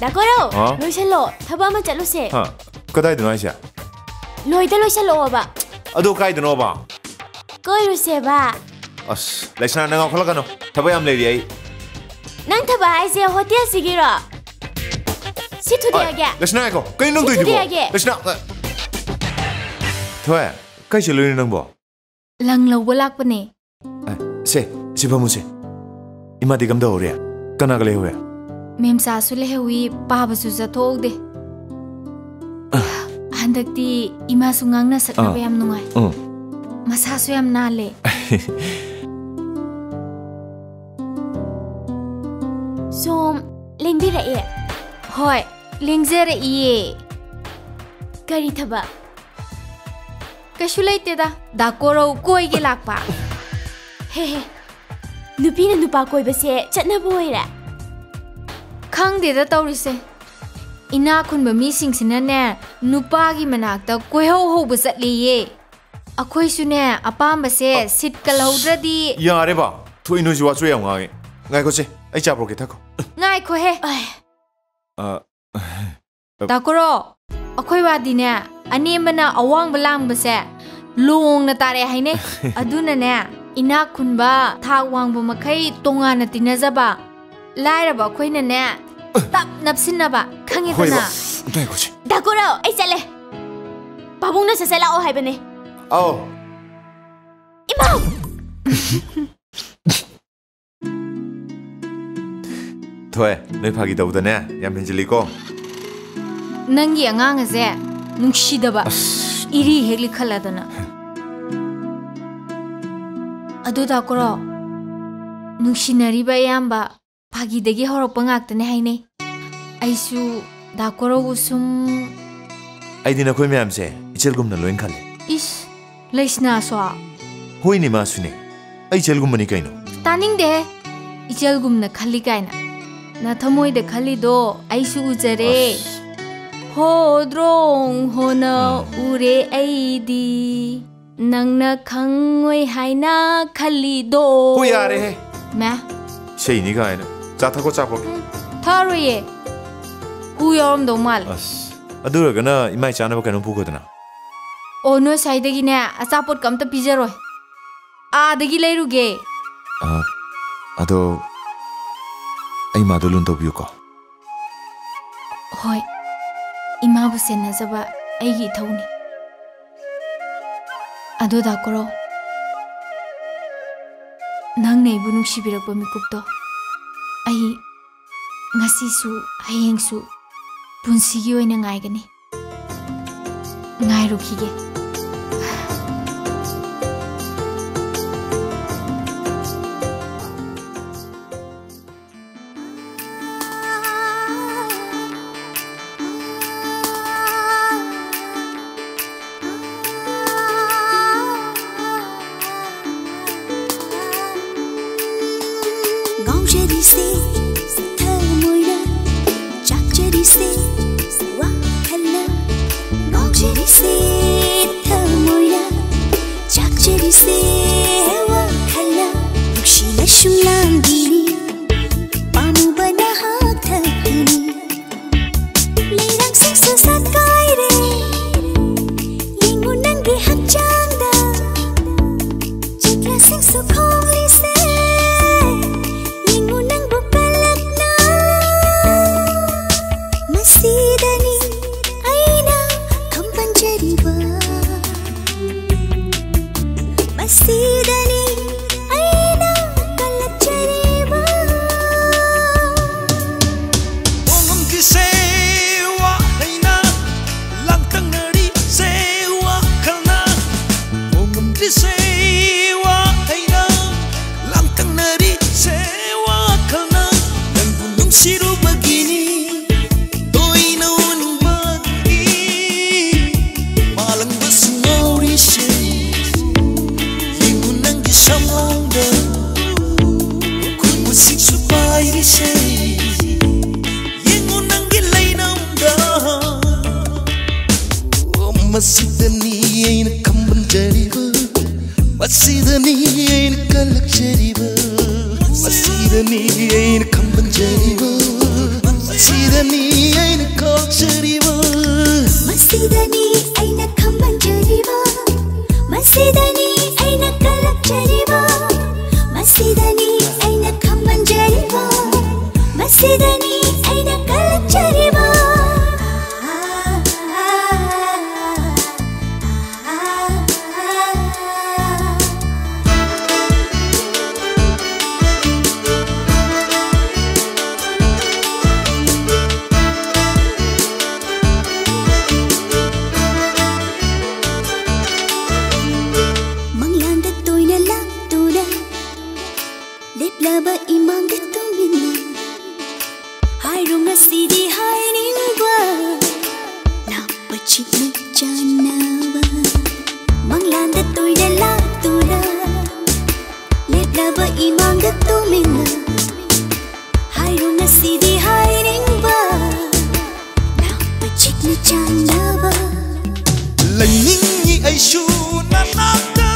ꯗꯥ ꯀꯣꯔꯧ, ꯍꯥ? ꯂꯣꯏꯁꯜꯂꯣ, ꯊꯕꯛ ꯑꯃ ꯆꯠꯂꯨꯁꯦ꯫ ꯍꯥ? ꯀꯗꯥꯏꯗꯅꯣ ꯍꯥꯏꯁꯦ? ꯂꯣꯏꯗ ꯂꯣꯏꯁꯜꯂꯛꯑꯣꯕ꯫ ꯑꯗꯣ ꯀꯥꯏꯗꯅꯣꯕ? ꯀꯣꯏꯔꯨꯁꯦꯕ꯫ ꯑꯁ, ꯂꯩꯁꯅꯥ, ꯅꯪ ꯉꯥꯎꯈꯠꯂꯛꯀꯅꯨ꯫ ꯊꯕꯛ ꯌꯥꯝ ꯂꯩꯔꯤ ꯑꯩ꯫ ꯅꯪ ꯊꯕꯛ ꯍꯥꯏꯁꯦ ꯍꯣꯇꯦꯜꯁꯤꯒꯤꯔꯣ? ꯁꯤ ꯊꯨꯗꯦꯛꯑꯒꯦ꯫ ꯑꯣꯏ, ꯂꯩꯁꯅꯥ ꯉꯥꯏꯈꯣ꯫ ꯀꯩꯅꯣ ꯅꯪ ꯁꯤ ꯇꯧꯔꯤꯗꯨꯕꯣ? ꯊꯨꯗꯦꯛꯑꯒꯦ꯫ ꯂꯩꯁꯅꯥ, ꯑ, ꯊꯣꯏ, ꯀꯥꯏ ꯆꯠꯂꯨꯏꯅꯣ ꯅꯪꯕꯣ? ꯂꯪ ꯂꯧꯕ ꯂꯥꯛꯄꯅꯦ꯫ ꯑꯦ, ꯁꯦ, ꯁꯤ ꯐꯝꯃꯨꯁꯦ꯫ ꯏꯃꯥꯗꯤ ꯀꯝꯗꯧꯍꯧꯔꯤ? ꯀꯅꯥꯒ ꯂꯩꯍꯧꯔꯤ? ꯃꯦꯝꯆꯥꯁꯨ ꯂꯩꯍꯧꯋꯤ, ꯄꯥꯕꯁꯨ ꯆꯠꯊꯣꯛꯍꯧꯗꯦ꯫ ꯑ꯫ ꯍꯟꯗꯛꯇꯤ ꯏꯃꯥꯁꯨ ꯉꯥꯡꯅ ꯁꯛꯅꯕ ꯑ꯫ ꯌꯥꯝ ꯅꯨꯡꯉꯥꯏ꯫ ꯎꯝ꯫ ꯃꯁꯥꯁꯨ ꯌꯥꯝ ꯅꯥꯜꯂꯦ꯫ ꯁꯣꯝ ꯂꯦꯡꯕꯤꯔꯛꯑꯦ? ꯍꯣꯏ, ꯂꯦꯡꯖꯔꯛꯏꯌꯦ꯫ ꯀꯔꯤ ꯊꯕꯛ? ꯀꯩꯁꯨ ꯂꯩꯇꯦꯗ, ꯗꯥ ꯀꯣꯔꯧ ꯀꯣꯏꯒꯦ ꯂꯥꯛꯄ꯫ ꯍꯦ ꯍꯦ, ꯅꯨꯄꯤꯅ ꯅꯨꯄꯥ ꯀꯣꯏꯕꯁꯦ ꯆꯠꯅꯕ ꯑꯣꯏꯔꯦ? ꯈꯪꯗꯦꯗ ꯇꯧꯔꯤꯁꯦ, ꯏꯅꯥꯛ ꯈꯨꯟꯕ ꯃꯤꯁꯤꯡꯁꯤꯅꯅꯦ ꯅꯨꯄꯥꯒꯤ ꯃꯅꯥꯛꯇ ꯀꯣꯏꯍꯧ ꯍꯧꯕ ꯆꯠꯂꯦꯌꯦ꯫ ꯑꯩꯈꯣꯏꯁꯨꯅꯦ ꯑꯄꯥꯝꯕꯁꯦ ꯑ, ꯁꯤꯠꯀ ꯂꯧꯗ꯭ꯔꯗꯤ꯫ ꯌꯥꯔꯦ ꯕꯥ, ꯊꯣꯏ ꯅꯣꯏꯁꯨ ꯋꯥꯆꯣꯏ ꯌꯥꯝ ꯉꯥꯡꯉꯦ꯫ ꯉꯥꯏꯈꯣꯁꯦ, ꯑꯩ ꯆꯥ ꯄꯨꯔꯛꯀꯦ, ꯊꯛꯈꯣ꯫ ꯉꯥꯏꯈꯣꯍꯦ꯫ ꯑ, ꯗꯥ ꯀꯣꯔꯧ, ꯑꯩꯈꯣꯏ ꯋꯥꯗꯤꯅꯦ, ꯑꯅꯦꯝꯕꯅ ꯑꯋꯥꯡꯕ ꯂꯥꯡꯕꯁꯦ ꯂꯣꯡꯅ ꯇꯥꯔꯛꯑꯦ ꯍꯥꯏꯅꯩ꯫ ꯑꯗꯨꯅꯅꯦ, ꯏꯅꯥꯛ ꯈꯨꯟꯕ, ꯊꯥꯛ ꯋꯥꯡꯕ ꯃꯈꯩ ꯇꯣꯉꯥꯟꯅ ꯇꯤꯟꯅꯖꯕ, ꯂꯥꯏꯔꯕ ꯑꯩꯈꯣꯏꯅꯅꯦ, ꯇꯞ ꯅꯞꯁꯤꯟꯅꯕ, ꯈꯪꯉꯦꯗꯅ? ꯍꯣꯏꯕ꯫ ꯑꯝꯇ ꯉꯥꯏꯈꯣꯁꯦ꯫ ꯗꯥ ꯀꯣꯔꯧ, ꯑꯩ ꯆꯠꯂꯦ꯫ ꯄꯥꯕꯨꯡꯅ ꯁꯠ ꯁꯠ ꯂꯥꯛꯑꯣ ꯍꯥꯏꯕꯅꯦ꯫ ꯑꯧ꯫ ꯏꯃꯥ! ꯊꯣꯏ, ꯅꯣꯏ ꯐꯥꯒꯤ ꯇꯧꯕꯗꯅꯦ, ꯌꯥꯝ ꯍꯦꯟꯖꯤꯜꯂꯤꯀꯣ꯫ ꯅꯪꯒꯤ ꯑꯉꯥꯡ ꯑꯁꯦ ꯅꯨꯡꯁꯤꯗꯕ, ꯑꯁ꯫ ꯏꯔꯤ ꯍꯦꯛ ꯂꯤꯈꯠꯂꯗꯅ꯫ ꯑꯗꯨ ꯗꯥ ꯀꯣꯔꯧ, ꯅꯨꯡꯁꯤꯅꯔꯤꯕ ꯑꯌꯥꯝꯕ ꯐꯥꯒꯤꯗꯒꯤ ꯍꯧꯔꯛꯄ ꯉꯥꯛꯇꯅꯦ ꯍꯥꯏꯅꯩ꯫ ꯑꯩꯁꯨ ꯗꯥ ꯀꯣꯔꯧꯕꯨ ꯁꯨꯝ꯫ ꯑꯩꯗꯤ ꯅꯈꯣꯏ ꯃꯌꯥꯝꯁꯦ ꯏꯆꯜꯒꯨꯝꯅ ꯂꯣꯏꯅ ꯈꯜꯂꯦ꯫ ꯏꯁ, ꯂꯩꯁꯅꯥꯁꯨ? ꯍꯣꯏꯅꯦ, ꯃꯥꯁꯨꯅꯦ꯫ ꯑꯩ ꯏꯆꯜꯒꯨꯝꯕꯅꯤ ꯀꯩꯅꯣ꯫ ꯇꯥꯅꯤꯡꯗꯦꯍꯦ꯫ ꯏꯆꯜꯒꯨꯝꯅ ꯈꯜꯂꯤ ꯀꯥꯏꯅ꯫ ꯅꯊꯃꯣꯏꯗ ꯈꯜꯂꯤꯗꯣ ꯑꯩꯁꯨ ꯎꯖꯔꯦ꯫ ꯑꯁ꯫ ꯍꯣꯗ꯭ꯔꯣꯡ ꯍꯣꯅ ꯎꯝ꯫ ꯎꯔꯦ ꯑꯩꯗꯤ꯫ ꯅꯪꯅ ꯈꯪꯉꯣꯏ ꯍꯥꯏꯅ ꯈꯜꯂꯤꯗꯣ꯫ ꯍꯣꯏ, ꯌꯥꯔꯦꯍꯦ꯫ ꯃꯦ꯫ ꯏꯁꯩꯅꯤ ꯀꯥꯏꯅ꯫ ꯆꯥ ꯊꯛꯈꯣ, ꯆꯥ ꯄꯣꯔꯛꯀꯦ꯫ ꯎꯝ, ꯊꯛꯑꯔꯣꯏꯌꯦ꯫ ꯍꯨ ꯌꯥꯎꯔꯝꯗꯧ ꯃꯥꯜꯂꯦ꯫ ꯑꯁ, ꯑꯗꯨ ꯑꯣꯏꯔꯒꯅ ꯏꯃꯥꯏ ꯆꯥꯅꯕ ꯀꯩꯅꯣꯝ ꯄꯨꯈꯣꯗꯅ꯫ ꯑꯣ, ꯅꯣꯏ ꯁ꯭ꯋꯥꯏꯗꯒꯤꯅꯦ ꯑꯆꯥꯄꯣꯠꯀ ꯑꯝꯇ ꯄꯤꯖꯔꯣꯏ, ꯑꯥꯗꯒꯤ ꯂꯩꯔꯨꯒꯦ꯫ ꯑ, ꯑꯗꯣ ꯑꯩ ꯃꯥꯗꯣ ꯂꯨꯅ ꯇꯧꯕꯤꯌꯨꯀꯣ꯫ ꯍꯣꯏ, ꯏꯃꯥꯕꯨ ꯁꯦꯟꯅꯖꯕ ꯑꯩꯒꯤ ꯏꯊꯧꯅꯤ꯫ ꯑꯗꯣ ꯗꯥ ꯀꯣꯔꯧ, ꯅꯪꯅ ꯑꯩꯕꯨ ꯅꯨꯡꯁꯤꯕꯤꯔꯛꯄ ꯃꯤꯀꯨꯞꯇꯣ ꯑꯩ ꯉꯁꯤꯁꯨ ꯍꯌꯦꯡꯁꯨ ꯄꯨꯟꯁꯤꯒꯤ ꯑꯣꯏꯅ ꯉꯥꯏꯒꯅꯤ꯫ ꯉꯥꯏꯔꯨꯈꯤꯒꯦ꯫ ꯉꯥꯎꯖꯔꯤꯁꯦ ꯊꯃꯣꯏꯅ, ꯆꯥꯛꯆꯔꯤꯁꯦ ꯋꯥꯈꯜꯅ꯫ ꯉꯥꯎꯖꯔꯤꯁꯦ ꯊꯃꯣꯏꯅ, ꯆꯥꯛꯆꯔꯤꯁꯦ ꯋꯥꯈꯜꯅ꯫ ꯅꯨꯡꯁꯤꯅ ꯁꯨꯝ ꯂꯥꯡꯕꯤꯅꯤ, ꯄꯥꯝꯃꯨꯕꯅ ꯍꯛꯊꯛꯇꯨꯅꯤ꯫ ꯂꯩꯔꯥꯡꯁꯤꯡꯁꯨ ꯁꯥꯠꯀꯥꯏꯔꯦ, ꯌꯦꯡꯉꯨ ꯅꯪꯒꯤ ꯍꯛꯆꯥꯡꯗ꯫ ꯆꯤꯛꯂꯁꯤꯡꯁꯨ ꯈꯣꯡꯂꯤꯁꯦ, ꯌꯦꯡꯉꯨ ꯅꯪꯕꯨ ꯀꯜꯂꯛꯅ꯫ ꯃꯁꯤꯗꯅꯤ ꯑꯩꯅ ꯈꯝꯕꯟꯖꯔꯤꯕ, ꯃꯁꯤꯗꯅꯤ ꯑꯩꯅ ꯀꯜꯂꯛꯆꯔꯤꯕ꯫ ꯈꯣꯡꯉꯝꯈꯤꯁꯦ ꯋꯥꯍꯩꯅ, ꯂꯥꯡꯇꯛꯅꯔꯤꯁꯦ ꯋꯥꯈꯜꯅ꯫ ꯈꯣꯡꯉꯝꯈꯤꯁꯦ ꯋꯥꯍꯩꯅ, ꯂꯥꯡꯇꯛꯅꯔꯤꯁꯦ ꯋꯥꯈꯜꯅ꯫ ꯅꯪꯕꯨ ꯅꯨꯡꯁꯤꯔꯨꯕꯒꯤꯅꯤ ꯇꯣꯏꯅ ꯎꯅꯤꯡꯕꯒꯤ꯫ ꯃꯥꯂꯪꯗꯁꯨ ꯉꯥꯎꯔꯤꯁꯦ, ꯌꯦꯡꯉꯨ ꯅꯪꯒꯤ ꯁꯝꯂꯣꯡꯗ ꯈꯨꯔꯃꯨꯠꯁꯤꯡꯁꯨ ꯄꯥꯏꯔꯤꯁꯦ, ꯌꯦꯡꯉꯨ ꯅꯪꯒꯤ ꯂꯩꯅꯝꯗ꯫ ꯑꯣ, ꯃꯁꯤꯗꯅꯤ ꯑꯩꯅ ꯈꯝꯕꯟꯖꯔꯤꯕ, ꯃꯁꯤꯗꯅꯤ ꯑꯩꯅ ꯀꯜꯂꯛꯆꯔꯤꯕ, ꯃꯁꯤꯗꯅꯤ ꯑꯩꯅ ꯈꯝꯕꯟꯖꯔꯤꯕ, ꯃꯁꯤꯗꯅꯤ ꯑꯩꯅ ꯆꯔꯤꯕ꯫ ꯃꯁꯤꯗꯅꯤ ꯑꯩꯅ ꯈꯝꯕꯟꯖꯔꯤꯕ, ꯃꯁꯤꯗꯅꯤ ꯑꯩꯅ ꯀꯜꯂꯛꯆꯔꯤꯕ, ꯃꯁꯤꯗꯅꯤ ꯑꯩꯅ ꯈꯝꯕꯟꯖꯔꯤꯕ, ꯃꯁꯤꯗꯅꯤ ꯑꯩꯅ ꯀꯜꯂꯛꯆꯔꯤꯕ꯫ ꯃꯪꯂꯥꯟꯗ ꯇꯣꯏꯅ ꯂꯥꯛꯇꯨꯅ ꯂꯦꯞꯂꯕ ꯏꯃꯥꯡꯗ ꯇꯨꯃꯤꯟꯅ ꯍꯥꯏꯔꯣ ꯉꯁꯤꯗꯤ ꯍꯥꯏꯅꯤꯡꯕ ꯂꯥꯛꯄ ꯆꯤꯛꯅ ꯆꯥꯟꯅꯕ꯫ ꯃꯪꯂꯥꯟꯗ ꯇꯣꯏꯅ ꯂꯥꯛꯇꯨꯅ ꯂꯦꯞꯂꯕ ꯏꯃꯥꯡꯗ ꯇꯨꯃꯤꯟꯅ ꯍꯥꯏꯔꯣ ꯉꯁꯤꯗꯤ ꯍꯥꯏꯅꯤꯡꯕ ꯂꯥꯛꯄ ꯆꯤꯛꯅ ꯆꯥꯟꯅꯕ꯫ ꯂꯩꯅꯤꯡꯉꯤ ꯑꯩꯁꯨ ꯅꯅꯥꯛꯇ,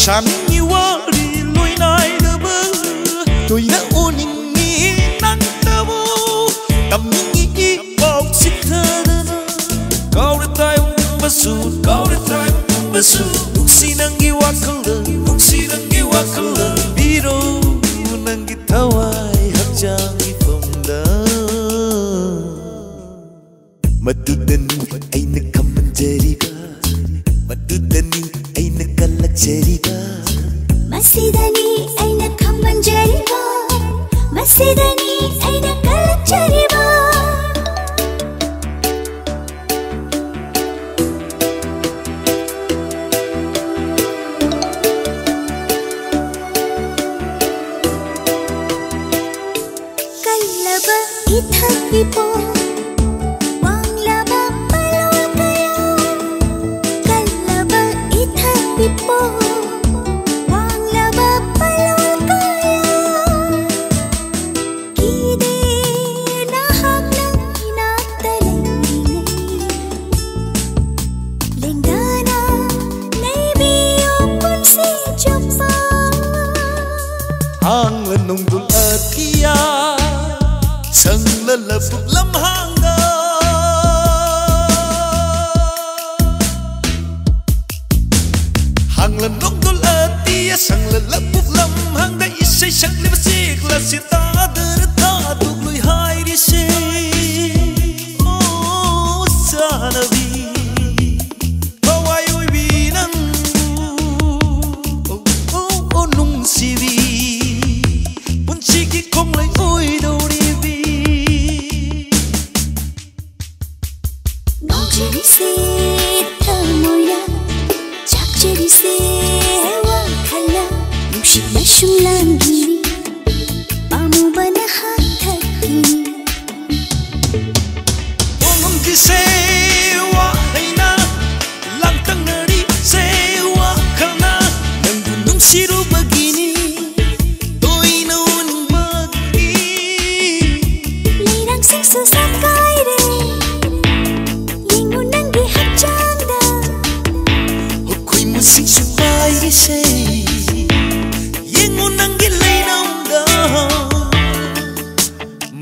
ꯁꯥꯅꯤꯡꯉꯤ ꯋꯥꯔꯤ ꯂꯣꯏꯅꯥꯏꯗꯕ, ꯇꯣꯏꯅ ꯎꯅꯤꯡꯉꯤ ꯅꯪꯇꯕꯨ, ꯇꯝꯅꯤꯡꯉꯤ ꯏ ꯄꯥꯎ ꯆꯤꯊꯗꯅ꯫ ꯀꯥꯎꯔꯦ ꯇꯥꯏꯕꯪꯕꯁꯨ, ꯀꯥꯎꯔꯦ ꯇꯥꯏꯕꯪꯕꯁꯨ, ꯅꯨꯡꯁꯤ ꯅꯪꯒꯤ ꯋꯥꯈꯜꯗ, ꯅꯨꯡꯁꯤ ꯅꯪꯒꯤ ꯋꯥꯈꯜꯗ, ꯄꯤꯔꯣ ꯅꯪꯒꯤ ꯊꯋꯥꯏ ꯍꯛꯆꯥꯡꯒꯤ ꯄꯨꯡꯗ꯫ ꯃꯗꯨꯗꯅꯤ ꯑꯩꯅ ꯈꯝꯕꯟꯖꯔꯤꯕ, ꯃꯗꯨꯗꯅꯤ ꯑꯩꯅ ꯀꯜꯂꯛꯆꯔꯤꯕ꯫ ꯃꯁꯤꯗꯅꯤ ꯑꯩꯅ ꯈꯝꯕꯟꯖꯔꯤꯕ, ꯃꯁꯤꯗꯅꯤ ꯑꯩꯅ ꯀꯜꯂꯛꯆꯔꯤꯕ꯫ ꯀꯜꯂꯕ ꯏꯊꯛ ꯏꯄꯣ, ꯋꯥꯡꯂꯕ ꯄꯥꯂꯣꯜ ꯀꯌꯥ꯫ ꯀꯜꯂꯕ ꯏꯊꯛ ꯏꯄꯣ, ꯋꯥꯡꯂꯕ ꯄꯥꯂꯣꯜ ꯀꯌꯥ꯫ ꯀꯤꯗꯦ ꯅꯍꯥꯛꯅ ꯏꯅꯥꯛꯇ ꯂꯩꯔꯤꯉꯩ꯫ ꯂꯦꯡꯗꯅ ꯂꯩꯕꯤꯌꯨ ꯄꯨꯟꯁꯤ ꯆꯨꯞꯄ꯫ ꯍꯥꯡꯂ ꯅꯣꯡꯗꯣꯜ ꯑꯇꯤꯌꯥ, ꯁꯪꯂ ꯂꯧꯕꯨꯛ ꯂꯝꯍꯥꯡꯗ꯫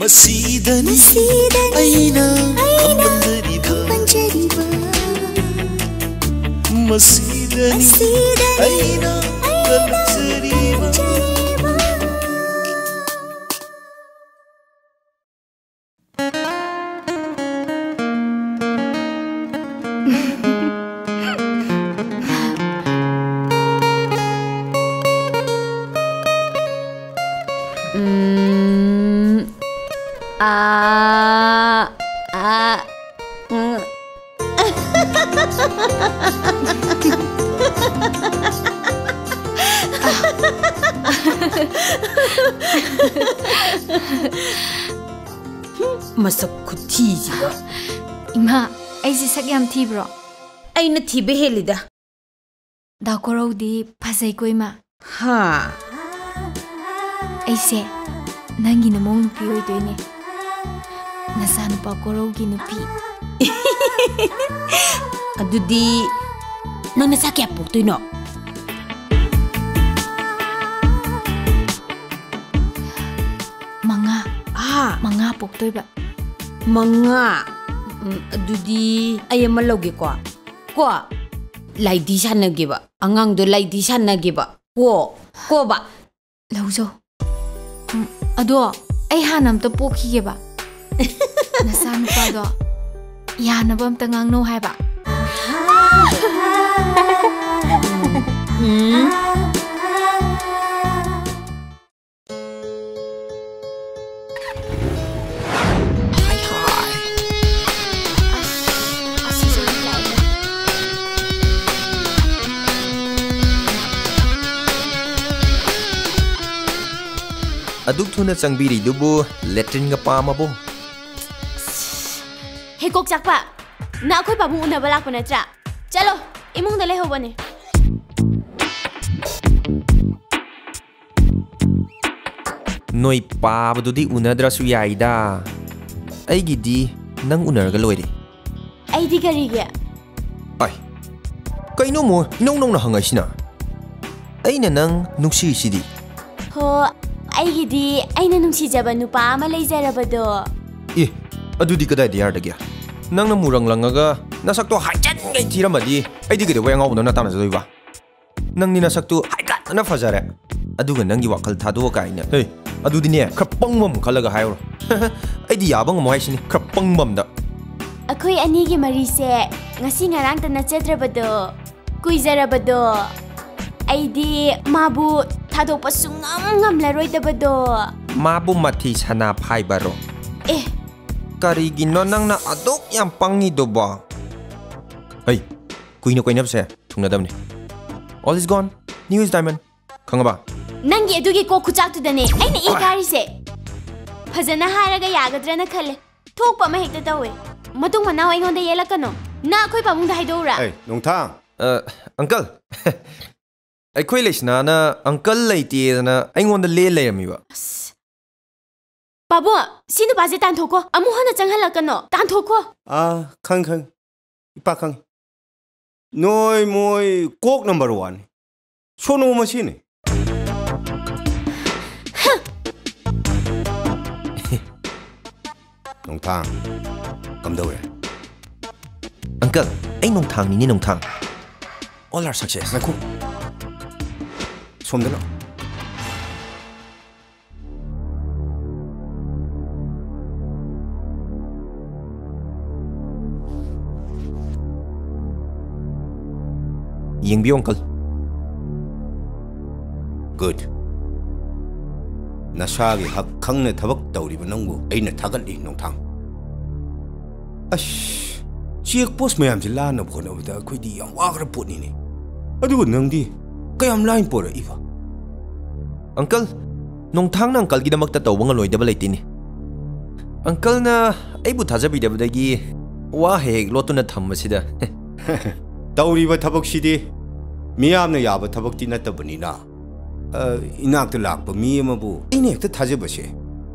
ꯑꯁꯤꯗꯅꯤ ꯑꯩꯅ ꯈꯝꯕꯟꯖꯔꯤꯕ꯫ ꯃꯁꯤꯗꯅꯤ ꯑꯩꯅ ꯀꯜꯂꯛꯆꯔꯤꯕ꯫ ꯎꯝ, ꯑꯥ, ꯑꯥ, ꯎꯝ꯫ ꯃꯁꯛ ꯈꯨꯊꯤꯁꯤꯒ꯫ ꯏꯃꯥ, ꯑꯩꯁꯦ ꯁꯛ ꯌꯥꯝ ꯊꯤꯕ꯭ꯔꯣ? ꯑꯩꯅ ꯊꯤꯕ ꯍꯦꯜꯂꯤꯗ꯫ ꯗꯥ ꯀꯣꯔꯧꯗꯤ ꯐꯖꯩꯀꯣ, ꯏꯃꯥ꯫ ꯍꯥ? ꯑꯩꯁꯦ ꯅꯪꯒꯤ ꯅꯃꯧ ꯅꯨꯄꯤ ꯑꯣꯏꯗꯣꯏꯅꯦ꯫ ꯅꯆꯥꯅꯨꯄꯥ ꯀꯣꯔꯧꯒꯤ ꯅꯨꯄꯤ꯫ ꯑꯗꯨꯗꯤ ꯅꯪ ꯅꯆꯥ ꯀꯌꯥ ꯄꯣꯛꯇꯣꯏꯅꯣ? ꯃꯉꯥ꯫ ꯍꯥ? ꯃꯉꯥ ꯄꯣꯛꯇꯣꯏꯕ꯫ ꯃꯉꯥ? ꯎꯝ, ꯑꯗꯨꯗꯤ ꯑꯩ ꯑꯃ ꯂꯧꯒꯦꯀꯣ꯫ ꯀꯣ? ꯂꯥꯏꯗꯤ ꯁꯥꯟꯅꯒꯦꯕ꯫ ꯑꯉꯥꯡꯗꯣ ꯂꯥꯏꯗꯤ ꯁꯥꯟꯅꯒꯦꯕ꯫ ꯀꯣ? ꯀꯣꯕ? ꯂꯧꯖꯧ꯫ ꯎꯝ, ꯑꯗꯣ ꯑꯩ ꯍꯥꯟꯅ ꯑꯝꯇ ꯄꯣꯛꯈꯤꯒꯦꯕ꯫ ꯅꯆꯥꯅꯨꯄꯥꯗꯣ ꯌꯥꯅꯕ ꯑꯝꯇ ꯉꯥꯡꯅꯧ ꯍꯥꯏꯕ꯫ ꯎꯝ꯫ ꯑꯗꯨꯛ ꯊꯨꯅ ꯆꯪꯕꯤꯔꯤꯗꯨꯕꯨ ꯂꯦꯇ꯭ꯔꯤꯟꯒ ꯄꯥꯝꯃꯕꯣ? ꯍꯦ ꯀꯣꯛ ꯆꯥꯛꯄ, ꯅꯪ ꯑꯩꯈꯣꯏ ꯄꯥꯕꯨꯡ ꯎꯅꯕ ꯂꯥꯛꯄ ꯅꯠꯇ꯭ꯔꯥ? ꯆꯠꯂꯣ, ꯏꯃꯨꯡꯗ ꯂꯩꯍꯧꯕꯅꯦ꯫ ꯅꯣꯏ ꯄꯥꯕꯗꯨꯗꯤ ꯎꯅꯗ꯭ꯔꯁꯨ ꯌꯥꯏꯗ꯫ ꯑꯩꯒꯤꯗꯤ ꯅꯪ ꯎꯅꯔꯒ ꯂꯣꯏꯔꯦ꯫ ꯑꯩꯗꯤ ꯀꯔꯤꯒꯤ? ꯑꯥꯏ, ꯀꯩꯅꯣ ꯃꯣ ꯏꯅꯧ ꯅꯧꯅ ꯍꯪꯉꯛꯏꯁꯤꯅ? ꯑꯩꯅ ꯅꯪ ꯅꯨꯡꯁꯤꯔꯤꯁꯤꯗꯤ꯫ ꯍꯣ, ꯑꯩꯒꯤꯗꯤ ꯑꯩꯅ ꯅꯨꯡꯁꯤꯖꯕ ꯅꯨꯄꯥ ꯑꯃ ꯂꯩꯖꯔꯕꯗꯣ꯫ ꯑꯦ, ꯑꯗꯨꯗꯤ ꯀꯗꯥꯏꯗ ꯌꯥꯔꯗꯒꯦ? ꯅꯪꯅ ꯃꯨꯔꯪ ꯂꯪꯉꯒ ꯅꯁꯛꯇꯣ ꯍꯥꯏꯖꯟꯉꯩ ꯊꯤꯔꯝꯃꯗꯤ ꯑꯩꯗꯤ ꯀꯩꯗꯧꯕꯩ ꯑꯉꯥꯎꯕꯗꯧꯅ ꯇꯥꯟꯅꯖꯗꯣꯏꯕ? ꯅꯪꯗꯤ ꯅꯁꯛꯇꯨ ꯍꯥꯏꯒꯠꯇꯅ ꯐꯖꯔꯦ, ꯑꯗꯨꯒ ꯅꯪꯒꯤ ꯋꯥꯈꯜ ꯊꯥꯗꯣꯛꯑ ꯀꯥꯏꯅ꯫ ꯍꯦ, ꯑꯗꯨꯗꯤꯅꯦ, ꯈꯔ ꯄꯪꯕ ꯑꯃ ꯈꯜꯂꯒ ꯍꯥꯏꯔꯣ꯫ ꯑꯩꯗꯤ ꯌꯥꯕ ꯉꯝꯃꯣ ꯍꯥꯏꯁꯤꯅꯤ, ꯈꯔ ꯄꯪꯕ ꯑꯝꯗ꯫ ꯑꯩꯈꯣꯏ ꯑꯅꯤꯒꯤ ꯃꯔꯤꯁꯦ ꯉꯁꯤ ꯉꯔꯥꯡꯇ ꯅꯠꯆꯗ꯭ꯔꯕꯗꯣ, ꯀꯨꯏꯖꯔꯕꯗꯣ꯫ ꯑꯩꯗꯤ ꯃꯥꯕꯨ ꯊꯥꯗꯣꯛꯄ ꯁꯨꯡꯉꯝ ꯉꯝꯂꯔꯣꯏꯗꯕꯗꯣ꯫ ꯃꯥꯕꯨ ꯃꯊꯤ ꯁꯅꯥ ꯐꯥꯏꯕꯔꯣ? ꯑꯦ꯫ ꯀꯔꯤꯒꯤꯅꯣ ꯅꯪꯅ ꯑꯗꯨꯛ ꯌꯥꯝ ꯄꯪꯉꯤꯗꯨꯕꯣ? ꯍꯩ, ꯀꯨꯏꯅ ꯀꯣꯏꯅꯕꯁꯦ ꯊꯨꯡꯅꯗꯕꯅꯤ꯫ All is gone, new is diamond. ꯈꯪꯉꯕ? ꯅꯪꯒꯤ ꯑꯗꯨꯒꯤ ꯀꯣꯛ ꯈꯨꯆꯥꯛꯇꯨꯗꯅꯦ ꯑꯩꯅ ꯏ ꯀꯥꯔꯤꯁꯦ꯫ ꯐꯖꯅ ꯍꯥꯏꯔꯒ ꯌꯥꯒꯗ꯭ꯔꯅ ꯈꯜꯂꯦ꯫ ꯊꯣꯛꯄ ꯑꯃ ꯍꯦꯛꯇ ꯇꯧꯋꯦ꯫ ꯃꯇꯨꯡ ꯃꯅꯥꯎ ꯑꯩꯉꯣꯟꯗ ꯌꯦꯜꯂꯛꯀꯅꯣ꯫ ꯅꯪ ꯑꯩꯈꯣꯏ ꯄꯥꯕꯨꯡꯗ ꯍꯥꯏꯗꯣꯛꯎꯔꯥ? ꯑꯩ, ꯅꯣꯡꯊꯥꯡ꯫ ꯑ, uncle꯫ ꯑꯩꯈꯣꯏ ꯂꯩꯁꯅꯥꯅ uncle ꯂꯩꯇꯦꯗꯅ ꯑꯩꯉꯣꯟꯗ ꯂꯦꯟ ꯂꯩꯔꯝꯃꯤꯕ꯫ ꯑꯁ꯫ ꯄꯥꯕꯨꯡ, ꯁꯤ ꯅꯨꯄꯥꯁꯦ ꯇꯥꯟꯊꯣꯛꯈꯣ꯫ ꯑꯃꯨꯛ ꯍꯟꯅ ꯆꯪꯍꯜꯂꯛꯀꯅꯣ꯫ ꯇꯥꯟꯊꯣꯛꯈꯣ꯫ ꯑꯥ, ꯈꯪ, ꯈꯪ꯫ ꯏꯄꯥ ꯈꯪ꯫ ꯅꯣꯏ ꯃꯣꯏ ꯀꯣꯛ number one꯫ ꯁꯣꯅꯣ ꯃꯁꯤꯅꯤ꯫ ꯅꯣꯡꯊꯥꯡ, ꯀꯝꯗꯧꯔꯦ? Uncle, ꯑꯩ ꯅꯣꯡꯊꯥꯡꯅꯤꯅꯦ, ꯅꯣꯡꯊꯥꯡ꯫ All are success꯫ ꯉꯥꯏꯈꯣ꯫ ꯁꯣꯝꯗ ꯂꯥꯛꯑꯣ꯫ ꯌꯦꯡꯕꯤꯌꯨ, uncle꯫ Good꯫ ꯅꯁꯥꯒꯤ ꯍꯛ ꯈꯪꯅ ꯊꯕꯛ ꯇꯧꯔꯤꯕ ꯅꯪꯕꯨ ꯑꯩꯅ ꯊꯥꯒꯠꯂꯤ, ꯅꯣꯡꯊꯥꯡ꯫ ꯑꯁ, check post ꯃꯌꯥꯝꯁꯦ ꯂꯥꯟꯅꯕ ꯍꯣꯠꯅꯕꯗ ꯑꯩꯈꯣꯏꯗꯤ ꯌꯥꯝ ꯋꯥꯈ꯭ꯔ ꯄꯣꯠꯅꯤꯅꯦ꯫ ꯑꯗꯨꯒ ꯅꯪꯗꯤ ꯀꯌꯥꯝ ꯂꯥꯏꯅ ꯄꯣꯔꯛꯏꯕ? Uncle, ꯅꯣꯡꯊꯥꯡꯅ uncleꯒꯤꯗꯃꯛꯇ ꯇꯧꯕ ꯉꯝꯂꯣꯏꯗꯕ ꯂꯩꯇꯦꯅꯦ꯫ Uncleꯅ ꯑꯩꯕꯨ ꯊꯥꯖꯕꯤꯗꯕꯗꯒꯤ ꯋꯥ ꯍꯦꯛ ꯍꯦꯛ ꯂꯣꯠꯇꯨꯅ ꯊꯝꯕꯁꯤꯗ꯫ ꯇꯧꯔꯤꯕ ꯊꯕꯛꯁꯤꯗꯤ ꯃꯤꯌꯥꯝꯅ ꯌꯥꯕ ꯊꯕꯛꯇꯤ ꯅꯠꯇꯕꯅꯤꯅ, ꯑ, ꯏꯅꯥꯛꯇ ꯂꯥꯛꯄ ꯃꯤ ꯑꯃꯕꯨ ꯑꯩꯅ ꯍꯦꯛꯇ ꯊꯥꯖꯕꯁꯦ꯫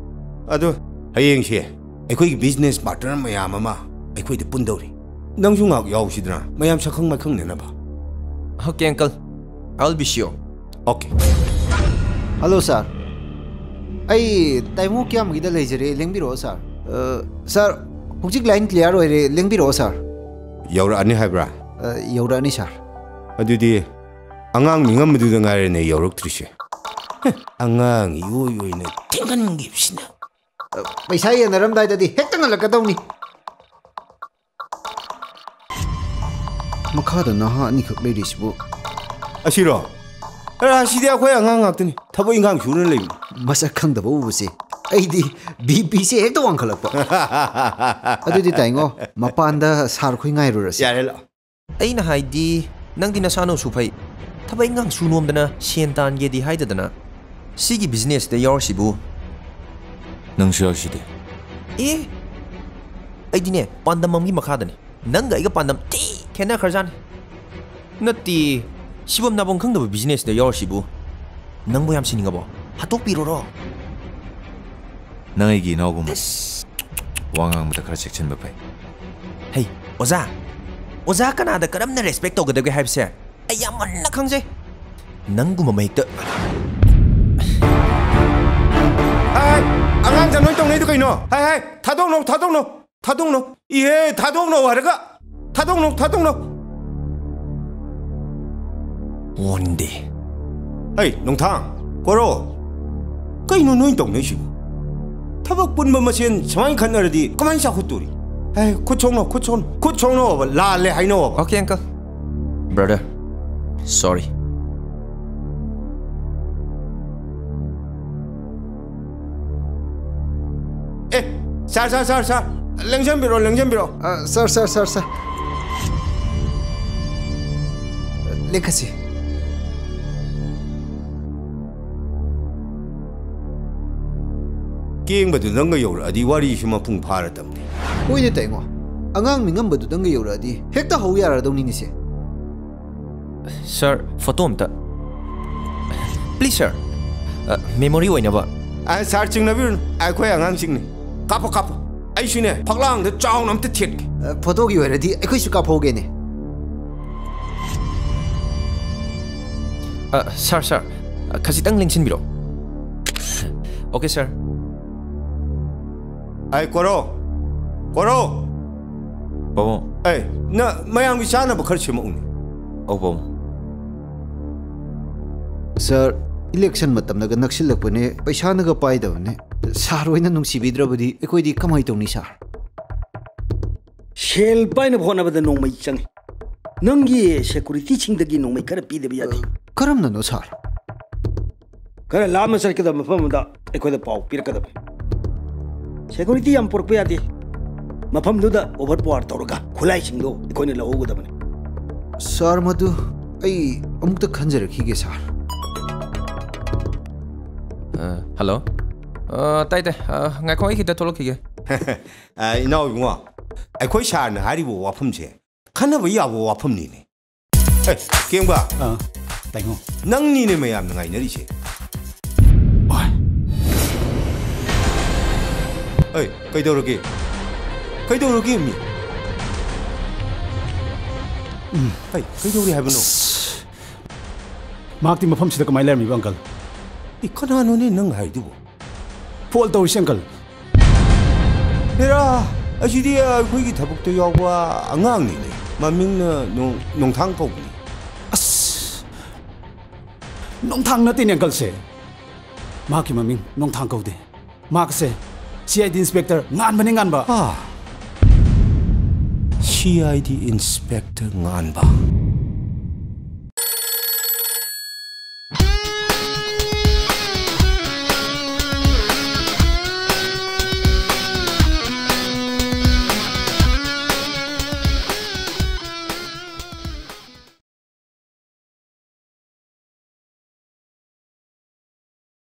ꯑꯗꯣ ꯍꯌꯦꯡꯁꯦ ꯑꯩꯈꯣꯏꯒꯤ business partner ꯃꯌꯥꯝ ꯑꯃ ꯑꯩꯈꯣꯏꯗ ꯄꯨꯟꯗꯧꯔꯤ꯫ ꯅꯪꯁꯨ ꯉꯥꯏꯍꯥꯛ ꯌꯥꯎꯁꯤꯗꯅ, ꯃꯌꯥꯝ ꯁꯛꯈꯪ ꯃꯥꯏꯈꯪꯅꯅꯕ꯫ Okay, uncle. I'll be sure. Okay. Hello, sir. ꯑꯩ ꯇꯥꯏꯃꯣ ꯀꯤꯌꯥꯝꯒꯤꯗ ꯂꯩꯖꯔꯦ, ꯂꯦꯡꯕꯤꯔꯛꯑꯣ ꯁꯥꯔ꯫ ꯑ, ꯁꯥꯔ, ꯍꯧꯖꯤꯛ ꯂꯥꯏꯟ ꯀ꯭ꯂꯤꯌꯥꯔ ꯑꯣꯏꯔꯦ, ꯂꯦꯡꯕꯤꯔꯛꯑꯣ ꯁꯥꯔ꯫ ꯌꯧꯔꯛꯑꯅꯤ ꯍꯥꯏꯕ꯭ꯔꯥ? ꯑ, ꯌꯧꯔꯛꯑꯅꯤ ꯁꯥꯔ꯫ ꯑꯗꯨꯗꯤ ꯑꯉꯥꯡ ꯅꯤꯡꯉꯝꯕꯗꯨꯗ ꯉꯥꯏꯔꯦꯅꯦ ꯌꯧꯔꯛꯇ꯭ꯔꯤꯁꯦ꯫ ꯍꯦ, ꯑꯉꯥꯡ ꯏꯑꯣꯏ ꯑꯣꯏꯅ ꯊꯦꯡꯍꯟꯈꯤꯕꯁꯤꯅ꯫ ꯑ, ꯄꯩꯁꯥ ꯌꯦꯟꯅꯔꯝꯗꯥꯏꯗꯗꯤ ꯍꯦꯛꯇ ꯉꯜꯂꯛꯀꯗꯧꯅꯤ꯫ ꯃꯈꯥꯗ ꯅꯍꯥ ꯑꯅꯤꯈꯛ ꯂꯩꯔꯤꯁꯤꯕꯨ? ꯑꯁꯤꯔꯣ? ꯑꯁꯤꯗꯤ ꯑꯩꯈꯣꯏ ꯑꯉꯥꯡ ꯉꯥꯛꯇꯅꯤ, ꯊꯕꯛ ꯏꯪꯈꯥꯡ ꯁꯨꯔ ꯂꯩꯕꯅꯤ꯫ ꯃꯁꯛ ꯈꯪꯗꯕ ꯎꯕꯁꯦ ꯑꯩꯗꯤ ꯕꯤ ꯄꯤꯁꯦ ꯍꯦꯛꯇ ꯋꯥꯡꯈꯠꯂꯛꯄ꯫ ꯑꯗꯨꯗꯤ ꯇꯥꯏꯉꯣ, ꯃꯄꯥꯟꯗ ꯁꯥꯔ ꯈꯣꯏ ꯉꯥꯏꯔꯨꯔꯁꯤ꯫ ꯌꯥꯔꯦ, ꯂꯥꯛꯑꯣ꯫ ꯑꯩꯅ ꯍꯥꯏꯗꯤ, ꯅꯪꯗꯤ ꯅꯁꯥꯅꯁꯨ ꯐꯩ, ꯊꯕꯛ ꯏꯪꯈꯥꯡ ꯁꯨ ꯅꯣꯝꯗꯅ ꯁꯦꯟ ꯇꯥꯟꯒꯦꯗꯤ ꯍꯥꯏꯗꯗꯅ ꯁꯤꯒꯤ ꯕꯤꯖꯤꯅꯦꯁꯇ ꯌꯥꯎꯔꯤꯁꯤꯕꯨ? ꯅꯪꯁꯨ ꯌꯥꯎꯔꯤꯁꯤꯗꯤ꯫ ꯑꯦ, ꯑꯩꯗꯤꯅꯦ, ꯄꯥꯟꯗꯝ ꯑꯃꯒꯤ ꯃꯈꯥꯗꯅꯤ꯫ ꯅꯪꯒ ꯑꯩꯒ ꯄꯥꯟꯗꯝ ꯊꯤ ꯈꯦꯠꯅꯈ꯭ꯔꯖꯥꯠꯅꯤ꯫ ꯅꯠꯇꯦ, ꯁꯤꯐꯝ ꯅꯥꯐꯝ ꯈꯪꯗꯕ ꯕꯤꯖꯤꯅꯦꯁꯇ ꯌꯥꯎꯔꯤꯁꯤꯕꯨ? ꯅꯪꯕꯨ ꯌꯥꯝ ꯁꯤꯅꯤꯡꯉꯕꯣ? ꯍꯥꯠꯇꯣꯛꯄꯤꯔꯨꯔꯣ꯫ ꯅꯪ ꯑꯩꯒꯤ ꯏꯅꯥꯎꯒꯨꯝꯕꯅꯤ꯫ ꯋꯥ ꯉꯥꯡꯕꯗ ꯈꯔ ꯆꯦꯛꯁꯤꯟꯕ ꯐꯩ꯫ ꯍꯩ, ꯑꯣꯖꯥ! ꯑꯣꯖꯥ ꯀꯅꯥꯗ ꯀꯔꯝꯅ ꯔꯦꯁꯄꯦꯛ ꯇꯧꯒꯗꯒꯦ ꯍꯥꯏꯕꯁꯦ ꯑꯩ ꯌꯥꯝ ꯃꯨꯟꯅ ꯈꯪꯖꯩ꯫ ꯅꯪꯒꯨꯝꯕ ꯃꯍꯤꯛꯇ ꯍꯥꯏ, ꯍꯥꯏ! ꯑꯉꯥꯡꯗ ꯅꯣꯏ ꯇꯧꯅꯩꯗꯣ ꯀꯩꯅꯣ? ꯍꯥꯏ, ꯍꯥꯏ! ꯊꯥꯗꯣꯛꯅꯧ, ꯊꯥꯗꯣꯛꯅꯧ! ꯊꯥꯗꯣꯛꯅꯧ! ꯏꯍꯦ, ꯊꯥꯗꯣꯛꯅꯧ ꯍꯥꯏꯔꯒ! ꯊꯥꯗꯣꯛꯅꯧ, ꯊꯥꯗꯣꯛꯅꯧ! ꯋꯥꯟꯗꯦ꯫ ꯍꯩ, ꯅꯨꯡꯊꯥꯡ, ꯀꯣꯔꯣ! ꯀꯩꯅꯣ ꯅꯣꯏ ꯇꯧꯅꯩꯁꯤꯕꯨ? ꯊꯕꯛ ꯄꯨꯟꯕ ꯃꯁꯦꯟ ꯁꯨꯃꯥꯏꯅ ꯈꯠꯅꯔꯗꯤ ꯀꯃꯥꯏꯅ ꯆꯥꯎꯈꯠꯇꯣꯔꯤ? ꯍꯦ, ꯈꯨꯠ ꯁꯣꯛꯅꯧ, ꯈꯨꯠ ꯁꯣꯛꯅꯧ꯫ ꯈꯨꯠ ꯁꯣꯛꯅꯧꯕ ꯂꯥꯜꯂꯦ ꯍꯥꯏꯅꯧꯕ꯫ Okay, uncle. Brother, sorry. ꯑꯦ, ꯁꯥꯔ, ꯁꯥꯔ, ꯁꯥꯔ, ꯁꯥꯔ, ꯂꯦꯡꯁꯤꯟꯕꯤꯔꯣ, ꯂꯦꯡꯁꯤꯟꯕꯤꯔꯣ꯫ ꯑ, ꯁꯥꯔ, ꯁꯥꯔ, ꯁꯥꯔ, ꯁꯥꯔ꯫ ꯂꯦꯡꯈꯠꯁꯤ꯫ ꯀꯦꯡꯕꯗꯨ ꯅꯪꯒ ꯌꯧꯔꯛꯑꯗꯤ ꯋꯥꯔꯤꯁꯨ ꯃꯄꯨꯡ ꯐꯥꯔꯗꯕꯅꯤ꯫ ꯍꯣꯏꯅꯦ ꯇꯥꯏꯉꯣ, ꯑꯉꯥꯡ ꯅꯤꯡꯉꯝꯕꯗꯨꯗꯪꯒ ꯌꯧꯔꯛꯑꯗꯤ ꯍꯦꯛꯇ ꯍꯧ ꯌꯥꯔꯗꯧꯅꯤꯅꯦꯁꯦ꯫ ꯁꯥꯔ, ꯐꯣꯇꯣ ꯑꯝꯇ꯫ Please, ꯁꯥꯔ꯫ ꯑ, ꯃꯦꯃꯣꯔꯤ ꯑꯣꯏꯅꯕ꯫ ꯑ, ꯁꯥꯔ, ꯆꯤꯡꯅꯕꯤꯔꯨꯅꯨ꯫ ꯑꯩꯈꯣꯏ ꯑꯉꯥꯡꯁꯤꯡꯅꯤ꯫ ꯀꯥꯞꯄꯣ, ꯀꯥꯞꯄꯣ꯫ ꯑꯩꯁꯨꯅꯦ, ꯐꯛꯂꯥꯡꯗ ꯆꯥꯎꯅ ꯑꯝꯇ ꯊꯦꯠꯀꯦ꯫ ꯑ, ꯐꯣꯇꯣꯒꯤ ꯑꯣꯏꯔꯗꯤ ꯑꯩꯈꯣꯏꯁꯨ ꯀꯥꯞꯍꯧꯒꯦꯅꯦ꯫ ꯑ, ꯁꯥꯔ, ꯁꯥꯔ, ꯑ, ꯈꯖꯤꯛꯇꯪ ꯂꯦꯡꯁꯤꯟꯕꯤꯔꯣ꯫ Okay, sir. ꯑꯩ ꯀꯣꯔꯧ, ꯀꯣꯔꯧ꯫ ꯄꯥꯕꯨꯡ꯫ ꯑꯩ, ꯅ ꯃꯌꯥꯝꯒꯤ ꯆꯥꯅꯕ ꯈꯔ ꯁꯦꯝꯃꯛꯎꯅꯦ꯫ ꯑꯧ, ꯄꯥꯕꯨꯡ꯫ ꯁꯥꯔ, ꯏꯂꯦꯛꯁꯟ ꯃꯇꯝꯅꯒ ꯅꯛꯁꯤꯜꯂꯛꯄꯅꯦ, ꯄꯩꯁꯥꯅꯒ ꯄꯥꯏꯗꯕꯅꯦ꯫ ꯁꯥꯔ ꯍꯣꯏꯅ ꯅꯨꯡꯁꯤꯕꯤꯗ꯭ꯔꯕꯗꯤ ꯑꯩꯈꯣꯏꯗꯤ ꯀꯃꯥꯏ ꯇꯧꯅꯤ, ꯁꯥꯔ? ꯁꯦꯜ ꯄꯥꯏꯅꯕ ꯍꯣꯠꯅꯕꯗ ꯅꯣꯡꯃꯩ ꯆꯪꯉꯤ꯫ ꯅꯪꯒꯤ ꯁꯦꯀꯨꯔꯤꯇꯤꯁꯤꯡꯗꯒꯤ ꯅꯣꯡꯃꯩ ꯈꯔ ꯄꯤꯗꯕ ꯌꯥꯗꯦ꯫ ꯀꯔꯝꯅꯅꯣ, ꯁꯥꯔ? ꯈꯔ ꯂꯥꯞꯅ ꯆꯠꯀꯗꯕ ꯃꯐꯝ ꯑꯃꯗ ꯑꯩꯈꯣꯏꯗ ꯄꯥꯎ ꯄꯤꯔꯛꯀꯗꯕꯅꯤ꯫ ꯁꯦꯀꯨꯔꯤꯇꯤ ꯌꯥꯝ ꯄꯨꯔꯛꯄ ꯌꯥꯗꯦ꯫ ꯃꯐꯝꯗꯨꯗ ꯑꯣꯚꯔ ꯄꯥꯋꯔ ꯇꯧꯔꯒ ꯈꯨꯠꯂꯥꯏꯁꯤꯡꯗꯣ ꯑꯩꯈꯣꯏꯅ ꯂꯧꯍꯧꯒꯗꯕꯅꯤ꯫ ꯁꯥꯔ, ꯃꯗꯨ ꯑꯩ ꯑꯃꯨꯛꯇ ꯈꯟꯖꯔꯛꯈꯤꯒꯦ, ꯁꯥꯔ꯫ ꯑ, ꯍꯜꯂꯣ꯫ ꯑ, ꯇꯥꯏ, ꯇꯥꯏ꯫ ꯑ, ꯉꯥꯏꯈꯣ, ꯑꯩ ꯈꯤꯇ ꯊꯣꯛꯂꯛꯈꯤꯒꯦ꯫ ꯑ, ꯏꯅꯥꯎ ꯏꯕꯨꯡꯉꯣ, ꯑꯩꯈꯣꯏ ꯁꯥꯔꯅ ꯍꯥꯏꯔꯤꯕ ꯋꯥꯐꯝꯁꯦ ꯈꯟꯅꯕ ꯌꯥꯕ ꯋꯥꯐꯝꯅꯤꯅꯦ꯫ ꯑꯦ, ꯀꯦꯡꯕ꯫ ꯑꯥ, ꯇꯥꯏꯉꯣ꯫ ꯅꯪꯅꯤꯅꯦ ꯃꯌꯥꯝꯅ ꯉꯥꯏꯅꯔꯤꯁꯦ꯫ ꯍꯣꯏ꯫ ꯑꯩ, ꯀꯩꯗꯧꯔꯒꯦ? ꯀꯩꯗꯧꯔꯒꯦ, ꯃꯤ? ꯎꯝ꯫ ꯑꯩ, ꯀꯩꯗꯧꯔꯦ ꯍꯥꯏꯕꯅꯣ? ꯃꯍꯥꯛꯇꯤ ꯃꯐꯝꯁꯤꯗ ꯀꯃꯥꯏꯅ ꯂꯩꯔꯝꯃꯤꯕ, ꯑꯪꯀꯜ? ꯑꯦ, ꯀꯅꯥꯅꯣꯅꯦ ꯅꯪ ꯍꯥꯏꯗꯨꯕꯨ? ꯐꯣꯜ ꯇꯧꯔꯤꯁꯦ, ꯑꯪꯀꯜ꯫ ꯍꯦꯔꯥ, ꯑꯁꯤꯗꯤ ꯑꯩꯈꯣꯏꯒꯤ ꯊꯕꯛꯇ ꯌꯥꯎꯕ ꯑꯉꯥꯡꯅꯤꯅꯦ꯫ ꯃꯃꯤꯡꯅ ꯅꯣꯡ-, ꯅꯣꯡꯊꯥꯡ ꯀꯧꯕꯅꯤ꯫ ꯑꯁ, ꯅꯣꯡꯊꯥꯡ ꯅꯠꯇꯦꯅꯦ, ꯑꯪꯀꯜꯁꯦ꯫ ꯃꯍꯥꯛꯀꯤ ꯃꯃꯤꯡ ꯅꯣꯡꯊꯥꯡ ꯀꯧꯗꯦ꯫ ꯃꯍꯥꯛꯁꯦ ꯁꯤ ꯑꯥꯏ ꯗꯤ ꯏꯟꯁꯄꯦꯛꯇꯔ ꯉꯥꯟꯕꯅꯦ, ꯉꯥꯟꯕ꯫ ꯑꯥ, ꯁꯤ ꯑꯥꯏ ꯗꯤ ꯏꯟꯁꯄꯦꯛꯇꯔ ꯉꯥꯟꯕ꯫